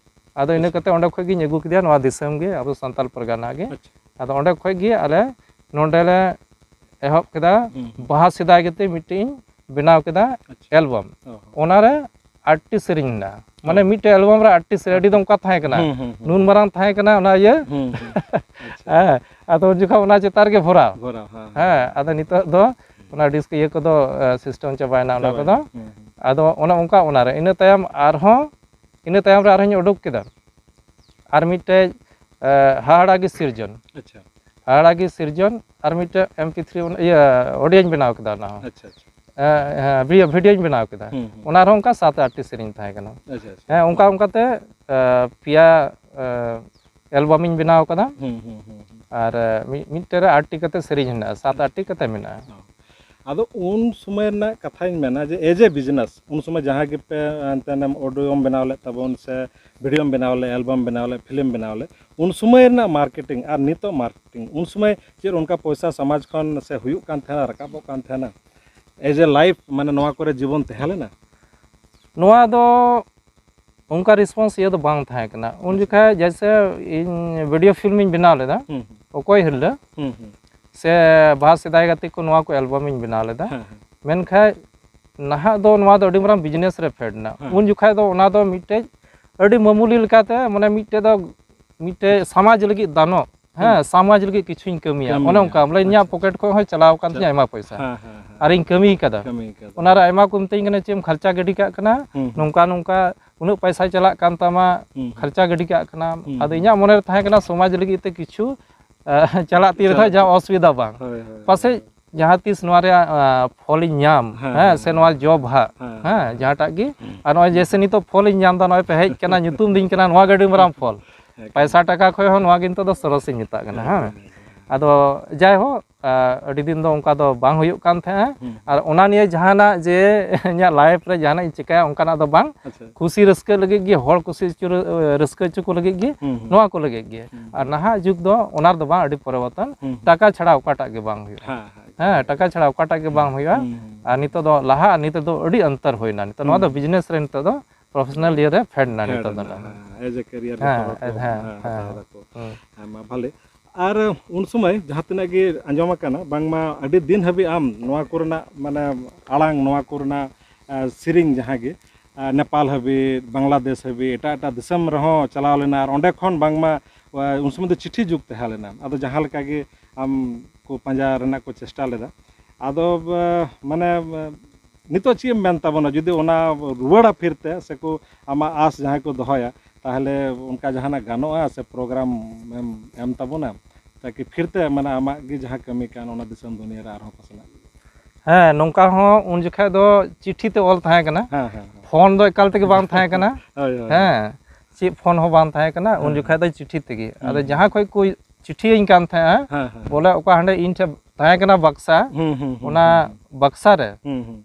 ᱟᱫᱚ ᱤᱱᱟᱹ ᱟᱪᱪᱷᱟ᱾ ᱠᱟᱛᱮ ᱚᱸᱰᱮ ᱠᱷᱚᱡ ᱜᱤᱧ ᱟᱹᱜᱩ ᱠᱮᱫᱮᱭᱟ ᱱᱚᱣᱟ ᱫᱤᱥᱚᱢ ᱜᱮ, ᱟᱵᱚ ᱥᱟᱱᱛᱟᱞ ᱯᱟᱨᱜᱟᱱᱟ ᱜᱮ᱾ ᱟᱪᱪᱷᱟ᱾ ᱟᱫᱚ ᱚᱸᱰᱮ ᱠᱷᱚᱡ ᱜᱮ ᱟᱞᱮ ᱱᱚᱸᱰᱮ ᱞᱮ ᱮᱦᱚᱵ ᱠᱮᱫᱟ᱾ ᱦᱩᱸ, ᱦᱩᱸ᱾ ᱵᱟᱦᱟ ᱥᱮᱫᱟᱭ ᱠᱟᱛᱮ ᱢᱤᱫᱴᱮᱡ ᱤᱧ ᱵᱮᱱᱟᱣ ᱠᱮᱫᱟ ᱟᱪᱪᱷᱟ᱾ ᱮᱞᱵᱟᱢ᱾ ᱚ ᱦᱚᱸ᱾ ᱚᱱᱟᱨᱮ ᱟᱴᱴᱤ ᱥᱮᱨᱮᱧ ᱢᱮᱱᱟᱜᱼᱟ᱾ ᱢᱟᱱᱮ ᱦᱳᱭ᱾ ᱢᱤᱫᱴᱮᱡ ᱮᱞᱵᱟᱢ ᱨᱮ ᱟᱴᱴᱤ ᱥᱮᱨᱮᱧ, ᱟᱹᱰᱤ ᱫᱚ ᱚᱱᱠᱟ ᱛᱟᱦᱮᱸ ᱠᱟᱱᱟ᱾ ᱦᱩᱸ, ᱦᱩᱸ, ᱦᱩᱸ᱾ ᱱᱩᱱ ᱢᱟᱨᱟᱝ ᱛᱟᱦᱮᱸ ᱠᱟᱱᱟ ᱚᱱᱟ ᱤᱭᱟᱹ᱾ ᱦᱩᱸ, ᱦᱩᱸ᱾ ᱟᱪᱪᱷᱟ᱾ ᱦᱮᱸ, ᱟᱫᱚ ᱩᱱ ᱡᱚᱠᱷᱚᱱ ᱚᱱᱟ ᱪᱮᱛᱟᱱ ᱨᱮᱜᱮ ᱵᱷᱚᱨᱟᱣ᱾ ᱵᱷᱚᱨᱟᱣ, ᱦᱮᱸ, ᱦᱮᱸ, ᱦᱮᱸ᱾ ᱟᱫᱚ ᱱᱤᱛᱚᱜ ᱫᱚ ᱚᱱᱟ ᱰᱤᱥᱠ ᱤᱭᱟᱹ ᱠᱚᱫᱚ, ᱮ, ᱥᱤᱥᱴᱮᱢ ᱪᱟᱵᱟᱭᱮᱱᱟ ᱚᱱᱟ ᱪᱟᱵᱟᱭᱮᱱᱟ᱾ ᱠᱚᱫᱚ᱾ ᱦᱩᱸ, ᱦᱩᱸ᱾ ᱟᱫᱚ ᱚᱱᱮ ᱚᱱᱠᱟ ᱚᱱᱟᱨᱮ᱾ ᱤᱱᱟᱹ ᱛᱟᱭᱚᱢ ᱟᱨᱦᱚᱸ, ᱤᱱᱟᱹ ᱛᱟᱭᱚᱢ ᱨᱮ ᱟᱨᱦᱚᱸᱧ ᱩᱰᱩᱠ ᱠᱮᱫᱟ᱾ ᱟᱨ ᱢᱤᱫᱴᱮᱡ, ᱮ, ᱦᱟᱦᱟᱲᱟ ᱜᱮ ᱥᱤᱨᱡᱚᱱ᱾ ᱟᱪᱪᱷᱟ᱾ ᱦᱟᱦᱟᱲᱟ ᱜᱮ ᱥᱤᱨᱡᱚᱱ, ᱟᱨ ᱢᱤᱫᱴᱮᱡ ᱮᱢ ᱯᱤ ᱛᱷᱨᱤ ᱚᱱ-, ᱤᱭᱟᱹ, ᱚᱰᱤᱭᱳᱧ ᱵᱮᱱᱟᱣ ᱠᱮᱫᱟ ᱚᱱᱟ ᱦᱚᱸ᱾ ᱟᱪᱪᱷᱟ, ᱟᱪᱪᱷᱟ᱾ ᱮ, ᱦᱮᱸ, ᱵᱷᱤᱰᱤᱭᱳ, ᱵᱷᱤᱰᱤᱭᱳᱧ ᱵᱮᱱᱟᱣ ᱠᱮᱫᱟ᱾ ᱦᱩᱸ, ᱦᱩᱸ᱾ ᱚᱱᱟ ᱨᱮᱦᱚᱸ ᱚᱱᱠᱟ ᱥᱟᱛ ᱟᱴᱴᱤ ᱥᱮᱨᱮᱧ ᱛᱟᱦᱮᱸ ᱠᱟᱱᱟ᱾ ᱟᱪᱪᱷᱟ, ᱟᱪᱪᱷᱟ᱾ ᱦᱮᱸ, ᱚᱱᱠᱟ ᱦᱩᱸ᱾ ᱚᱱᱠᱟᱛᱮ, ᱮ, ᱯᱮᱭᱟ, ᱮ, ᱮᱞᱵᱟᱢᱤᱧ ᱵᱮᱱᱟᱣ ᱠᱟᱫᱟ᱾ ᱦᱩᱸ, ᱦᱩᱸ, ᱦᱩᱸ, ᱦᱩᱸ᱾ ᱟᱨ, ᱮ, ᱢᱤᱫ, ᱢᱤᱫᱴᱮᱱ ᱨᱮ ᱟᱴᱴᱤ ᱠᱟᱛᱮ ᱥᱮᱨᱮᱧ ᱦᱮᱱᱟᱜᱼᱟ, ᱥᱟᱛ ᱟᱪᱪᱷᱟ᱾ ᱟᱴᱴᱤ ᱠᱟᱛᱮ ᱢᱮᱱᱟᱜᱼᱟ᱾ ᱚ᱾ ᱟᱫᱚ ᱩᱱ ᱥᱚᱢᱚᱭ ᱨᱮᱱᱟᱜ ᱠᱟᱛᱷᱟᱧ ᱢᱮᱱᱟ ᱡᱮ as a business, ᱩᱱ ᱥᱚᱢᱚᱭ ᱡᱟᱦᱟᱸ ᱜᱮᱯᱮ ᱮᱱᱛᱮᱢ ᱚᱰᱤᱭᱳᱢ ᱵᱮᱱᱟᱣ ᱞᱮᱫ ᱛᱟᱵᱚᱱ ᱥᱮ ᱵᱷᱤᱰᱤᱭᱳᱢ ᱵᱮᱱᱟᱣ ᱞᱮᱫ, ᱮᱞᱵᱟᱢ ᱵᱮᱱᱟᱣ ᱞᱮᱫ, ᱯᱷᱤᱞᱢ ᱵᱮᱱᱟᱣ ᱞᱮᱫ, ᱩᱱ ᱥᱚᱢᱚᱭ ᱨᱮᱱᱟᱜ ᱢᱟᱨᱠᱮᱴᱤᱝ ᱟᱨ ᱱᱤᱛᱚᱜ ᱢᱟᱨᱠᱮᱴᱤᱝ, ᱩᱱ ᱥᱚᱢᱚᱭ ᱪᱮᱫ ᱚᱱᱠᱟ ᱯᱚᱭᱥᱟ ᱥᱚᱢᱟᱡᱽ ᱠᱷᱚᱱ ᱥᱮ ᱦᱩᱭᱩᱜ ᱠᱟᱱ ᱛᱟᱦᱮᱱᱟ, ᱨᱟᱠᱟᱵᱚᱜ ᱠᱟᱱ ᱛᱟᱦᱮᱱᱟ? As a life, ᱢᱟᱱᱮ ᱱᱚᱣᱟ ᱠᱚᱨᱮ ᱡᱤᱵᱚᱱ ᱛᱟᱦᱮᱸ ᱞᱮᱱᱟ? ᱱᱚᱣᱟ ᱫᱚ ᱚᱱᱠᱟ ᱨᱮᱥᱯᱚᱱᱥ ᱤᱭᱟᱹ ᱫᱚ ᱵᱟᱝ ᱛᱟᱦᱮᱸ ᱠᱟᱱᱟ ᱩᱱ ᱡᱚᱠᱷᱟᱡ᱾ ᱡᱮᱭᱥᱮ ᱤᱧ ᱵᱷᱤᱰᱤᱭᱳ ᱯᱷᱤᱞᱢ ᱤᱧ ᱵᱮᱱᱟᱣ ᱞᱮᱫᱟ, ᱦᱩᱸ, ᱚᱠᱚᱭ ᱦᱤᱨᱞᱟᱹ, ᱦᱩᱸ, ᱦᱩᱸ, ᱥᱮ ᱵᱟᱦᱟ ᱥᱮᱫᱟᱭ ᱜᱟᱛᱮ ᱠᱚ, ᱱᱚᱣᱟ ᱠᱚ ᱮᱞᱵᱟᱢ ᱤᱧ ᱵᱮᱱᱟᱣ ᱞᱮᱫᱟ᱾ ᱦᱮᱸ, ᱦᱮᱸ, ᱢᱮᱱᱠᱷᱟᱱ ᱱᱟᱦᱟᱜ ᱫᱚ ᱱᱚᱣᱟ ᱫᱚ ᱟᱹᱰᱤ ᱢᱟᱨᱟᱝ ᱵᱤᱡᱽᱱᱮᱥ ᱨᱮ ᱯᱷᱮᱰ ᱮᱱᱟ᱾ ᱦᱮᱸ᱾ ᱩᱱ ᱡᱚᱠᱷᱟᱡ ᱫᱚ ᱚᱱᱟ ᱫᱚ ᱢᱤᱫᱴᱮᱡ ᱟᱹᱰᱤ ᱢᱟᱢᱩᱞᱤ ᱞᱮᱠᱟᱛᱮ, ᱢᱟᱱᱮ ᱢᱤᱫᱴᱮᱡ ᱫᱚ ᱢᱤᱫᱴᱮᱡ ᱥᱚᱢᱟᱡᱽ ᱞᱟᱹᱜᱤᱫ ᱫᱟᱱᱚᱜ, ᱦᱮᱸ, ᱦᱮᱸ᱾ ᱥᱚᱢᱟᱡᱽ ᱞᱟᱹᱜᱤᱫ ᱠᱤᱪᱷᱩᱧ ᱠᱟᱹᱢᱤᱭᱟ, ᱠᱟᱹᱢᱤᱭᱟ᱾ ᱚᱱᱮ ᱚᱱᱠᱟ ᱵᱚᱞᱮ ᱤᱧᱟᱹᱜ ᱟᱪᱪᱷᱟ᱾ ᱯᱚᱠᱮᱴ ᱠᱷᱚᱱ ᱦᱚᱸ ᱪᱟᱞᱟᱣ ᱟᱠᱟᱱ ᱪᱟ- ᱛᱤᱧᱟ ᱟᱭᱢᱟ ᱯᱚᱭᱥᱟ᱾ ᱦᱮᱸ, ᱦᱮᱸ, ᱦᱮᱸ᱾ ᱟᱨᱤᱧ ᱠᱟᱹᱢᱤ ᱠᱟᱫᱟ᱾ ᱠᱟᱹᱢᱤ ᱠᱟᱫᱟ᱾ ᱚᱱᱟᱨᱮ ᱟᱭᱢᱟ ᱠᱚ ᱢᱤᱛᱟᱹᱧ ᱠᱟᱱᱟ, "ᱪᱮᱫ ᱮᱢ ᱠᱷᱚᱨᱪᱟ ᱜᱤᱰᱤ ᱠᱟᱜ ᱠᱟᱱᱟ?" ᱦᱩᱸ, ᱦᱩᱸ᱾ ᱱᱚᱝᱠᱟ ᱱᱚᱝᱠᱟ ᱩᱱᱟᱹᱜ ᱯᱚᱭᱥᱟ ᱪᱟᱞᱟᱜ ᱠᱟᱱ ᱛᱟᱢᱟ, ᱦᱩᱸ, ᱦᱩᱸ᱾ ᱠᱷᱚᱨᱪᱟ ᱜᱤᱰᱤ ᱠᱟᱜ ᱠᱟᱱᱟᱢ᱾ ᱦᱩᱸ, ᱟᱫᱚ ᱦᱩᱸ᱾ ᱤᱧᱟᱹᱜ ᱢᱚᱱᱮ ᱨᱮ ᱛᱟᱦᱮᱸ ᱠᱟᱱᱟ ᱥᱚᱢᱟᱡᱽ ᱞᱟᱹᱜᱤᱫ ᱛᱮ ᱠᱤᱪᱷᱩ, ᱟᱦ, ᱪᱟᱞᱟᱜ ᱛᱤ ᱨᱮ ᱪᱟᱞᱟᱜ ᱡᱟᱦᱟᱸ ᱚᱥᱩᱵᱤᱫᱷᱟ ᱵᱟᱝ᱾ ᱦᱳᱭ, ᱦᱳᱭ, ᱯᱟᱥᱮᱡ ᱦᱳᱭ᱾ ᱡᱟᱦᱟᱸ ᱛᱤᱥ ᱱᱚᱣᱟ ᱨᱮᱭᱟᱜ, ᱟᱦ, ᱯᱷᱚᱞᱤᱧ ᱧᱟᱢ, ᱦᱮᱸ, ᱦᱮᱸ, ᱦᱮᱸ, ᱥᱮ ᱱᱚᱣᱟ ᱡᱚ ᱵᱟᱦᱟ, ᱦᱮᱸ, ᱦᱮᱸ, ᱦᱮᱸ᱾ ᱡᱟᱦᱟᱸᱴᱟᱜ ᱜᱮ᱾ ᱟᱨ ᱱᱚᱜᱼᱚᱭ ᱡᱮᱭᱥᱮ ᱱᱤᱛᱚᱜ ᱯᱷᱚᱞᱤᱧ ᱧᱟᱢ ᱮᱫᱟ, ᱱᱚᱜᱼᱚᱭ ᱯᱮ ᱦᱮᱡ ᱠᱟᱱᱟ, ᱧᱩᱛᱩᱢ ᱫᱤᱧ ᱠᱟᱱᱟ, ᱱᱚᱣᱟ ᱜᱮ ᱟᱹᱰᱤ ᱢᱟᱨᱟᱝ ᱯᱷᱚᱞ᱾ ᱮᱠᱟᱞ᱾ ᱯᱟᱭᱥᱟ ᱴᱟᱠᱟ ᱠᱷᱚᱡ ᱦᱚᱸ ᱱᱚᱣᱟ ᱜᱮ ᱱᱤᱛᱚᱜ ᱫᱚ ᱥᱚᱨᱚᱥᱤᱧ ᱢᱮᱛᱟᱜ ᱠᱟᱱᱟ, ᱦᱮᱸ, ᱦᱮᱸ᱾ ᱦᱮᱸ, ᱦᱮᱸ᱾ ᱟᱫᱚ ᱡᱟᱭᱦᱳᱠ, ᱟᱦ, ᱟᱹᱰᱤ ᱫᱤᱱ ᱫᱚ ᱚᱱᱠᱟ ᱫᱚ ᱵᱟᱝ ᱦᱩᱭᱩᱜ ᱠᱟᱱ ᱛᱟᱦᱮᱸᱜᱼᱟ᱾ ᱦᱩᱸ᱾ ᱟᱨ ᱚᱱᱟ ᱱᱤᱭᱮ ᱡᱟᱦᱟᱱᱟᱜ ᱡᱮ ᱤᱧᱟᱹᱜ ᱞᱟᱭᱤᱯᱷ ᱨᱮ ᱡᱟᱦᱟᱱᱟᱜ ᱤᱧ ᱪᱤᱠᱟᱹᱭᱟ ᱚᱱᱠᱟᱱᱟᱜ ᱫᱚ ᱵᱟᱝ᱾ ᱟᱪᱪᱷᱟ᱾ ᱠᱩᱥᱤ ᱨᱟᱹᱥᱠᱟᱹ ᱞᱟᱹᱜᱤᱫ ᱜᱮ, ᱦᱚᱲ ᱠᱩᱥᱤ ᱦᱚᱪᱚ ᱨᱟᱹ-, ᱨᱟᱹᱥᱠᱟᱹ ᱦᱚᱪᱚ ᱠᱚ ᱞᱟᱹᱜᱤᱫ ᱜᱮ, ᱦᱩᱸ, ᱦᱩᱸ᱾ ᱱᱚᱣᱟ ᱠᱚ ᱞᱟᱹᱜᱤᱫ ᱜᱮ᱾ ᱦᱩᱸ, ᱟᱨ ᱦᱩᱸ᱾ ᱱᱟᱦᱟᱜ ᱡᱩᱜᱽ ᱫᱚ ᱚᱱᱟ ᱨᱮᱫᱚ ᱵᱟᱝ, ᱟᱹᱰᱤ ᱯᱚᱨᱤᱵᱚᱨᱛᱚᱱ᱾ ᱦᱩᱸ, ᱦᱩᱸ᱾ ᱴᱟᱠᱟ ᱪᱷᱟᱲᱟ ᱚᱠᱟᱴᱟᱜ ᱜᱮ ᱵᱟᱝ ᱦᱩᱭᱩᱜᱼᱟ᱾ ᱦᱮᱸ, ᱦᱮᱸ, ᱦᱮᱸ, ᱴᱟᱠᱟ ᱪᱷᱟᱲᱟ ᱚᱠᱟᱴᱟᱜ ᱜᱮ ᱵᱟᱝ ᱦᱩᱭᱩᱜᱼᱟ᱾ ᱦᱩᱸ, ᱦᱩᱸ᱾ ᱟᱨ ᱱᱤᱛᱚᱜ ᱫᱚ ᱞᱟᱦᱟ ᱟᱨ ᱱᱤᱛᱚᱜ ᱫᱚ ᱟᱹᱰᱤ ᱚᱱᱛᱚᱨ ᱦᱩᱭᱱᱟ᱾ ᱱᱤᱛᱚᱜ ᱱᱚᱣᱟ ᱫᱚ ᱦᱩᱸ᱾ ᱵᱤᱡᱽᱱᱮᱥ ᱨᱮ ᱱᱤᱛᱚᱜ ᱫᱚ ᱯᱨᱚᱯᱷᱮᱥᱚᱱᱟᱞ ᱤᱭᱟᱹ ᱨᱮ ᱯᱷᱮᱰ ᱮᱱᱟ ᱯᱷᱮᱰ ᱱᱤᱛᱚᱜ ᱫᱚ ᱮᱱᱟ, ᱱᱟᱦᱟᱜ᱾ ᱦᱮᱸ, ᱮᱡᱽ ᱮ ᱠᱮᱨᱤᱭᱟᱨ ᱡᱚᱛᱚ ᱦᱮᱸ, ᱦᱚᱲ ᱠᱚ, ᱦᱮᱸ, ᱦᱮᱸ, ᱦᱟᱛᱟᱣ ᱦᱮᱸ᱾ ᱫᱟᱠᱚ᱾ ᱦᱩᱸ᱾ ᱦᱮᱸ, ᱢᱟ ᱵᱷᱟᱞᱮ᱾ ᱟᱨ ᱩᱱ ᱥᱚᱢᱚᱭ ᱡᱟᱦᱟᱸ ᱛᱤᱱᱟᱹᱜ ᱜᱮ ᱟᱸᱡᱚᱢ ᱟᱠᱟᱱᱟ, ᱵᱟᱝᱢᱟ ᱟᱹᱰᱤ ᱫᱤᱱ ᱦᱟᱹᱵᱤᱡ ᱟᱢ ᱱᱚᱣᱟ ᱠᱚᱨᱮᱱᱟᱜ, ᱢᱟᱱᱮ, ᱟᱲᱟᱝ, ᱱᱚᱣᱟ ᱠᱚᱨᱮᱱᱟᱜ, ᱟᱨ, ᱥᱮᱨᱮᱧ ᱡᱟᱦᱟᱸ ᱜᱮ, ᱟᱨ, ᱱᱮᱯᱟᱞ ᱦᱟᱹᱵᱤᱡ, ᱵᱟᱝᱞᱟᱫᱮᱥ ᱦᱟᱹᱵᱤᱡ, ᱮᱴᱟᱜ ᱮᱴᱟᱜ ᱫᱤᱥᱚᱢ ᱨᱮᱦᱚᱸ ᱪᱟᱞᱟᱣ ᱞᱮᱱᱟ᱾ ᱟᱨ ᱚᱸᱰᱮ ᱠᱷᱚᱱ ᱵᱟᱝᱢᱟ, ᱟᱨ, ᱩᱱ ᱥᱚᱢᱚᱭ ᱫᱚ ᱪᱤᱴᱷᱤ ᱡᱩᱜᱽ ᱛᱟᱦᱮᱸ ᱞᱮᱱᱟ᱾ ᱟᱫᱚ ᱡᱟᱦᱟᱸ ᱞᱮᱠᱟ ᱜᱮ ᱟᱢ ᱠᱚ ᱯᱟᱸᱡᱟ ᱨᱮᱱᱟᱜ ᱠᱚ ᱪᱮᱥᱴᱟ ᱞᱮᱫᱟ᱾ ᱟᱫᱚ, ᱟᱨ, ᱢᱟᱱᱮ, ᱟᱨ, ᱱᱤᱛᱚᱜ ᱪᱮᱫ ᱮᱢ ᱢᱮᱱ ᱛᱟᱵᱚᱱᱟ, ᱡᱩᱫᱤ ᱚᱱᱟ ᱨᱩᱣᱟᱹᱲᱟ ᱯᱷᱤᱨ ᱛᱮ, ᱥᱮᱠᱚ ᱟᱢᱟᱜ ᱟᱥ ᱡᱟᱦᱟᱸᱭ ᱠᱚ ᱫᱚᱦᱚᱭᱟ, ᱛᱟᱦᱚᱞᱮ ᱚᱱᱠᱟ ᱡᱟᱦᱟᱱᱟᱜ ᱜᱟᱱᱚᱜᱼᱟ ᱥᱮ ᱯᱨᱳᱜᱨᱟᱢ ᱮᱢ, ᱮᱢ ᱛᱟᱵᱚᱱᱟ, ᱛᱟᱠᱤ ᱯᱷᱤᱨ ᱛᱮ, ᱢᱟᱱᱮ, ᱟᱢᱟᱜ ᱜᱮ ᱡᱟᱦᱟᱸ ᱠᱟᱹᱢᱤ ᱠᱟᱱ, ᱚᱱᱟ ᱫᱤᱥᱚᱢ ᱫᱩᱱᱤᱭᱟᱹ ᱨᱮ ᱟᱨᱦᱚᱸ ᱯᱟᱥᱱᱟᱜ? ᱦᱮᱸ, ᱱᱚᱝᱠᱟ ᱦᱚᱸ ᱩᱱ ᱡᱚᱠᱷᱟᱡ ᱫᱚ ᱪᱤᱴᱷᱤ ᱛᱮ ᱚᱞ ᱛᱟᱦᱮᱸ ᱠᱟᱱᱟ᱾ ᱦᱮᱸ, ᱦᱮᱸ, ᱦᱮᱸ᱾ ᱯᱷᱳᱱ ᱫᱚ ᱮᱠᱟᱞ ᱛᱮᱜᱮ ᱵᱟᱝ ᱛᱟᱦᱮᱸ ᱠᱟᱱᱟ᱾ ᱦᱳᱭ, ᱦᱳᱭ, ᱦᱮᱸ, ᱪᱮᱫ ᱯᱷᱳᱱ ᱦᱚᱸ ᱵᱟᱝ ᱛᱟᱦᱮᱸ ᱠᱟᱱᱟ ᱩᱱ ᱦᱮᱸ, ᱡᱚᱠᱷᱟᱡ ᱦᱮᱸ᱾ ᱫᱚ ᱪᱤᱴᱷᱤ ᱛᱮᱜᱮ᱾ ᱦᱩᱸ, ᱟᱫᱚ ᱦᱩᱸ᱾ ᱡᱟᱦᱟᱸ ᱠᱷᱚᱡ ᱠᱚ ᱪᱤᱴᱷᱤᱭᱟᱹᱧ ᱠᱟᱱ ᱛᱟᱦᱮᱸᱜᱼᱟ, ᱦᱮᱸ, ᱦᱮᱸ᱾ ᱵᱚᱞᱮ ᱚᱠᱟ ᱦᱟᱸᱰᱮ ᱤᱧ ᱴᱷᱮᱱ ᱛᱟᱦᱮᱸ ᱠᱟᱱᱟ ᱵᱟᱠᱥᱟ, ᱦᱩᱸ ᱦᱩᱸ ᱦᱩᱸ ᱚᱱᱟ ᱵᱟᱠᱥᱟ ᱨᱮ ᱦᱩᱸ ᱦᱩᱸ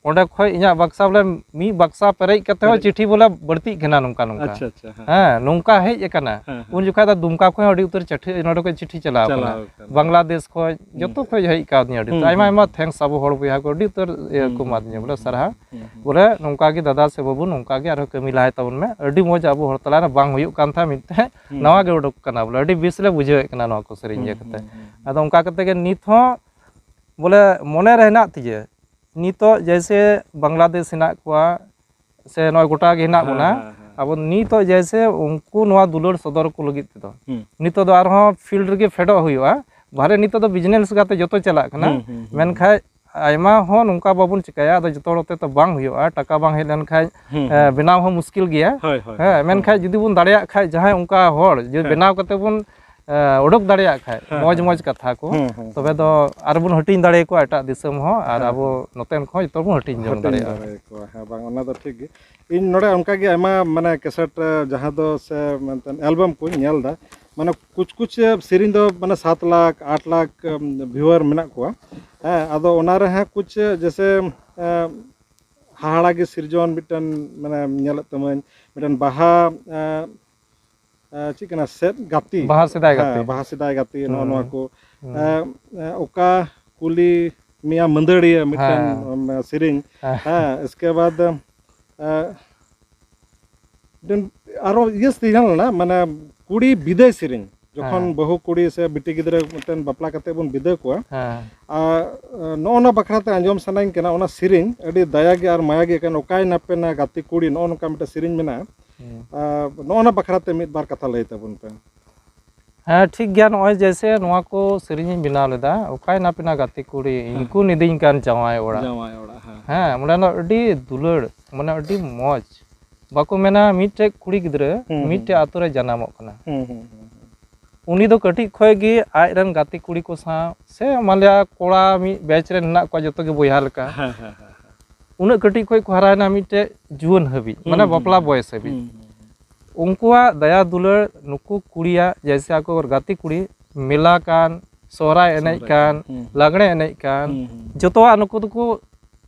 ᱚᱸᱰᱮ ᱠᱷᱚᱡ ᱤᱧᱟᱹᱜ ᱵᱟᱠᱥᱟ ᱵᱚᱞᱮ ᱢᱤᱫ ᱵᱟᱠᱥᱟ ᱯᱮᱨᱮᱡ ᱠᱟᱛᱮ ᱦᱚᱸ ᱯᱮᱨᱮᱡ᱾ ᱪᱤᱴᱷᱤ ᱵᱚᱞᱮ ᱵᱟᱹᱲᱛᱤᱜ ᱠᱟᱱᱟ ᱱᱚᱝᱠᱟ ᱱᱚᱝᱠᱟ᱾ ᱟᱪᱪᱷᱟ ᱟᱪᱪᱷᱟ ᱦᱮᱸ ᱦᱮᱸ, ᱱᱚᱝᱠᱟ ᱦᱮᱡ ᱟᱠᱟᱱᱟ᱾ ᱦᱮᱸ, ᱦᱮᱸ᱾ ᱩᱱ ᱡᱚᱠᱷᱟᱡ ᱫᱚ ᱫᱩᱢᱠᱟ ᱠᱷᱚᱡ ᱦᱚᱸ ᱟᱹᱰᱤ ᱩᱛᱟᱹᱨ ᱪᱤᱴᱷᱤ ᱱᱚᱰᱮ ᱠᱷᱚᱡ ᱪᱤᱴᱷᱤ ᱪᱟᱞᱟᱣ ᱟᱠᱟᱱᱟ᱾ ᱪᱟᱞᱟᱣ ᱟᱠᱟᱱᱟ᱾ ᱵᱟᱝᱞᱟᱫᱮᱥ ᱠᱷᱚᱡ ᱦᱩᱸ᱾ ᱡᱚᱛᱚ ᱠᱷᱚᱡ ᱦᱮᱡ ᱠᱟᱣᱫᱤᱧᱟ ᱟᱹᱰᱤ ᱩᱛᱟᱹᱨ᱾ ᱦᱩᱸ, ᱟᱭᱢᱟ ᱦᱩᱸ, ᱟᱭᱢᱟ ᱦᱩᱸ᱾ ᱛᱷᱮᱝᱠᱥ ᱟᱵᱚ ᱦᱚᱲ ᱵᱚᱭᱦᱟ ᱠᱚ ᱟᱹᱰᱤ ᱩᱛᱟᱹᱨ ᱤᱭᱟᱹ ᱦᱩᱸ, ᱠᱚ ᱦᱩᱸ, ᱮᱢᱟᱫᱤᱧᱟ ᱦᱩᱸ, ᱵᱚᱞᱮ ᱦᱩᱸ, ᱥᱟᱨᱦᱟᱣ᱾ ᱦᱩᱸ, ᱦᱩᱸ᱾ ᱵᱚᱞᱮ ᱱᱚᱝᱠᱟ ᱜᱮ ᱫᱟᱫᱟ ᱥᱮ ᱵᱟᱹᱵᱩ ᱱᱚᱝᱠᱟ ᱜᱮ ᱟᱨᱦᱚᱸ ᱠᱟᱹᱢᱤ ᱞᱟᱦᱟᱭ ᱛᱟᱵᱚᱱ ᱢᱮ, ᱟᱹᱰᱤ ᱢᱚᱡᱽ ᱟᱵᱚ ᱦᱚᱲ ᱛᱟᱞᱟᱨᱮ ᱵᱟᱝ ᱦᱩᱭᱩᱜ ᱠᱟᱱ ᱛᱟᱦᱮᱸᱫ ᱢᱤᱫᱴᱮᱡ ᱦᱩᱸ, ᱱᱟᱣᱟ ᱦᱩᱸ᱾ ᱜᱮ ᱩᱰᱩᱠ ᱠᱟᱱᱟ ᱵᱚᱞᱮ ᱟᱹᱰᱤ ᱵᱮᱥ ᱞᱮ ᱵᱩᱡᱷᱟᱹᱣᱮᱫ ᱠᱟᱱᱟ ᱱᱚᱣᱟ ᱠᱚ ᱥᱮᱨᱮᱧ ᱦᱩᱸ, ᱤᱭᱟᱹ ᱦᱩᱸ, ᱠᱟᱛᱮ᱾ ᱦᱩᱸ, ᱦᱩᱸ᱾ ᱟᱫᱚ ᱚᱱᱠᱟ ᱠᱟᱛᱮ ᱜᱮ ᱱᱤᱛ ᱦᱚᱸ ᱵᱚᱞᱮ ᱢᱚᱱᱮ ᱨᱮ ᱦᱮᱱᱟᱜ ᱛᱤᱧᱟᱹ ᱱᱤᱛᱚᱜ ᱡᱮᱭᱥᱮ ᱵᱟᱝᱞᱟᱫᱮᱥ ᱦᱮᱱᱟᱜ ᱠᱚᱣᱟ ᱥᱮ ᱱᱚᱜᱼᱚᱭ ᱜᱚᱴᱟ ᱜᱮ ᱦᱮᱱᱟᱜ ᱦᱮᱸ, ᱵᱚᱱᱟ, ᱦᱮᱸ, ᱦᱮᱸ᱾ ᱟᱵᱚ ᱱᱤᱛᱚᱜ ᱡᱮᱭᱥᱮ ᱩᱱᱠᱩ ᱱᱚᱣᱟ ᱫᱩᱞᱟᱹᱲ ᱥᱚᱫᱚᱨ ᱠᱚ ᱞᱟᱹᱜᱤᱫ ᱛᱮᱫᱚ ᱦᱩᱸ᱾ ᱱᱤᱛᱚᱜ ᱫᱚ ᱟᱨᱦᱚᱸ ᱯᱷᱤᱞᱰ ᱨᱮᱜᱮ ᱯᱷᱮᱰᱚᱜ ᱦᱩᱭᱩᱜᱼᱟ᱾ ᱵᱟᱦᱨᱮ ᱱᱤᱛᱚᱜ ᱫᱚ ᱵᱤᱡᱽᱱᱮᱥ ᱠᱟᱛᱮ ᱡᱚᱛᱚ ᱪᱟᱞᱟᱜ ᱠᱟᱱᱟ᱾ ᱦᱩᱸ, ᱦᱩᱸ, ᱦᱩᱸ᱾ ᱢᱮᱱᱠᱷᱟᱡ ᱟᱭᱢᱟ ᱦᱚᱸ ᱱᱚᱝᱠᱟ ᱵᱟᱵᱚᱱ ᱪᱤᱠᱟᱹᱭᱟ, ᱟᱫᱚ ᱡᱚᱛᱚ ᱦᱚᱲ ᱛᱮ ᱛᱚ ᱵᱟᱝ ᱦᱩᱭᱩᱜᱼᱟ, ᱴᱟᱠᱟ ᱵᱟᱝ ᱦᱮᱡ ᱞᱮᱱᱠᱷᱟᱡ ᱦᱩᱸ, ᱮ, ᱦᱩᱸ᱾ ᱵᱮᱱᱟᱣ ᱦᱚᱸ ᱢᱩᱥᱠᱤᱞ ᱜᱮᱭᱟ᱾ ᱦᱳᱭ, ᱦᱳᱭ, ᱦᱮᱸ, ᱦᱳᱭ, ᱢᱮᱱᱠᱷᱟᱡ ᱦᱳᱭ᱾ ᱡᱩᱫᱤ ᱵᱚᱱ ᱫᱟᱲᱮᱭᱟᱜ ᱠᱷᱟᱡ ᱡᱟᱦᱟᱸᱭ ᱚᱱᱠᱟ ᱦᱚᱲ ᱡᱩᱫᱤ ᱦᱮᱸ᱾ ᱵᱮᱱᱟᱣ ᱠᱟᱛᱮ ᱵᱚᱱ ᱮ, ᱩᱰᱩᱠ ᱫᱟᱲᱮᱭᱟᱜ ᱠᱷᱟᱡ ᱦᱮᱸ, ᱢᱚᱡᱽ ᱦᱮᱸ, ᱢᱚᱡᱽ ᱠᱟᱛᱷᱟ ᱠᱚ, ᱦᱮᱸ, ᱦᱮᱸ, ᱛᱚᱵᱮ ᱫᱚ ᱟᱨᱵᱚᱱ ᱦᱟᱹᱴᱤᱧ ᱫᱟᱲᱮᱭᱟᱠᱚᱣᱟ ᱮᱴᱟᱜ ᱫᱤᱥᱚᱢ ᱦᱚᱸ, ᱟᱨ ᱦᱮᱸ, ᱟᱵᱚ ᱦᱮᱸ᱾ ᱱᱚᱛᱮᱱ ᱠᱚᱦᱚᱸ ᱡᱚᱛᱚ ᱵᱚᱱ ᱦᱟᱹᱴᱤᱧ ᱡᱚᱝ ᱦᱟᱹᱴᱤᱧ ᱫᱟᱲᱮᱭᱟᱜᱼᱟ᱾ ᱫᱟᱲᱮᱭᱟᱠᱚᱣᱟ᱾ ᱦᱮᱸ, ᱵᱟᱝ, ᱚᱱᱟ ᱫᱚ ᱴᱷᱤᱠ ᱜᱮ᱾ ᱤᱧ ᱱᱚᱰᱮ ᱚᱱᱠᱟᱜᱮ ᱟᱭᱢᱟ ᱢᱟᱱᱮ ᱠᱮᱥᱮᱴ ᱡᱟᱦᱟᱸ ᱫᱚ ᱥᱮ ᱢᱮᱱᱛᱮ ᱮᱞᱵᱟᱢ ᱠᱚᱧ ᱧᱮᱞ ᱮᱫᱟ, ᱢᱟᱱᱮ ᱠᱩᱪ ᱠᱩᱪ ᱥᱮᱨᱮᱧ ᱫᱚ ᱢᱟᱱᱮ ᱥᱟᱛ ᱞᱟᱠᱷ ᱟᱴ ᱞᱟᱠᱷ ᱵᱷᱤᱭᱩᱣᱟᱨ ᱢᱮᱱᱟᱜ ᱠᱚᱣᱟ᱾ ᱦᱮᱸ, ᱟᱫᱚ ᱚᱱᱟ ᱨᱮ ᱦᱟᱸᱜ ᱠᱩᱪ ᱡᱮᱥᱮ ᱮ, ᱦᱟᱦᱟᱲᱟ ᱜᱮ ᱥᱤᱨᱡᱚᱱ ᱢᱤᱫᱴᱮᱱ ᱢᱟᱱᱮ ᱧᱮᱞᱮᱫ ᱛᱟᱢᱟᱹᱧ ᱢᱤᱫᱴᱮᱱ ᱵᱟᱦᱟ ᱮ, ᱮ, ᱪᱮᱫ ᱠᱟᱱᱟ ᱥᱮᱫ ᱜᱟᱛᱮ᱾ ᱵᱟᱦᱟ ᱥᱮᱫᱟᱭ ᱦᱮᱸ, ᱜᱟᱛᱮ᱾ ᱵᱟᱦᱟ ᱥᱮᱫᱟᱭ ᱜᱟᱛᱮ ᱱᱚᱜᱼᱚ ᱦᱩᱸ, ᱱᱚᱣᱟ ᱠᱚ᱾ ᱦᱩᱸ᱾ ᱮ, ᱮ, ᱚᱠᱟ ᱠᱩᱞᱤ ᱢᱮᱭᱟ ᱢᱟᱹᱫᱟᱹᱲᱤᱭᱟᱹ ᱢᱤᱫᱴᱮᱱ ᱦᱮᱸ᱾ ᱮᱢ, ᱥᱮᱨᱮᱧ᱾ ᱦᱮᱸ᱾ ᱦᱮᱸ, ᱤᱥᱠᱮ ᱵᱟᱫ ᱮ, ᱢᱤᱫᱴᱮᱱ ᱟᱨᱚ ᱤᱭᱟᱹ ᱛᱟᱦᱮᱸ ᱞᱮᱱᱟ, ᱢᱟᱱᱮ ᱠᱩᱲᱤ ᱵᱤᱫᱟᱹᱭ ᱥᱮᱨᱮᱧ, ᱡᱚᱠᱷᱚᱱ ᱦᱮᱸ᱾ ᱵᱟᱹᱦᱩ ᱠᱩᱲᱤ ᱥᱮ ᱵᱤᱴᱤ ᱜᱤᱫᱽᱨᱟᱹ ᱢᱤᱫᱴᱮᱱ ᱵᱟᱯᱞᱟ ᱠᱟᱛᱮ ᱵᱚᱱ ᱵᱤᱫᱟᱹᱭ ᱠᱚᱣᱟ᱾ ᱦᱮᱸ᱾ ᱟᱨ ᱱᱚᱜᱼᱚ ᱱᱟ ᱵᱟᱠᱷᱨᱟ ᱛᱮ ᱟᱸᱡᱚᱢ ᱥᱟᱱᱟᱧ ᱠᱟᱱᱟ, ᱚᱱᱟ ᱥᱮᱨᱮᱧ ᱟᱹᱰᱤ ᱫᱟᱭᱟ ᱜᱮ ᱟᱨ ᱢᱟᱭᱟ ᱜᱮ ᱠᱟᱱᱟ, ᱚᱠᱟᱭ ᱱᱟᱯᱮ ᱱᱟ ᱜᱟᱛᱮ ᱠᱩᱲᱤ, ᱱᱚᱜᱼᱚ ᱱᱚᱝᱠᱟ ᱢᱤᱫᱴᱮᱱ ᱥᱮᱨᱮᱧ ᱢᱮᱱᱟᱜᱼᱟ᱾ ᱦᱩᱸ᱾ ᱟᱨ ᱱᱚᱜᱼᱚ ᱱᱟ ᱵᱟᱠᱷᱨᱟ ᱛᱮ ᱢᱤᱫ ᱵᱟᱨ ᱠᱟᱛᱷᱟ ᱞᱟᱹᱭ ᱛᱟᱵᱚᱱ ᱯᱮ᱾ ᱦᱮᱸ, ᱴᱷᱤᱠ ᱜᱮᱭᱟ᱾ ᱱᱚᱜᱼᱚᱭ ᱡᱮᱭᱥᱮ ᱱᱚᱣᱟ ᱠᱚ ᱥᱮᱨᱮᱧ ᱤᱧ ᱵᱮᱱᱟᱣ ᱞᱮᱫᱟ, ᱚᱠᱟᱭ ᱱᱟᱯᱮ ᱱᱟ ᱜᱟᱛᱮ ᱠᱩᱲᱤ, ᱦᱮᱸ᱾ ᱤᱧ ᱠᱚ ᱱᱤᱫᱤᱧ ᱠᱟᱱ ᱡᱟᱶᱟᱭ ᱚᱲᱟᱜ᱾ ᱡᱟᱶᱟᱭ ᱚᱲᱟᱜ, ᱦᱮᱸ᱾ ᱦᱮᱸ, ᱚᱸᱰᱮ ᱫᱚ ᱟᱹᱰᱤ ᱫᱩᱞᱟᱹᱲ, ᱢᱟᱱᱮ ᱟᱹᱰᱤ ᱢᱚᱡᱽ᱾ ᱵᱟᱠᱚ ᱢᱮᱱᱟ ᱢᱤᱫᱴᱮᱡ ᱠᱩᱲᱤ ᱜᱤᱫᱽᱨᱟᱹ ᱦᱩᱸ, ᱦᱩᱸ᱾ ᱢᱤᱫᱴᱮᱡ ᱟᱛᱳ ᱨᱮ ᱡᱟᱱᱟᱢᱚᱜ ᱠᱟᱱᱟ᱾ ᱦᱩᱸ, ᱦᱩᱸ, ᱦᱩᱸ, ᱦᱩᱸ᱾ ᱩᱱᱤ ᱫᱚ ᱠᱟᱹᱴᱤᱡ ᱠᱷᱚᱡ ᱜᱮ ᱟᱡ ᱨᱮᱱ ᱜᱟᱛᱮ ᱠᱩᱲᱤ ᱠᱚ ᱥᱟᱶ, ᱥᱮ ᱢᱟᱱᱞᱤᱭᱟ ᱠᱚᱲᱟ ᱢᱤᱫ ᱵᱮᱪ ᱨᱮ ᱦᱮᱱᱟᱜ ᱠᱚᱣᱟ, ᱡᱚᱛᱚ ᱜᱮ ᱵᱚᱭᱦᱟ ᱞᱮᱠᱟ᱾ ᱦᱮᱸ, ᱦᱮᱸ, ᱦᱮᱸ, ᱦᱮᱸ᱾ ᱩᱱᱟᱹᱜ ᱠᱟᱹᱴᱤᱡ ᱠᱷᱚᱡ ᱠᱚ ᱦᱟᱨᱟᱭᱮᱱᱟ ᱢᱤᱫᱴᱮᱡ ᱡᱩᱣᱟᱹᱱ ᱦᱟᱹᱵᱤᱡ, ᱢᱟᱱᱮ ᱦᱩᱸ, ᱵᱟᱯᱞᱟ ᱦᱩᱸ, ᱵᱚᱭᱮᱥ ᱦᱟᱹᱵᱤᱡ᱾ ᱦᱩᱸ, ᱦᱩᱸ, ᱦᱩᱸ᱾ ᱩᱱᱠᱩᱣᱟᱜ ᱫᱟᱭᱟ ᱫᱩᱞᱟᱹᱲ ᱱᱩᱠᱩ ᱠᱩᱲᱤᱭᱟᱜ, ᱡᱮᱭᱥᱮ ᱟᱠᱚ ᱜᱟᱛᱮ ᱠᱩᱲᱤ ᱢᱮᱞᱟ ᱠᱟᱱ, ᱥᱚᱦᱨᱟᱭ ᱮᱱᱮᱡ ᱥᱚᱦᱨᱟᱭ ᱠᱟᱱ, ᱦᱩᱸ᱾ ᱞᱟᱜᱽᱲᱮ ᱮᱱᱮᱡ ᱠᱟᱱ, ᱦᱩᱸ, ᱦᱩᱸ᱾ ᱡᱚᱛᱚᱣᱟᱜ ᱱᱩᱠᱩ ᱫᱚᱠᱚ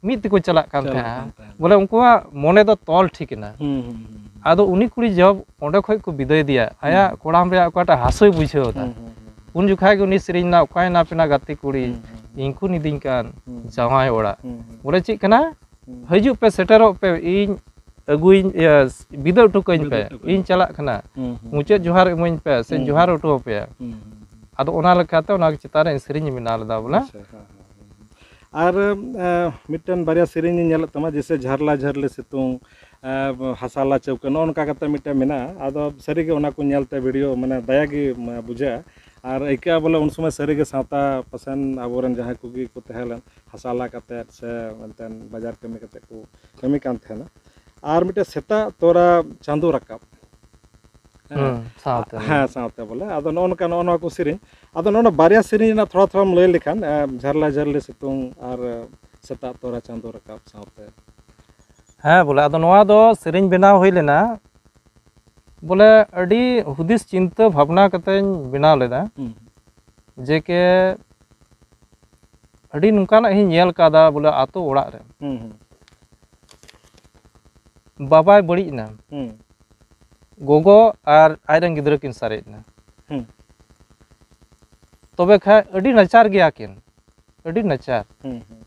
ᱢᱤᱫ ᱛᱮᱠᱚ ᱪᱟᱞᱟᱜ ᱠᱟᱱ ᱪᱟᱞᱟᱜ ᱛᱟᱦᱮᱸᱜᱼᱟ᱾ ᱠᱟᱱ ᱛᱟᱦᱮᱸᱫ᱾ ᱵᱚᱞᱮ ᱩᱱᱠᱩᱣᱟᱜ ᱢᱚᱱᱮ ᱫᱚ ᱛᱚᱞ ᱴᱷᱤᱠ ᱮᱱᱟ᱾ ᱦᱩᱸ, ᱦᱩᱸ, ᱦᱩᱸ, ᱦᱩᱸ᱾ ᱟᱫᱚ ᱩᱱᱤ ᱠᱩᱲᱤ ᱡᱚᱵ ᱚᱸᱰᱮ ᱠᱷᱚᱡ ᱠᱚ ᱵᱤᱫᱟᱹᱭ ᱫᱤᱭᱟ, ᱦᱩᱸ᱾ ᱟᱭᱟᱜ ᱠᱚᱲᱟᱢ ᱨᱮᱭᱟᱜ ᱚᱠᱟᱴᱟᱜ ᱦᱟᱥᱳᱭ ᱵᱩᱡᱷᱟᱹᱣ ᱮᱫᱟ, ᱦᱩᱸ, ᱦᱩᱸ, ᱦᱩᱸ᱾ ᱩᱱ ᱡᱚᱠᱷᱟᱡ ᱜᱮ ᱩᱱᱤ ᱥᱮᱨᱮᱧ ᱮᱫᱟ, "ᱚᱠᱟᱭ ᱱᱟᱯᱮᱱᱟ ᱜᱟᱛᱮ ᱠᱩᱲᱤ, ᱦᱩᱸ, ᱦᱩᱸ, ᱦᱩᱸ᱾ ᱤᱧ ᱠᱚ ᱤᱫᱤᱧ ᱠᱟᱱ ᱦᱩᱸ᱾ ᱡᱟᱶᱟᱭ ᱚᱲᱟᱜ᱾" ᱦᱩᱸ, ᱦᱩᱸ᱾ ᱵᱚᱞᱮ ᱪᱮᱫ ᱠᱟᱱᱟ? ᱦᱩᱸ᱾ "ᱦᱤᱡᱩᱜ ᱯᱮ, ᱥᱮᱴᱮᱨᱚᱜ ᱯᱮ, ᱤᱧ ᱟᱹᱜᱩᱭᱤᱧ, ᱤᱭᱟᱹ, ᱵᱤᱫᱟᱹ ᱦᱚᱴᱚ ᱠᱟᱹᱧ ᱯᱮ, ᱵᱤᱫᱟᱹ ᱦᱚᱴᱚ ᱠᱟᱹᱧ ᱤᱧ ᱯᱮ᱾ ᱪᱟᱞᱟᱜ ᱠᱟᱱᱟ, ᱦᱩᱸ, ᱦᱩᱸ, ᱢᱩᱪᱟᱹᱫ ᱦᱩᱸ᱾ ᱡᱚᱦᱟᱨ ᱤᱢᱟᱹᱧ ᱯᱮ ᱥᱮ ᱦᱩᱸ, ᱡᱚᱦᱟᱨ ᱦᱩᱸ᱾ ᱦᱚᱴᱚ ᱟᱯᱮᱭᱟ᱾" ᱦᱩᱸ, ᱦᱩᱸ, ᱦᱩᱸ᱾ ᱟᱫᱚ ᱚᱱᱟ ᱞᱮᱠᱟᱛᱮ ᱚᱱᱟ ᱪᱮᱛᱟᱱ ᱨᱮ ᱤᱧ ᱥᱮᱨᱮᱧ ᱤᱧ ᱵᱮᱱᱟᱣ ᱞᱮᱫᱟ ᱵᱚᱞᱮ᱾ ᱟᱪᱪᱷᱟ, ᱦᱮᱸ, ᱦᱮᱸ, ᱦᱮᱸ᱾ ᱟᱨ, ᱮ, ᱢᱤᱫᱴᱮᱱ ᱵᱟᱨᱭᱟ ᱥᱮᱨᱮᱧ ᱤᱧ ᱧᱮᱞᱮᱫ ᱛᱟᱢᱟ, ᱡᱮᱭᱥᱮ ᱡᱷᱟᱨᱞᱟ ᱡᱷᱟᱹᱨᱞᱤ ᱥᱤᱛᱩᱝ, ᱮ, ᱦᱟᱥᱟ ᱞᱟ ᱪᱟᱹᱣᱠᱟᱹ, ᱱᱚᱜᱼᱚ ᱱᱚᱝᱠᱟ ᱠᱟᱛᱮ ᱢᱤᱫᱴᱮᱱ ᱢᱮᱱᱟᱜᱼᱟ᱾ ᱟᱫᱚ ᱥᱟᱹᱨᱤᱜᱮ ᱚᱱᱟ ᱠᱚ ᱧᱮᱞᱛᱮ ᱵᱷᱤᱰᱤᱭᱳ ᱢᱟᱱᱮ ᱫᱟᱭᱟ ᱜᱮ, ᱢᱟᱱᱮ, ᱵᱩᱡᱷᱟᱹᱜᱼᱟ᱾ ᱟᱨ ᱟᱹᱭᱠᱟᱹᱜᱼᱟ ᱵᱚᱞᱮ ᱩᱱ ᱥᱚᱢᱚᱭ ᱥᱟᱹᱨᱤᱜᱮ ᱥᱟᱶᱛᱟ ᱯᱟᱥᱮᱱ ᱟᱵᱚᱨᱮᱱ ᱡᱟᱦᱟᱸᱭ ᱠᱚᱜᱮ ᱠᱚ ᱛᱟᱦᱮᱸ ᱞᱮᱱ, ᱦᱟᱥᱟ ᱞᱟ ᱠᱟᱛᱮᱫ ᱥᱮ ᱮᱱᱛᱮᱱ ᱵᱟᱡᱟᱨ ᱠᱟᱹᱢᱤ ᱠᱟᱛᱮᱫ ᱠᱚ ᱠᱟᱹᱢᱤ ᱠᱟᱱ ᱛᱟᱦᱮᱱᱟ᱾ ᱟᱨ ᱢᱤᱫᱴᱮᱱ ᱥᱮᱛᱟᱜ ᱛᱚᱨᱟ ᱪᱟᱸᱫᱳ ᱨᱟᱠᱟᱵ᱾ ᱦᱮᱸ᱾ ᱦᱩᱸ, ᱥᱟᱶᱛᱮ᱾ ᱦᱮᱸ, ᱥᱟᱶᱛᱮ ᱵᱚᱞᱮ᱾ ᱟᱫᱚ ᱱᱚᱜᱼᱚ ᱱᱚᱝᱠᱟ, ᱱᱚᱜᱼᱚ ᱱᱚᱣᱟ ᱠᱚ ᱥᱮᱨᱮᱧ᱾ ᱟᱫᱚ ᱱᱚᱜᱼᱚ ᱱᱚᱣᱟ ᱵᱟᱨᱭᱟ ᱥᱮᱨᱮᱧ ᱨᱮᱱᱟᱜ ᱛᱷᱚᱲᱟ ᱛᱷᱚᱲᱟᱢ ᱞᱟᱹᱭ ᱞᱮᱠᱷᱟᱱ, ᱮ, ᱡᱷᱟᱨᱞᱟ ᱡᱷᱟᱹᱨᱞᱤ ᱥᱤᱛᱩᱝ ᱟᱨ, ᱮ, ᱥᱮᱛᱟᱜ ᱛᱚᱨᱟ ᱪᱟᱸᱫᱳ ᱨᱟᱠᱟᱵ ᱥᱟᱶᱛᱮ᱾ ᱦᱮᱸ, ᱵᱚᱞᱮ, ᱟᱫᱚ ᱱᱚᱣᱟ ᱫᱚ ᱥᱮᱨᱮᱧ ᱵᱮᱱᱟᱣ ᱦᱩᱭ ᱞᱮᱱᱟ, ᱵᱚᱞᱮ, ᱟᱹᱰᱤ ᱦᱩᱫᱤᱥ ᱪᱤᱱᱛᱟᱹ ᱵᱷᱟᱵᱽᱱᱟ ᱠᱟᱛᱮᱧ ᱵᱮᱱᱟᱣ ᱞᱮᱫᱟ᱾ ᱦᱩᱸ᱾ ᱡᱮ ᱠᱮ ᱟᱹᱰᱤ ᱱᱚᱝᱠᱟᱱᱟᱜ ᱤᱧ ᱧᱮᱞ ᱠᱟᱫᱟ, ᱵᱚᱞᱮ, ᱟᱛᱳ ᱚᱲᱟᱜ ᱨᱮ ᱦᱩᱸ, ᱦᱩᱸ᱾ ᱵᱟᱵᱟᱭ ᱵᱟᱹᱲᱤᱡ ᱮᱱᱟ, ᱦᱩᱸ᱾ ᱜᱚᱜᱚ ᱟᱨ ᱟᱡᱨᱮᱱ ᱜᱤᱫᱽᱨᱟᱹ ᱠᱤᱱ ᱥᱟᱨᱮᱡ ᱮᱱᱟ᱾ ᱦᱩᱸ᱾ ᱛᱚᱵᱮ ᱠᱷᱟᱡ ᱟᱹᱰᱤ ᱱᱟᱪᱟᱨ ᱜᱮᱭᱟ ᱠᱤᱱ, ᱟᱹᱰᱤ ᱱᱟᱪᱟᱨ᱾ ᱦᱩᱸ, ᱦᱩᱸ᱾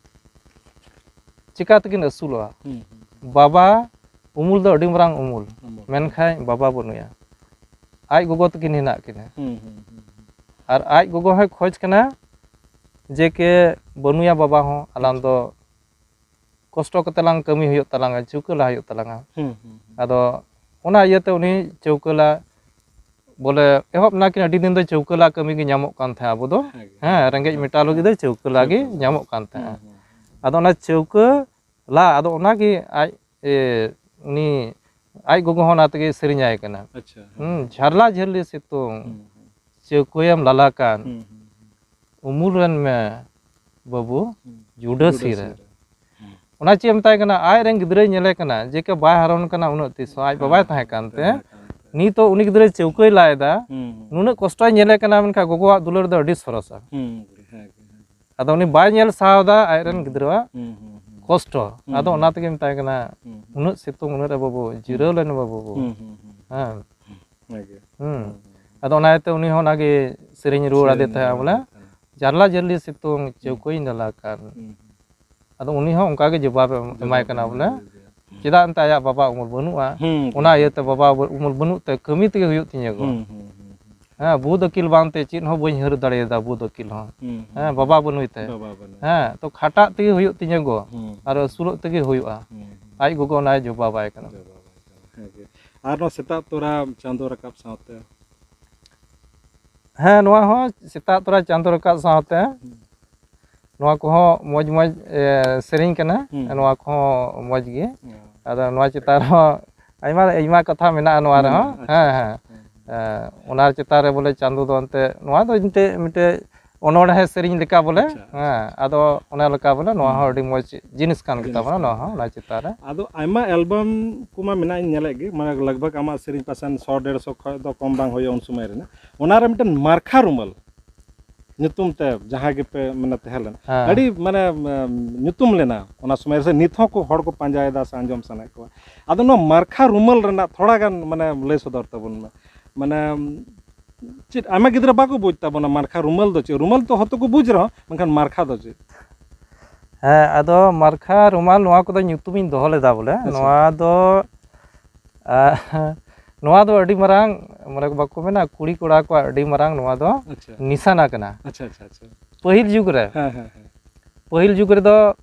ᱪᱤᱠᱟ ᱛᱮᱠᱤᱱ ᱟᱹᱥᱩᱞᱚᱜᱼᱟ? ᱦᱩᱸ, ᱦᱩᱸ, ᱦᱩᱸ᱾ ᱵᱟᱵᱟ ᱩᱢᱩᱞ ᱫᱚ ᱟᱹᱰᱤ ᱢᱟᱨᱟᱝ ᱩᱢᱩᱞ, ᱩᱢᱩᱞ᱾ ᱢᱮᱱᱠᱷᱟᱱ ᱵᱟᱵᱟ ᱵᱟᱹᱱᱩᱭᱟ, ᱟᱡ ᱜᱚᱜᱚ ᱛᱟᱹᱠᱤᱱ ᱦᱮᱱᱟᱜ ᱠᱤᱱᱟ᱾ ᱦᱩᱸ, ᱦᱩᱸ, ᱦᱩᱸ, ᱦᱩᱸ᱾ ᱟᱨ ᱟᱡ ᱜᱚᱜᱚ ᱦᱚᱸᱭ ᱠᱷᱚᱡᱽ ᱠᱟᱱᱟ ᱡᱮ ᱠᱮ ᱵᱟᱹᱱᱩᱭᱟ ᱵᱟᱵᱟ ᱦᱚᱸ, ᱟᱞᱟᱝ ᱟᱪᱪᱷᱟ᱾ ᱫᱚ ᱠᱚᱥᱴᱚ ᱠᱟᱛᱮ ᱞᱟᱝ ᱠᱟᱹᱢᱤ ᱦᱩᱭᱩᱜ ᱛᱟᱞᱟᱝᱟ, ᱪᱟᱹᱣᱠᱟᱹ ᱞᱟᱦᱟ ᱦᱩᱭᱩᱜ ᱛᱟᱞᱟᱝᱟ᱾ ᱦᱩᱸ, ᱦᱩᱸ, ᱦᱩᱸ᱾ ᱟᱫᱚ ᱚᱱᱟ ᱤᱭᱟᱹᱛᱮ ᱩᱱᱤ ᱪᱟᱹᱣᱠᱟᱹ ᱞᱟ ᱵᱚᱞᱮ ᱮᱦᱚᱵ ᱱᱟᱠᱤᱱ, ᱟᱹᱰᱤ ᱫᱤᱱ ᱫᱚ ᱪᱟᱹᱣᱠᱟᱹ ᱞᱟ ᱠᱟᱹᱢᱤ ᱜᱮ ᱧᱟᱢᱚᱜ ᱠᱟᱱ ᱛᱟᱦᱮᱸᱫ ᱟᱵᱚ ᱫᱚ᱾ ᱦᱮᱸ ᱜᱮ᱾ ᱦᱮᱸ, ᱨᱮᱸᱜᱮᱡ ᱦᱮᱸ, ᱢᱮᱴᱟᱣ ᱞᱟᱹᱜᱤᱫ ᱦᱮᱸ᱾ ᱫᱚ ᱪᱟᱹᱣᱠᱟᱹ ᱞᱟ ᱜᱮ ᱪᱟᱹᱣᱠᱟᱹ ᱞᱟ᱾ ᱧᱟᱢᱚᱜ ᱠᱟᱱ ᱛᱟᱦᱮᱸᱫ᱾ ᱦᱩᱸ, ᱦᱩᱸ, ᱦᱩᱸ᱾ ᱟᱫᱚ ᱚᱱᱟ ᱪᱟᱹᱣᱠᱟᱹ ᱞᱟ, ᱟᱫᱚ ᱚᱱᱟ ᱜᱮ ᱟᱡ, ᱮ, ᱩᱱᱤ ᱟᱡ ᱜᱚᱜᱚ ᱦᱚᱸ ᱚᱱᱟ ᱛᱮᱜᱮ ᱥᱮᱨᱮᱧ ᱟᱭ ᱠᱟᱱᱟ᱾ ᱟᱪᱪᱷᱟ, ᱦᱮᱸ᱾ ᱦᱩᱸ, ᱡᱷᱟᱨᱞᱟ ᱡᱷᱟᱹᱨᱞᱤ ᱥᱤᱛᱩᱝ, ᱦᱩᱸ, ᱦᱩᱸ᱾ ᱪᱟᱹᱣᱠᱟᱹᱭᱮᱢ ᱞᱟᱞᱟ ᱠᱟᱱ, ᱦᱩᱸ, ᱦᱩᱸ, ᱦᱩᱸ᱾ ᱩᱢᱩᱞ ᱨᱮᱱ ᱢᱮ ᱵᱟᱹᱵᱩ ᱦᱩᱸ᱾ ᱡᱩᱰᱟᱹ ᱡᱩᱰᱟᱹ ᱥᱤᱨ ᱨᱮ᱾ ᱥᱤᱨ ᱨᱮ᱾ ᱦᱩᱸ᱾ ᱚᱱᱟ ᱪᱮᱫ ᱮ ᱢᱮᱛᱟᱭ ᱠᱟᱱᱟ, ᱟᱡ ᱨᱮᱱ ᱜᱤᱫᱽᱨᱟᱹᱭ ᱧᱮᱞᱮ ᱠᱟᱱᱟ, ᱡᱮ ᱠᱮ ᱵᱟᱭ ᱦᱟᱨᱚᱱ ᱠᱟᱱᱟ ᱩᱱᱟᱹᱜ ᱛᱤᱥ ᱦᱚᱸ, ᱟᱡ ᱦᱮᱸ, ᱵᱟᱵᱟᱭ ᱦᱮᱸ, ᱛᱟᱦᱮᱸ ᱠᱟᱱ ᱛᱮ᱾ ᱛᱟᱦᱮᱸ ᱠᱟᱱ ᱛᱮ᱾ ᱱᱤᱛᱚᱜ ᱩᱱᱤ ᱜᱤᱫᱽᱨᱟᱹᱭ ᱪᱟᱹᱣᱠᱟᱹᱭ ᱞᱟᱭ ᱮᱫᱟ, ᱦᱩᱸ, ᱦᱩᱸ᱾ ᱱᱩᱱᱟᱹᱜ ᱠᱚᱥᱴᱚᱭ ᱧᱮᱞᱮ ᱠᱟᱱᱟ, ᱢᱮᱱᱠᱷᱟᱱ ᱜᱚᱜᱚᱣᱟᱜ ᱫᱩᱞᱟᱹᱲ ᱫᱚ ᱟᱹᱰᱤ ᱥᱚᱨᱚᱥᱟ᱾ ᱦᱩᱸ, ᱦᱮᱸ, ᱦᱮᱸ᱾ ᱟᱫᱚ ᱩᱱᱤ ᱵᱟᱭ ᱧᱮᱞ ᱥᱟᱦᱟᱣ ᱮᱫᱟ ᱟᱡᱨᱮᱱ ᱦᱩᱸ᱾ ᱜᱤᱫᱽᱨᱟᱹᱣᱟᱜ ᱦᱩᱸ, ᱦᱩᱸ, ᱦᱩᱸ᱾ ᱠᱚᱥᱴᱚ᱾ ᱦᱩᱸ, ᱟᱫᱚ ᱦᱩᱸ᱾ ᱚᱱᱟ ᱛᱮᱜᱮ ᱢᱮᱛᱟᱭ ᱠᱟᱱᱟ, ᱦᱩᱸ, ᱦᱩᱸ᱾ "ᱩᱱᱟᱹᱜ ᱥᱤᱛᱩᱝ, ᱩᱱᱟᱹᱜ ᱨᱮ ᱵᱟᱹᱵᱩ, ᱡᱤᱨᱟᱹᱣ ᱦᱩᱸ᱾ ᱞᱮᱱ ᱢᱮ ᱵᱟᱹᱵᱩ᱾" ᱦᱩᱸ, ᱦᱩᱸ, ᱦᱩᱸ᱾ ᱦᱮᱸ᱾ ᱚᱱᱟᱜᱮ᱾ ᱦᱩᱸ᱾ ᱦᱩᱸ, ᱦᱩᱸ᱾ ᱟᱫᱚ ᱚᱱᱟ ᱤᱭᱟᱹᱛᱮ ᱩᱱᱤ ᱦᱚᱸ ᱚᱱᱟᱜᱮ ᱥᱮᱨᱮᱧ ᱨᱩᱣᱟᱹᱲ ᱟᱫᱮ ᱛᱟᱦᱮᱸᱫ ᱵᱚᱞᱮ, ᱦᱩᱸ᱾ "ᱡᱟᱨᱞᱟ ᱡᱟᱹᱨᱞᱤ ᱥᱤᱛᱩᱝ ᱦᱩᱸ᱾ ᱪᱟᱹᱣᱠᱟᱹᱭᱤᱧ ᱫᱟᱞᱟ ᱠᱟᱱ᱾" ᱦᱩᱸ, ᱦᱩᱸ᱾ ᱟᱫᱚ ᱩᱱᱤ ᱦᱚᱸ ᱚᱱᱠᱟ ᱜᱮ ᱡᱚᱵᱟᱵ ᱮ ᱮᱢᱟᱭ ᱡᱚᱵᱟᱵ ᱠᱟᱱᱟ ᱮᱢ ᱵᱚᱞᱮ, ᱦᱩᱭ ᱟᱫᱮᱭᱟ᱾ ᱪᱮᱫᱟᱜ ᱮᱱᱛᱮ ᱟᱭᱟᱜ ᱵᱟᱵᱟ ᱩᱢᱩᱞ ᱵᱟᱹᱱᱩᱜᱼᱟ, ᱦᱩᱸ, ᱚᱱᱟ ᱦᱩᱸ᱾ ᱤᱭᱟᱹᱛᱮ ᱵᱟᱵᱟ ᱩᱢᱩᱞ ᱵᱟᱹᱱᱩᱜ ᱛᱮ ᱠᱟᱹᱢᱤ ᱛᱮᱜᱮ ᱦᱩᱭᱩᱜ ᱛᱤᱧᱟᱹ ᱜᱚ᱾ ᱦᱩᱸ, ᱦᱩᱸ, ᱦᱩᱸ, ᱦᱩᱸ᱾ ᱦᱮᱸ, ᱵᱩᱫ ᱟᱹᱠᱤᱞ ᱵᱟᱝᱛᱮ ᱪᱮᱫ ᱦᱚᱸ ᱵᱟᱹᱧ ᱦᱟᱹᱨ ᱫᱟᱲᱮᱭᱟᱫᱟ, ᱵᱩᱫ ᱟᱹᱠᱤᱞ ᱦᱚᱸ᱾ ᱦᱩᱸ, ᱦᱩᱸ, ᱦᱮᱸ, ᱦᱩᱸ᱾ ᱵᱟᱵᱟ ᱵᱟᱹᱱᱩᱭ ᱛᱮ᱾ ᱵᱟᱵᱟ ᱵᱟᱹᱱᱩᱭ᱾ ᱦᱮᱸ, ᱛᱚ ᱠᱷᱟᱴᱟᱜ ᱛᱮᱜᱮ ᱦᱩᱭᱩᱜ ᱛᱤᱧᱟᱹ ᱜᱚ, ᱦᱩᱸ᱾ ᱟᱨ ᱟᱹᱥᱩᱞᱚᱜ ᱛᱮᱜᱮ ᱦᱩᱭᱩᱜᱼᱟ᱾ ᱦᱩᱸ, ᱦᱩᱸ᱾ ᱟᱡ ᱜᱚᱜᱚ ᱚᱱᱟᱭ ᱡᱚᱵᱟᱵᱟᱭ ᱠᱟᱱᱟ᱾ ᱡᱚᱵᱟᱵᱟᱭ ᱠᱟᱱᱟ᱾ ᱦᱮᱸ ᱜᱮ᱾ ᱟᱨ ᱱᱚᱣᱟ ᱥᱮᱛᱟᱜ ᱛᱚᱨᱟ ᱪᱟᱸᱫᱚ ᱨᱟᱠᱟᱵ ᱥᱟᱶᱛᱮ? ᱦᱮᱸ, ᱱᱚᱣᱟ ᱦᱚᱸ ᱥᱮᱛᱟᱜ ᱛᱚᱨᱟ ᱪᱟᱸᱫᱚ ᱨᱟᱠᱟᱵ ᱥᱟᱶᱛᱮ᱾ ᱦᱩᱸ᱾ ᱱᱚᱣᱟ ᱠᱚᱦᱚᱸ ᱢᱚᱡᱽ ᱢᱚᱡᱽ, ᱮ, ᱥᱮᱨᱮᱧ ᱠᱟᱱᱟ᱾ ᱦᱩᱸ᱾ ᱱᱚᱣᱟ ᱠᱚᱦᱚᱸ ᱢᱚᱡᱽ ᱜᱮ᱾ ᱦᱩᱸ᱾ ᱟᱫᱚ ᱱᱚᱣᱟ ᱪᱮᱛᱟᱱ ᱨᱮᱦᱚᱸ ᱟᱭᱢᱟ, ᱟᱭᱢᱟ ᱠᱟᱛᱷᱟ ᱢᱮᱱᱟᱜᱼᱟ ᱱᱚᱣᱟ ᱨᱮᱦᱚᱸ᱾ ᱢᱮᱱᱟᱜᱼᱟ, ᱟᱪᱪᱷᱟ᱾ ᱦᱮᱸ, ᱦᱮᱸ᱾ ᱦᱩᱸ᱾ ᱮ, ᱚᱱᱟ ᱪᱮᱛᱟᱱ ᱨᱮ ᱵᱚᱞᱮ ᱪᱟᱸᱫᱚ ᱫᱚ ᱮᱱᱛᱮ, ᱱᱚᱣᱟ ᱫᱚ ᱮᱱᱛᱮ ᱢᱤᱫᱴᱮᱡ ᱚᱱᱚᱬᱦᱮ ᱥᱮᱨᱮᱧ ᱞᱮᱠᱟ ᱵᱚᱞᱮ᱾ ᱟᱪᱪᱷᱟ, ᱟᱪᱪᱷᱟ᱾ ᱦᱮᱸ, ᱟᱫᱚ ᱚᱱᱟ ᱞᱮᱠᱟ ᱵᱚᱞᱮ ᱱᱚᱣᱟ ᱦᱩᱸ᱾ ᱦᱚᱸ ᱟᱹᱰᱤ ᱢᱚᱡᱽ ᱡᱤᱱᱤᱥ ᱠᱟᱱ ᱜᱮᱛᱟ ᱡᱤᱱᱤᱥ ᱵᱚᱱᱟ ᱠᱟᱱ ᱱᱚᱣᱟ ᱜᱮᱭᱟ᱾ ᱦᱚᱸ, ᱚᱱᱟ ᱪᱮᱛᱟᱱ ᱨᱮ᱾ ᱟᱫᱚ ᱟᱭᱢᱟ ᱮᱞᱵᱟᱢ ᱠᱚᱢᱟ ᱢᱮᱱᱟᱜ, ᱤᱧ ᱧᱮᱞᱮᱫ ᱜᱮ, ᱢᱟᱱᱮ ᱞᱟᱜᱽ ᱵᱷᱟᱜᱽ ᱟᱢᱟᱜ ᱥᱮᱨᱮᱧ ᱯᱟᱥᱟᱱ ᱥᱚ ᱰᱮᱲᱥᱚ ᱠᱷᱚᱡ ᱫᱚ ᱠᱚᱢ ᱵᱟᱝ ᱦᱩᱭᱩᱜᱼᱟ ᱩᱱ ᱥᱚᱢᱚᱭ ᱨᱮᱱᱟᱜ᱾ ᱚᱱᱟ ᱨᱮ ᱢᱤᱫᱴᱮᱱ ᱢᱟᱨᱠᱷᱟ ᱨᱩᱢᱟᱹᱞ ᱧᱩᱛᱩᱢ ᱛᱮ ᱡᱟᱦᱟᱸ ᱜᱮᱯᱮ ᱢᱟᱱᱮ ᱛᱟᱦᱮᱸ ᱞᱮᱱ, ᱦᱮᱸ᱾ ᱟᱹᱰᱤ ᱢᱟᱱᱮ, ᱩᱢ, ᱧᱩᱛᱩᱢ ᱞᱮᱱᱟ ᱚᱱᱟ ᱥᱚᱢᱚᱭ ᱨᱮ, ᱥᱮ ᱱᱤᱛ ᱦᱚᱸ ᱠᱚ ᱦᱚᱲ ᱠᱚ ᱯᱟᱸᱡᱟᱭᱮᱫᱟ ᱥᱮ ᱟᱸᱡᱚᱢ ᱥᱟᱱᱟᱭᱮᱫ ᱠᱚᱣᱟ᱾ ᱟᱫᱚ ᱱᱚᱣᱟ ᱢᱟᱨᱠᱷᱟ ᱨᱩᱢᱟᱹᱞ ᱨᱮᱱᱟᱜ ᱛᱷᱚᱲᱟ ᱜᱟᱱ ᱢᱟᱱᱮ ᱞᱟᱹᱭ ᱥᱚᱫᱚᱨ ᱛᱟᱵᱚᱱ ᱢᱮ᱾ ᱢᱟᱱᱮ, ᱪᱮᱫ ᱟᱭᱢᱟ ᱜᱤᱫᱽᱨᱟᱹ ᱵᱟᱠᱚ ᱵᱩᱡᱽ ᱛᱟᱵᱚᱱᱟ ᱢᱟᱨᱠᱷᱟ ᱨᱩᱢᱟᱹᱞ ᱫᱚ ᱪᱮᱫ? ᱨᱩᱢᱟᱹᱞ ᱫᱚ ᱦᱚᱭᱛᱳ ᱠᱚ ᱵᱩᱡᱽ ᱨᱮᱦᱚᱸ, ᱢᱮᱱᱠᱷᱟᱱ ᱢᱟᱨᱠᱷᱟ ᱫᱚ ᱪᱮᱫ? ᱦᱮᱸ, ᱟᱫᱚ ᱢᱟᱨᱠᱷᱟ ᱨᱩᱢᱟᱞ ᱱᱚᱣᱟ ᱠᱚᱫᱚ ᱧᱩᱛᱩᱢᱤᱧ ᱫᱚᱦᱚ ᱞᱮᱫᱟ ᱵᱚᱞᱮ᱾ ᱟᱪᱪᱷᱟ᱾ ᱱᱚᱣᱟ ᱫᱚ, ᱟ, ᱱᱚᱣᱟ ᱫᱚ ᱟᱹᱰᱤ ᱢᱟᱨᱟᱝ, ᱢᱟᱱᱮ ᱵᱟᱠᱚ ᱢᱮᱱᱟ, ᱠᱩᱲᱤ ᱠᱚᱲᱟ ᱠᱚᱣᱟᱜ ᱟᱹᱰᱤ ᱢᱟᱨᱟᱝ ᱱᱚᱣᱟ ᱫᱚ ᱟᱪᱪᱷᱟ᱾ ᱱᱤᱥᱟᱱᱟ ᱠᱟᱱᱟ᱾ ᱟᱪᱪᱷᱟ, ᱟᱪᱪᱷᱟ, ᱟᱪᱪᱷᱟ᱾ ᱯᱟᱹᱦᱤᱞ ᱡᱩᱜᱽ ᱨᱮ, ᱦᱮᱸ, ᱦᱮᱸ, ᱦᱮᱸ᱾ ᱯᱟᱹᱦᱤᱞ ᱡᱩᱜᱽ ᱨᱮᱫᱚ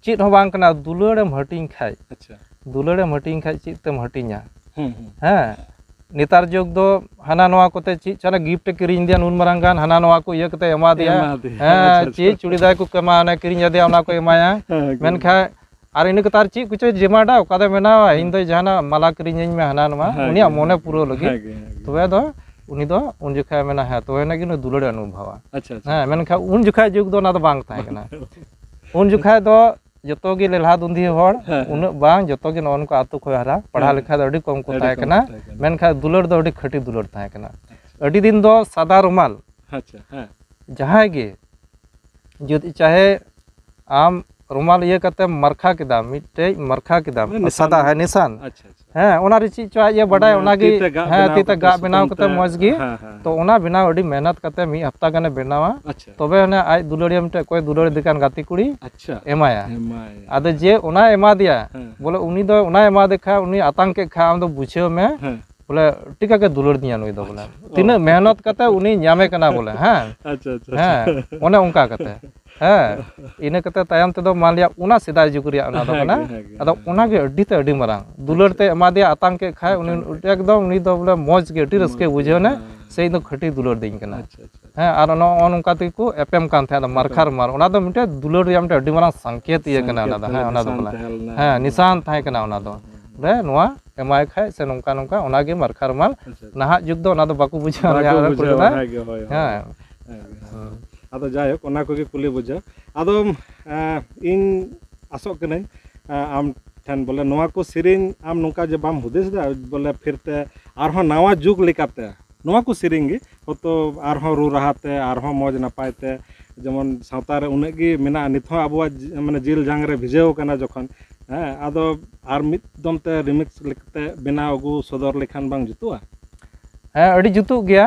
ᱪᱮᱫ ᱦᱚᱸ ᱵᱟᱝ ᱠᱟᱱᱟ, ᱫᱩᱞᱟᱹᱲ ᱮᱢ ᱦᱟᱹᱴᱤᱧ ᱠᱷᱟᱡ, ᱟᱪᱪᱷᱟ᱾ ᱫᱩᱞᱟᱹᱲ ᱮᱢ ᱦᱟᱹᱴᱤᱧ ᱠᱷᱟᱡ ᱪᱮᱫ ᱛᱮᱢ ᱦᱟᱹᱴᱤᱧᱟ? ᱦᱩᱸ, ᱦᱩᱸ᱾ ᱦᱮᱸ, ᱱᱮᱛᱟᱨ ᱡᱩᱜᱽ ᱫᱚ ᱦᱟᱱᱟ ᱱᱚᱣᱟ ᱠᱚᱛᱮ ᱪᱮᱫ ᱪᱚ ᱚᱱᱟ gift ᱮ ᱠᱤᱨᱤᱧ ᱤᱫᱤᱭᱟ, ᱱᱩᱱ ᱢᱟᱨᱟᱝ ᱜᱟᱱ ᱦᱟᱱᱟ ᱱᱚᱣᱟ ᱠᱚ ᱤᱭᱟᱹ ᱠᱟᱛᱮ ᱮᱢᱟ ᱫᱮᱭᱟ᱾ ᱮᱢᱟ ᱫᱮᱭᱟ᱾ ᱦᱮᱸ, ᱟᱪᱪᱷᱟ, ᱟᱪᱪᱷᱟ᱾ ᱪᱮᱫ ᱪᱩᱲᱤᱫᱟᱨ ᱠᱚ ᱮᱢᱟ, ᱚᱱᱟ ᱠᱤᱨᱤᱧ ᱟᱫᱮᱭᱟ, ᱚᱱᱟ ᱠᱚ ᱮᱢᱟᱭᱟ᱾ ᱦᱮᱸ, ᱦᱮᱸ᱾ ᱢᱮᱱᱠᱷᱟᱱ ᱟᱨ ᱤᱱᱟᱹ ᱠᱟᱛᱮ ᱟᱨ ᱪᱮᱫ ᱠᱚᱪᱚᱭ ᱰᱤᱢᱟᱱᱰᱟ, ᱚᱠᱟ ᱫᱚᱭ ᱢᱮᱱᱟ, ᱦᱮᱸ᱾ "ᱤᱧ ᱫᱚ ᱡᱟᱦᱟᱱᱟᱜ ᱢᱟᱞᱟ ᱠᱤᱨᱤᱧᱟᱹᱧ ᱢᱮ, ᱦᱟᱱᱟ ᱱᱚᱣᱟ", ᱦᱮᱸ, ᱩᱱᱤᱭᱟᱜ ᱦᱮᱸ, ᱢᱚᱱᱮ ᱦᱮᱸ᱾ ᱯᱩᱨᱟᱹᱣ ᱞᱟᱹᱜᱤᱫ᱾ ᱦᱮᱸ, ᱦᱮᱸ᱾ ᱛᱚᱵᱮ ᱫᱚ ᱩᱱᱤ ᱫᱚ ᱩᱱ ᱡᱚᱠᱷᱟᱡ ᱢᱮᱱᱟ, ᱦᱮᱸ, ᱛᱚᱵᱮ ᱟᱹᱱᱤᱡ ᱜᱮ ᱩᱱᱤ ᱫᱩᱞᱟᱹᱲ ᱮ ᱚᱱᱩᱵᱷᱟᱵᱟ᱾ ᱟᱪᱪᱷᱟ, ᱟᱪᱪᱷᱟ, ᱦᱮᱸ, ᱟᱪᱪᱷᱟ᱾ ᱢᱮᱱᱠᱷᱟᱱ ᱩᱱ ᱡᱚᱠᱷᱟᱡ ᱡᱩᱜᱽ ᱫᱚ ᱚᱱᱟ ᱫᱚ ᱵᱟᱝ ᱛᱟᱦᱮᱸ ᱠᱟᱱᱟ᱾ ᱩᱱ ᱡᱚᱠᱷᱟᱡ ᱫᱚ ᱡᱚᱛᱚ ᱜᱮ ᱞᱮᱞᱦᱟ ᱫᱩᱸᱫᱷᱤ ᱦᱚᱲ, ᱦᱮᱸ, ᱦᱮᱸ᱾ ᱩᱱᱟᱹᱜ ᱵᱟᱝ, ᱡᱚᱛᱚ ᱜᱮ ᱱᱚᱜᱼᱚ ᱱᱚᱝᱠᱟ ᱟᱹᱛᱩ ᱠᱷᱚᱱ ᱦᱟᱨᱟ, ᱯᱟᱲᱦᱟᱣ ᱦᱮᱸ᱾ ᱞᱮᱠᱷᱟ ᱫᱚ ᱟᱹᱰᱤ ᱠᱚᱢ ᱠᱚ ᱟᱹᱰᱤ ᱛᱟᱦᱮᱸ ᱠᱚᱢ ᱠᱟᱱᱟ, ᱠᱚ ᱛᱟᱦᱮᱸ ᱠᱟᱱᱟ᱾ ᱢᱮᱱᱠᱷᱟᱱ ᱫᱩᱞᱟᱹᱲ ᱫᱚ ᱟᱹᱰᱤ ᱠᱷᱟᱹᱴᱤ ᱫᱩᱞᱟᱹᱲ ᱛᱟᱦᱮᱸ ᱠᱟᱱᱟ᱾ ᱟᱪᱪᱷᱟ᱾ ᱟᱹᱰᱤ ᱫᱤᱱ ᱫᱚ ᱥᱟᱫᱟ ᱨᱩᱢᱟᱞ, ᱟᱪᱪᱷᱟ, ᱦᱮᱸ᱾ ᱡᱟᱦᱟᱸᱭ ᱜᱮ ᱡᱩᱫᱤ ᱪᱟᱦᱮ ᱟᱢ ᱨᱩᱢᱟᱞ ᱤᱭᱟᱹ ᱠᱟᱛᱮᱢ ᱢᱟᱨᱠᱷᱟ ᱠᱮᱫᱟ, ᱢᱤᱫᱴᱮᱡ ᱢᱟᱨᱠᱷᱟ ᱠᱮᱫᱟᱢ, ᱢᱟᱱᱮ ᱱᱤᱥᱟᱱ᱾ ᱥᱟᱫᱟ, ᱦᱮᱸ, ᱱᱤᱥᱟᱱ᱾ ᱟᱪᱪᱷᱟ, ᱟᱪᱪᱷᱟ᱾ ᱦᱮᱸ, ᱚᱱᱟ ᱨᱮ ᱪᱮᱫ ᱪᱚ ᱟᱡ ᱮ ᱵᱟᱰᱟᱭ, ᱚᱱᱟ ᱚᱱᱟ ᱜᱮ, ᱛᱤ ᱛᱮ ᱜᱟᱜ ᱦᱮᱸ, ᱵᱮᱱᱟᱣ ᱛᱤ ᱛᱮ ᱠᱟᱛᱮ ᱜᱟᱜ ᱵᱮᱱᱟᱣ ᱥᱩᱛᱟᱹᱢ ᱠᱟᱛᱮ ᱛᱮ, ᱢᱚᱡᱽ ᱜᱮ᱾ ᱦᱮᱸ, ᱦᱮᱸ, ᱛᱚ ᱦᱮᱸ᱾ ᱚᱱᱟ ᱵᱮᱱᱟᱣ ᱟᱹᱰᱤ ᱢᱮᱦᱱᱚᱛ ᱠᱟᱛᱮ ᱢᱤᱫ ᱦᱟᱯᱛᱟ ᱜᱟᱱᱮ ᱵᱮᱱᱟᱣᱟ᱾ ᱟᱪᱪᱷᱟ᱾ ᱛᱚᱵᱮ ᱚᱱᱮ ᱟᱡ ᱫᱩᱞᱟᱹᱲᱤᱭᱟᱹ ᱢᱤᱫᱴᱮᱡ ᱚᱠᱚᱭ ᱫᱩᱞᱟᱹᱲ ᱤᱫᱤ ᱠᱟᱱ ᱜᱟᱛᱮ ᱠᱩᱲᱤ ᱟᱪᱪᱷᱟ᱾ ᱮᱢᱟᱭᱟ᱾ ᱮᱢᱟᱭᱟ᱾ ᱟᱫᱚ ᱡᱮ ᱚᱱᱟᱭ ᱮᱢᱟ ᱫᱮᱭᱟ, ᱦᱮᱸ᱾ ᱵᱚᱞᱮ ᱩᱱᱤ ᱫᱚ ᱚᱱᱟᱭ ᱮᱢᱟ ᱫᱮ ᱠᱷᱟᱡ, ᱩᱱᱤ ᱟᱛᱟᱝ ᱠᱮᱫ ᱠᱷᱟᱡ, ᱟᱢ ᱫᱚ ᱵᱩᱡᱷᱟᱹᱣ ᱢᱮ, ᱦᱮᱸ᱾ ᱵᱚᱞᱮ ᱟᱹᱰᱤ ᱠᱟᱡᱟᱠ ᱮ ᱫᱩᱞᱟᱹᱲ ᱫᱤᱧᱟ ᱱᱩᱭ ᱫᱚ ᱵᱚᱞᱮ᱾ ᱟᱪᱪᱷᱟ᱾ ᱛᱤᱱᱟᱹᱜ ᱚ᱾ ᱢᱮᱦᱱᱚᱛ ᱠᱟᱛᱮ ᱩᱱᱤ ᱧᱟᱢᱮ ᱠᱟᱱᱟ ᱵᱚᱞᱮ, ᱦᱮᱸ᱾ ᱟᱪᱪᱷᱟ, ᱟᱪᱪᱷᱟ, ᱦᱮᱸ, ᱟᱪᱪᱷᱟ᱾ ᱚᱱᱮ ᱚᱱᱠᱟ ᱠᱟᱛᱮ᱾ ᱦᱮᱸ, ᱤᱱᱟᱹ ᱠᱟᱛᱮ ᱛᱟᱭᱚᱢ ᱛᱮᱫᱚ ᱢᱟᱱ ᱞᱤᱭᱟ ᱚᱱᱟ ᱥᱮᱫᱟᱭ ᱡᱩᱜᱽ ᱨᱮᱭᱟᱜ ᱚᱱᱟ ᱫᱚ ᱦᱮᱸ ᱠᱟᱱᱟ᱾ ᱜᱮ, ᱦᱮᱸ ᱜᱮ, ᱟᱫᱚ ᱦᱮᱸ᱾ ᱚᱱᱟ ᱜᱮ ᱟᱹᱰᱤ ᱛᱮ ᱟᱹᱰᱤ ᱢᱟᱨᱟᱝ᱾ ᱫᱩᱞᱟᱹᱲ ᱟᱪᱪᱷᱟ᱾ ᱛᱮ ᱮᱢᱟ ᱫᱮᱭᱟ, ᱟᱛᱟᱝ ᱠᱮᱫ ᱠᱷᱟᱡ ᱩᱱᱤ ᱟᱛᱟᱝ ᱠᱮᱫ ᱮᱠᱫᱚᱢ ᱩᱱᱤ ᱫᱚ ᱵᱚᱞᱮ ᱢᱚᱡᱽ ᱜᱮ, ᱟᱹᱰᱤ ᱨᱟᱹᱥᱠᱟᱹᱭ ᱢᱚᱡᱽ ᱜᱮ, ᱵᱩᱡᱷᱟᱹᱣ ᱮᱱᱟ, ᱦᱮᱸ᱾ ᱥᱮ ᱤᱧ ᱫᱚ ᱠᱷᱟᱹᱴᱤ ᱫᱩᱞᱟᱹᱲ ᱫᱤᱧ ᱠᱟᱱᱟ᱾ ᱟᱪᱪᱷᱟ, ᱟᱪᱪᱷᱟ᱾ ᱦᱮᱸ, ᱟᱨ ᱱᱚᱜᱼᱚ ᱱᱚᱝᱠᱟ ᱛᱮᱜᱮ ᱠᱚ ᱮᱯᱮᱢ ᱠᱟᱱ ᱛᱟᱦᱮᱸᱫ, ᱟᱫᱚ ᱢᱟᱨᱠᱷᱟ ᱮᱯᱮᱢ᱾ ᱨᱩᱢᱟᱞ᱾ ᱚᱱᱟ ᱫᱚ ᱢᱤᱫᱴᱮᱡ ᱫᱩᱞᱟᱹᱲ ᱨᱮᱭᱟᱜ ᱢᱤᱫᱴᱮᱡ ᱟᱹᱰᱤ ᱢᱟᱨᱟᱝ ᱥᱟᱝᱠᱮᱛ ᱤᱭᱟᱹ ᱠᱟᱱᱟ ᱚᱱᱟ ᱫᱚ᱾ ᱥᱟᱝᱠᱮᱛ ᱦᱮᱸ, ᱚᱱᱟ ᱫᱚ ᱱᱤᱥᱟᱱ ᱵᱚᱞᱮ᱾ ᱛᱟᱦᱮᱸ ᱞᱮᱱᱟ᱾ ᱦᱮᱸ, ᱱᱤᱥᱟᱱ ᱛᱟᱦᱮᱸ ᱠᱟᱱᱟ ᱚᱱᱟ ᱫᱚ᱾ ᱦᱩᱸ, ᱦᱩᱸ, ᱦᱩᱸ᱾ ᱵᱚᱞᱮ ᱱᱚᱣᱟ ᱮᱢᱟᱭ ᱠᱷᱟᱡ ᱥᱮ ᱱᱚᱝᱠᱟ ᱱᱚᱝᱠᱟ, ᱚᱱᱟ ᱜᱮ ᱢᱟᱨᱠᱷᱟ ᱨᱩᱢᱟᱞ᱾ ᱟᱪᱪᱷᱟ, ᱟᱪᱪᱷᱟ᱾ ᱱᱟᱦᱟᱜ ᱡᱩᱜᱽ ᱫᱚ ᱚᱱᱟ ᱫᱚ ᱵᱟᱠᱚ ᱵᱩᱡᱷᱟᱹᱣᱟ, ᱵᱟᱠᱚ ᱱᱮᱭᱟᱣ ᱨᱮᱱ ᱠᱩᱲᱤ ᱵᱩᱡᱷᱟᱹᱣᱟ, ᱠᱚᱫᱚ᱾ ᱦᱮᱸ ᱜᱮ, ᱦᱳᱭ, ᱦᱳᱭ, ᱦᱮᱸ᱾ ᱦᱳᱭ᱾ ᱦᱮᱸ, ᱜᱮ, ᱦᱮᱸ᱾ ᱦᱩᱸ᱾ ᱟᱫᱚ ᱡᱟᱭᱦᱳᱠ, ᱚᱱᱟ ᱠᱚᱜᱮ ᱠᱩᱞᱤ ᱵᱩᱡᱷᱟᱹᱣ᱾ ᱟᱫᱚ, ᱮᱸ, ᱤᱧ ᱟᱥᱚᱜ ᱠᱟᱹᱱᱟᱹᱧ, ᱮᱸ, ᱟᱢ ᱴᱷᱮᱱ ᱵᱚᱞᱮ ᱱᱚᱣᱟ ᱠᱚ ᱥᱮᱨᱮᱧ ᱟᱢ ᱱᱚᱝᱠᱟ ᱡᱮ ᱵᱟᱢ ᱦᱩᱫᱤᱥ ᱮᱫᱟ, ᱵᱚᱞᱮ ᱯᱷᱤᱨ ᱛᱮ ᱟᱨᱦᱚᱸ ᱱᱟᱣᱟ ᱡᱩᱜᱽ ᱞᱮᱠᱟᱛᱮ ᱱᱚᱣᱟ ᱠᱚ ᱥᱮᱨᱮᱧ ᱜᱮ ᱦᱚᱭᱛᱳ ᱟᱨᱦᱚᱸ ᱨᱩ ᱨᱟᱦᱟ ᱛᱮ ᱟᱨᱦᱚᱸ ᱢᱚᱡᱽ ᱱᱟᱯᱟᱭ ᱛᱮ, ᱡᱮᱢᱚᱱ ᱥᱟᱶᱛᱟ ᱨᱮ ᱩᱱᱟᱹᱜ ᱜᱮ ᱢᱮᱱᱟᱜᱼᱟ, ᱱᱤᱛ ᱦᱚᱸ ᱟᱵᱚᱣᱟᱜ ᱡᱤ-, ᱢᱟᱱᱮ ᱡᱤᱞ ᱡᱟᱝ ᱨᱮ ᱵᱷᱤᱡᱟᱹᱣ ᱠᱟᱱᱟ ᱡᱚᱠᱷᱚᱱ, ᱦᱮᱸ, ᱟᱫᱚ ᱟᱨ ᱢᱤᱫ ᱫᱚᱢ ᱛᱮ remix ᱞᱮᱠᱟᱛᱮ ᱵᱮᱱᱟᱣ ᱟᱹᱜᱩ ᱥᱚᱫᱚᱨ ᱞᱮᱠᱷᱟᱱ ᱵᱟᱝ ᱡᱩᱛᱩᱜᱼᱟ? ᱦᱮᱸ, ᱟᱹᱰᱤ ᱡᱩᱛᱩᱜ ᱜᱮᱭᱟ᱾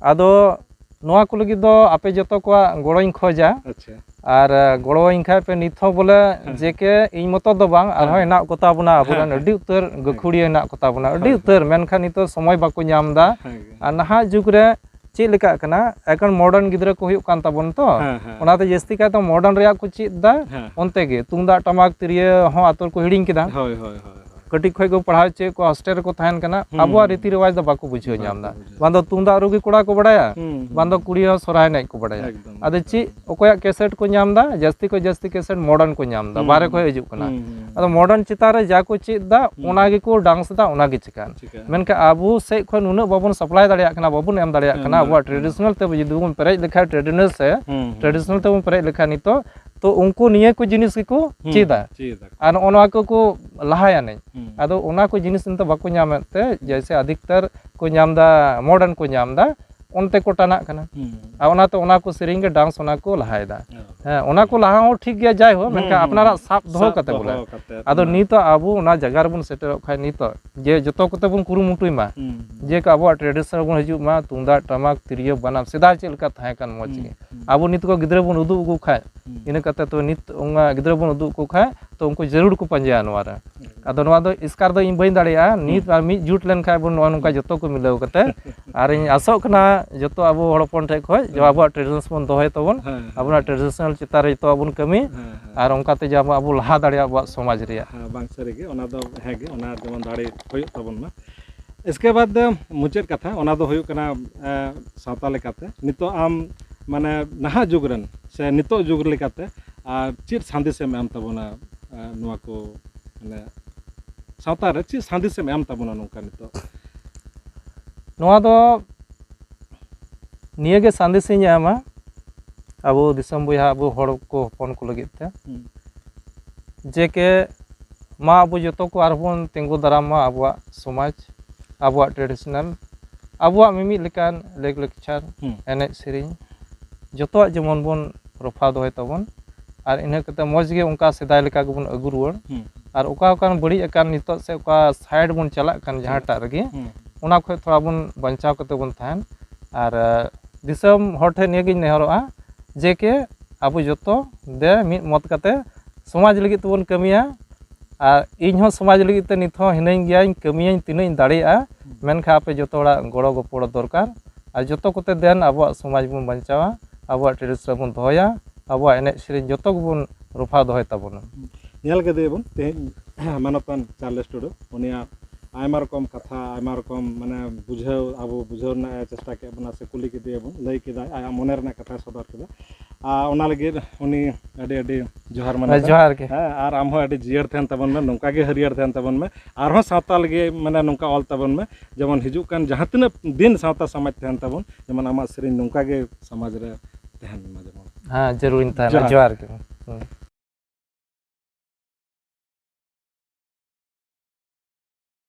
ᱟᱫᱚ ᱱᱚᱣᱟ ᱠᱚ ᱞᱟᱹᱜᱤᱫ ᱫᱚ ᱟᱯᱮ ᱡᱚᱛᱚ ᱠᱚᱣᱟᱜ ᱜᱚᱲᱚᱧ ᱠᱷᱚᱡᱟ᱾ ᱟᱪᱪᱷᱟ᱾ ᱟᱨ, ᱟᱸ, ᱜᱚᱲᱚᱣᱟᱹᱧ ᱠᱷᱟᱡ ᱯᱮ ᱱᱤᱛ ᱦᱚᱸ ᱵᱚᱞᱮ, ᱦᱮᱸ, ᱡᱮ ᱦᱮᱸ᱾ ᱠᱮ ᱤᱧ ᱢᱚᱛᱚ ᱫᱚ ᱵᱟᱝ, ᱦᱮᱸ, ᱟᱨᱦᱚᱸ ᱦᱮᱸ᱾ ᱦᱮᱱᱟᱜ ᱠᱚᱛᱟ ᱵᱚᱱᱟ ᱦᱮᱸ, ᱟᱵᱚᱨᱮᱱ ᱦᱮᱸ᱾ ᱟᱹᱰᱤ ᱩᱛᱟᱹᱨ ᱦᱮᱸ᱾ ᱜᱟᱹᱠᱷᱩᱲᱤᱭᱟᱹ ᱦᱮᱱᱟᱜ ᱠᱚᱛᱟ ᱵᱚᱱᱟ, ᱟᱹᱰᱤ ᱦᱮᱸ, ᱩᱛᱟᱹᱨ, ᱦᱮᱸ᱾ ᱢᱮᱱᱠᱷᱟᱱ ᱱᱤᱛᱚᱜ ᱥᱚᱢᱚᱭ ᱵᱟᱠᱚ ᱧᱟᱢ ᱮᱫᱟ᱾ ᱦᱮᱸ ᱜᱮ᱾ ᱟᱨ ᱱᱟᱦᱟᱜ ᱡᱩᱜᱽ ᱨᱮ ᱪᱮᱫ ᱞᱮᱠᱟᱜ ᱠᱟᱱᱟ, ᱮᱠᱷᱚᱱ modern ᱜᱤᱫᱽᱨᱟᱹ ᱠᱚ ᱦᱩᱭᱩᱜ ᱠᱟᱱ ᱛᱟᱵᱚᱱ ᱛᱚ, ᱦᱮᱸ, ᱦᱮᱸ, ᱚᱱᱟᱛᱮ ᱦᱮᱸ᱾ ᱡᱟᱹᱥᱛᱤ ᱠᱟᱭᱛᱮ modern ᱨᱮᱭᱟᱜ ᱠᱚ ᱪᱮᱫ ᱮᱫᱟ, ᱦᱮᱸ, ᱦᱮᱸ᱾ ᱚᱱᱛᱮ ᱜᱮ ᱛᱩᱢᱫᱟᱜ ᱴᱟᱢᱟᱠ ᱛᱤᱨᱭᱳ ᱦᱚᱸ ᱟᱛᱳ ᱨᱮᱠᱚ ᱦᱤᱲᱤᱧ ᱠᱮᱫᱟ᱾ ᱦᱳᱭ, ᱦᱳᱭ, ᱦᱳᱭ, ᱦᱳᱭ᱾ ᱠᱟᱹᱴᱤᱡ ᱠᱷᱚᱡ ᱠᱚ ᱯᱟᱲᱦᱟᱣ ᱦᱚᱪᱚᱭᱮᱫ ᱠᱚᱣᱟ, hostel ᱨᱮᱠᱚ ᱛᱟᱦᱮᱱ ᱠᱟᱱᱟ, ᱦᱩᱸ, ᱟᱵᱚᱣᱟᱜ ᱦᱩᱸ᱾ ᱨᱤᱛᱤ ᱨᱮᱣᱟᱡᱽ ᱫᱚ ᱵᱟᱠᱚ ᱵᱩᱡᱷᱟᱹᱣ ᱵᱟᱠᱚ ᱧᱟᱢ ᱮᱫᱟ᱾ ᱵᱩᱡᱷᱟᱹᱣ᱾ ᱵᱟᱝ ᱫᱚ ᱛᱩᱢᱫᱟᱜ ᱨᱩ ᱜᱮ ᱠᱚᱲᱟ ᱠᱚ ᱵᱟᱲᱟᱭᱟ, ᱦᱩᱸ, ᱦᱩᱸ᱾ ᱵᱟᱝ ᱫᱚ ᱠᱩᱲᱤ ᱦᱚᱸ ᱥᱚᱨᱦᱟᱭ ᱮᱱᱮᱡ ᱠᱚ ᱵᱟᱲᱟᱭᱟ᱾ ᱮᱠᱫᱚᱢ, ᱟᱫᱚ ᱮᱠᱫᱚᱢ᱾ ᱪᱮᱫ ᱚᱠᱚᱭᱟᱜ cassette ᱠᱚ ᱧᱟᱢ ᱮᱫᱟ, ᱡᱟᱹᱥᱛᱤ ᱠᱷᱚᱡ ᱡᱟᱹᱥᱛᱤ cassette modern ᱠᱚ ᱧᱟᱢ ᱮᱫᱟ, ᱦᱩᱸ, ᱵᱟᱦᱨᱮ ᱦᱩᱸ᱾ ᱠᱷᱚᱡ ᱦᱤᱡᱩᱜ ᱠᱟᱱᱟ᱾ ᱦᱩᱸ, ᱦᱩᱸ᱾ ᱟᱫᱚ modern ᱪᱮᱛᱟᱱ ᱨᱮ ᱡᱟ ᱠᱚ ᱪᱮᱫ ᱮᱫᱟ, ᱦᱩᱸ᱾ ᱚᱱᱟ ᱜᱮᱠᱚ dance ᱮᱫᱟ, ᱚᱱᱟ ᱜᱮ ᱪᱤᱠᱟᱹᱜᱼᱟ᱾ ᱪᱤᱠᱟᱹᱜᱼᱟ᱾ ᱢᱮᱱᱠᱷᱟᱱ ᱟᱵᱚ ᱥᱮᱫ ᱠᱷᱚᱱ ᱱᱩᱱᱟᱹᱜ ᱵᱟᱵᱚᱱ supply ᱫᱟᱲᱮᱭᱟᱜ ᱠᱟᱱᱟ, ᱵᱟᱵᱚᱱ ᱮᱢ ᱫᱟᱲᱮᱭᱟᱜ ᱮᱢ ᱠᱟᱱᱟ᱾ ᱫᱟᱲᱮᱭᱟᱜ ᱟᱵᱚᱣᱟᱜ ᱠᱟᱱᱟ᱾ Traditional ᱛᱮ ᱡᱩᱫᱤ ᱵᱚᱱ ᱯᱮᱨᱮᱡ ᱞᱮᱠᱷᱟᱡ traditional ᱥᱮ, ᱦᱩᱸ, ᱦᱩᱸ, traditional ᱦᱩᱸ᱾ ᱛᱮᱵᱚᱱ ᱯᱮᱨᱮᱡ ᱞᱮᱠᱷᱟᱡ ᱱᱤᱛᱚᱜ ᱛᱚ ᱩᱱᱠᱩ ᱱᱤᱭᱟᱹ ᱠᱚ ᱡᱤᱱᱤᱥ ᱜᱮᱠᱚ ᱦᱩᱸ, ᱪᱮᱫᱟ᱾ ᱪᱮᱫ ᱟᱠᱚ᱾ ᱟᱨ ᱱᱚᱜᱼᱚ ᱱᱚᱣᱟ ᱠᱚᱠᱚ ᱞᱟᱦᱟᱭᱟ ᱱᱤᱡ᱾ ᱦᱩᱸ᱾ ᱟᱫᱚ ᱚᱱᱟ ᱠᱚ ᱡᱤᱱᱤᱥ ᱱᱤᱛᱚᱜ ᱵᱟᱠᱚ ᱧᱟᱢᱮᱫ ᱛᱮ, ᱡᱮᱭᱥᱮ ᱟᱫᱷᱤᱠᱛᱟᱨ ᱠᱚ ᱧᱟᱢ ᱮᱫᱟ, ᱢᱚᱰᱟᱨᱱ ᱠᱚ ᱧᱟᱢ ᱮᱫᱟ, ᱚᱱᱛᱮ ᱠᱚ ᱴᱟᱱᱟᱜ ᱠᱟᱱᱟ᱾ ᱦᱩᱸ᱾ ᱟᱨ ᱚᱱᱟᱛᱮ ᱚᱱᱟ ᱠᱚ ᱥᱮᱨᱮᱧ ᱜᱮ, ᱰᱟᱱᱥ, ᱚᱱᱟ ᱠᱚ ᱞᱟᱦᱟᱭᱮᱫᱟ᱾ ᱚ᱾ ᱦᱮᱸ, ᱚᱱᱟ ᱠᱚ ᱞᱟᱦᱟ ᱦᱚᱸ ᱴᱷᱤᱠ ᱜᱮᱭᱟ, ᱡᱟᱭᱦᱳᱠ, ᱦᱩᱸ, ᱢᱮᱱᱠᱷᱟᱱ ᱦᱩᱸ᱾ ᱟᱯᱱᱟᱨᱟᱜ ᱥᱟᱵ ᱫᱚᱦᱚ ᱥᱟᱵ ᱠᱟᱛᱮ ᱵᱚᱞᱮ᱾ ᱫᱚᱦᱚ ᱠᱟᱛᱮ, ᱟᱫᱚ ᱦᱮᱸ᱾ ᱱᱤᱛᱚᱜ ᱟᱵᱚ ᱚᱱᱟ ᱡᱟᱭᱜᱟ ᱨᱮᱵᱚᱱ ᱥᱮᱴᱮᱨᱚᱜ ᱠᱷᱟᱱ, ᱱᱤᱛᱚᱜ ᱡᱮ ᱡᱚᱛᱚ ᱠᱚᱛᱮ ᱵᱚᱱ ᱠᱩᱨᱩᱢᱩᱴᱩᱭ ᱢᱟ, ᱦᱩᱸ, ᱦᱩᱸ᱾ ᱡᱮ ᱠᱚ ᱟᱵᱚᱣᱟᱜ ᱴᱨᱮᱰᱤᱥᱚᱱᱟᱞ ᱵᱚᱱ ᱦᱤᱡᱩᱜ ᱢᱟ, ᱛᱩᱢᱫᱟᱜ, ᱴᱟᱢᱟᱠ, ᱛᱤᱨᱭᱳ, ᱵᱟᱱᱟᱢ, ᱥᱮᱫᱟᱭ ᱪᱮᱫ ᱞᱮᱠᱟ ᱛᱟᱦᱮᱸ ᱠᱟᱱ, ᱢᱚᱡᱽ ᱦᱩᱸ, ᱜᱮ᱾ ᱦᱩᱸ᱾ ᱟᱵᱚ ᱱᱤᱛ ᱠᱚ ᱜᱤᱫᱽᱨᱟᱹ ᱵᱚᱱ ᱩᱫᱩᱜ ᱟᱠᱚ ᱠᱷᱟᱱ, ᱦᱩᱸ᱾ ᱤᱱᱟᱹ ᱠᱟᱛᱮ ᱛᱚ ᱱᱤᱛ ᱚᱱᱟ ᱜᱤᱫᱽᱨᱟ ᱵᱚᱱ ᱩᱫᱩᱜ ᱟᱠᱚ ᱠᱷᱟᱱ, ᱛᱚ ᱩᱱᱠᱩ ᱡᱟᱹᱨᱩᱲ ᱠᱚ ᱯᱟᱸᱡᱟᱭᱟ ᱱᱚᱣᱟ ᱨᱮ᱾ ᱦᱩᱸ᱾ ᱟᱫᱚ ᱱᱚᱣᱟ ᱫᱚ ᱮᱥᱠᱟᱨ ᱫᱚ ᱤᱧ ᱵᱟᱹᱧ ᱫᱟᱲᱮᱭᱟᱜᱼᱟ, ᱱᱤᱛ ᱦᱩᱸ᱾ ᱟᱨ ᱢᱤᱫ ᱡᱩᱴ ᱞᱮᱱᱠᱷᱟᱱ ᱵᱚᱱ ᱱᱚᱜᱼᱚ ᱱᱚᱝᱠᱟ ᱡᱚᱛᱚ ᱠᱚ ᱢᱤᱞᱟᱹᱣ ᱠᱟᱛᱮ᱾ ᱟᱨ ᱤᱧ ᱟᱥᱚᱜ ᱠᱟᱱᱟ ᱡᱚᱛᱚ ᱟᱵᱚ ᱦᱚᱲ ᱦᱚᱯᱚᱱ ᱴᱷᱮᱱ ᱠᱷᱚᱱ ᱡᱮ ᱦᱮᱸ᱾ ᱟᱵᱚᱣᱟᱜ ᱴᱨᱮᱰᱤᱥᱚᱱ ᱵᱚᱱ ᱫᱚᱦᱚᱭ ᱛᱟᱵᱚᱱ, ᱦᱮᱸ, ᱦᱮᱸ᱾ ᱟᱵᱚᱱᱟᱜ ᱴᱨᱮᱰᱤᱥᱚᱱᱟᱞ ᱪᱮᱛᱟᱱ ᱨᱮ ᱡᱚᱛᱚᱣᱟᱜ ᱵᱚᱱ ᱠᱟᱹᱢᱤ, ᱦᱮᱸ, ᱦᱮᱸ᱾ ᱟᱨ ᱚᱱᱠᱟᱛᱮ ᱡᱮ ᱟᱵᱚ, ᱟᱵᱚ ᱞᱟᱦᱟ ᱫᱟᱲᱮᱭᱟᱜᱼᱟ ᱟᱵᱚᱣᱟᱜ ᱥᱚᱢᱟᱡᱽ ᱨᱮᱭᱟᱜ᱾ ᱦᱮᱸ, ᱵᱟᱝ, ᱥᱟᱹᱨᱤ ᱜᱮ, ᱚᱱᱟ ᱫᱚ ᱦᱮᱸ ᱜᱮ, ᱚᱱᱟ ᱡᱮᱢᱚᱱ ᱫᱟᱲᱮ ᱦᱩᱭᱩᱜ ᱛᱟᱵᱚᱱ ᱢᱟ᱾ ᱤᱥᱠᱮ ᱵᱟᱫ ᱢᱩᱪᱟᱹᱫ ᱠᱟᱛᱷᱟ, ᱚᱱᱟ ᱫᱚ ᱦᱩᱭᱩᱜ ᱠᱟᱱᱟ, ᱮ, ᱥᱟᱶᱛᱟ ᱞᱮᱠᱟᱛᱮ ᱱᱤᱛᱚᱜ ᱟᱢ, ᱢᱟᱱᱮ, ᱱᱟᱦᱟᱜ ᱡᱩᱜᱽ ᱨᱮᱱ ᱥᱮ ᱱᱤᱛᱚᱜ ᱡᱩᱜᱽ ᱞᱮᱠᱟᱛᱮ, ᱟᱨ ᱪᱮᱫ ᱥᱟᱸᱫᱮᱥ ᱮᱢ ᱮᱢ ᱛᱟᱵᱚᱱᱟ, ᱮ, ᱱᱚᱣᱟ ᱠᱚ, ᱢᱟᱱᱮ, ᱥᱟᱶᱛᱟ ᱨᱮ ᱪᱮᱫ ᱥᱟᱸᱫᱮᱥ ᱮᱢ ᱮᱢ ᱛᱟᱵᱚᱱᱟ ᱱᱚᱝᱠᱟ ᱱᱤᱛᱚᱜ? ᱱᱚᱣᱟ ᱫᱚ ᱱᱤᱭᱟᱹ ᱜᱮ ᱥᱟᱸᱫᱮᱥ ᱤᱧ ᱮᱢᱟ ᱟᱵᱚ ᱫᱤᱥᱚᱢ ᱵᱚᱭᱦᱟ, ᱟᱵᱚ ᱦᱚᱲ ᱠᱚ, ᱦᱚᱯᱚᱱ ᱠᱚ ᱞᱟᱹᱜᱤᱫ ᱛᱮ, ᱦᱩᱸ᱾ ᱡᱮ ᱠᱮ ᱢᱟ ᱟᱵᱚ ᱡᱚᱛᱚ ᱠᱚ ᱟᱨᱦᱚᱸ ᱵᱚᱱ ᱛᱤᱸᱜᱩ ᱫᱟᱨᱟᱢ ᱢᱟ ᱟᱵᱚᱣᱟᱜ ᱥᱚᱢᱟᱡᱽ, ᱟᱵᱚᱣᱟᱜ ᱴᱨᱮᱰᱤᱥᱚᱱᱟᱞ, ᱟᱵᱚᱣᱟᱜ ᱢᱤᱢᱤᱫ ᱞᱮᱠᱟᱱ ᱞᱮᱠ ᱞᱮᱠᱪᱟᱨ, ᱦᱩᱸ᱾ ᱮᱱᱮᱡ ᱥᱮᱨᱮᱧ, ᱡᱚᱛᱚᱣᱟᱜ ᱡᱮᱢᱚᱱ ᱵᱚᱱ ᱨᱚᱯᱷᱟ ᱫᱚᱦᱚᱭ ᱛᱟᱵᱚᱱ᱾ ᱟᱨ ᱤᱱᱟᱹ ᱠᱟᱛᱮ ᱢᱚᱡᱽ ᱜᱮ ᱚᱱᱠᱟ ᱥᱮᱫᱟᱭ ᱞᱮᱠᱟ ᱜᱮᱵᱚᱱ ᱟᱹᱜᱩ ᱨᱩᱣᱟᱹᱲ᱾ ᱦᱩᱸ᱾ ᱟᱨ ᱚᱠᱟ ᱚᱠᱟᱱ ᱵᱟᱹᱲᱤᱡ ᱟᱠᱟᱱ ᱱᱤᱛᱚᱜ ᱥᱮ ᱚᱠᱟ ᱥᱟᱭᱤᱰ ᱵᱚᱱ ᱪᱟᱞᱟᱜ ᱠᱟᱱ ᱡᱟᱦᱟᱸᱴᱟᱜ ᱨᱮᱜᱮ, ᱦᱩᱸ᱾ ᱚᱱᱟ ᱠᱷᱚᱱ ᱛᱷᱚᱲᱟ ᱵᱚᱱ ᱵᱟᱧᱪᱟᱣ ᱠᱟᱛᱮ ᱵᱚᱱ ᱛᱟᱦᱮᱱ᱾ ᱟᱨ, ᱟᱨ ᱫᱤᱥᱚᱢ ᱦᱚᱲ ᱴᱷᱮᱱ ᱱᱤᱭᱟᱹᱜᱤᱧ ᱱᱮᱦᱚᱨᱚᱜᱼᱟ ᱡᱮ ᱠᱮ ᱟᱵᱚ ᱡᱚᱛᱚ ᱫᱮ ᱢᱤᱫ ᱢᱚᱛ ᱠᱟᱛᱮ ᱥᱚᱢᱟᱡᱽ ᱞᱟᱹᱜᱤᱫ ᱛᱮᱵᱚᱱ ᱠᱟᱹᱢᱤᱭᱟ᱾ ᱟᱨ ᱤᱧ ᱦᱚᱸ ᱥᱚᱢᱟᱡᱽ ᱞᱟᱹᱜᱤᱫ ᱛᱮ ᱱᱤᱛ ᱦᱚᱸ ᱦᱤᱱᱟᱹᱧ ᱜᱮᱭᱟᱧ, ᱠᱟᱹᱢᱤᱭᱟᱹᱧ ᱛᱤᱱᱟᱹᱜ ᱤᱧ ᱫᱟᱲᱮᱭᱟᱜᱼᱟ, ᱢᱮᱱᱠᱷᱟᱱ ᱟᱯᱮ ᱡᱚᱛᱚ ᱦᱚᱲᱟᱜ ᱜᱚᱲᱚ ᱜᱚᱯᱚᱲᱚ ᱫᱚᱨᱠᱟᱨ᱾ ᱟᱨ ᱡᱚᱛᱚ ᱠᱚᱛᱮ ᱫᱮᱱ ᱟᱵᱚᱣᱟᱜ ᱥᱚᱢᱟᱡᱽ ᱵᱚᱱ ᱵᱟᱧᱪᱟᱣᱟ, ᱟᱵᱚᱣᱟᱜ ᱴᱨᱮᱰᱤᱥᱚᱱ ᱵᱚᱱ ᱫᱚᱦᱚᱭᱟ, ᱟᱵᱚᱣᱟᱜ ᱮᱱᱮᱡ ᱥᱮᱨᱮᱧ ᱡᱚᱛᱚ ᱜᱮᱵᱚᱱ ᱨᱚᱯᱷᱟ ᱫᱚᱦᱚᱭ ᱛᱟᱵᱚᱱᱟ᱾ ᱧᱮᱞ ᱠᱮᱫᱮᱭᱟᱵᱚᱱ ᱛᱮᱦᱮᱧ ᱢᱟᱱᱚᱛᱟᱱ ᱪᱟᱨᱞᱮᱥ ᱴᱩᱰᱩ, ᱩᱱᱤᱭᱟᱜ ᱟᱭᱢᱟ ᱨᱚᱠᱚᱢ ᱠᱟᱛᱷᱟ, ᱟᱭᱢᱟ ᱨᱚᱠᱚᱢ, ᱢᱟᱱᱮ, ᱵᱩᱡᱷᱟᱹᱣ, ᱟᱵᱚ ᱵᱩᱡᱷᱟᱹᱣ ᱨᱮᱱᱟᱜ ᱮ ᱪᱮᱥᱴᱟ ᱠᱮᱫ ᱵᱚᱱᱟ, ᱥᱮ ᱠᱩᱞᱤ ᱠᱮᱫᱮᱭᱟᱵᱚᱱ, ᱞᱟᱹᱭ ᱠᱮᱫᱟᱭ, ᱟᱭᱟᱜ ᱢᱚᱱᱮ ᱨᱮᱱᱟᱜ ᱠᱟᱛᱷᱟᱭ ᱥᱚᱫᱚᱨ ᱠᱮᱫᱟ᱾ ᱟᱨ ᱚᱱᱟ ᱞᱟᱹᱜᱤᱫ ᱩᱱᱤ ᱟᱹᱰᱤ ᱟᱹᱰᱤ ᱡᱚᱦᱟᱨ ᱢᱟᱱᱚᱛᱟᱱ᱾ ᱡᱚᱦᱟᱨ ᱜᱮ᱾ ᱦᱮᱸ, ᱟᱨ ᱟᱢ ᱦᱚᱸ ᱟᱹᱰᱤ ᱡᱤᱭᱟᱹᱲ ᱛᱟᱦᱮᱱ ᱛᱟᱵᱚᱱ ᱢᱮ, ᱱᱚᱝᱠᱟ ᱜᱮ ᱦᱟᱹᱨᱭᱟᱹᱲ ᱛᱟᱦᱮᱱ ᱛᱟᱵᱚᱱ ᱢᱮ, ᱟᱨᱦᱚᱸ ᱥᱟᱶᱛᱟ ᱞᱟᱹᱜᱤᱫ, ᱢᱟᱱᱮ, ᱱᱚᱝᱠᱟ ᱚᱞ ᱛᱟᱵᱚᱱ ᱢᱮ, ᱡᱮᱢᱚᱱ ᱦᱤᱡᱩᱜ ᱠᱟᱱ ᱡᱟᱦᱟᱸ ᱛᱤᱱᱟᱹᱜ ᱫᱤᱱ ᱥᱟᱶᱛᱟ ᱥᱚᱢᱟᱡᱽ ᱛᱟᱦᱮᱱ ᱛᱟᱵᱚᱱ, ᱡᱮᱢᱚᱱ ᱟᱢᱟᱜ ᱥᱮᱨᱮᱧ ᱱᱚᱝᱠᱟ ᱜᱮ ᱥᱚᱢᱟᱡᱽ ᱨᱮ ᱛᱟᱦᱮᱱ ᱢᱟ ᱡᱮᱢᱚᱱ᱾ ᱦᱮᱸ, ᱡᱟᱹᱨᱩᱲᱤᱧ ᱛᱟᱦᱮᱱᱟ᱾ ᱡᱚᱦᱟᱨ᱾ ᱡᱚᱦᱟᱨ ᱜᱮ᱾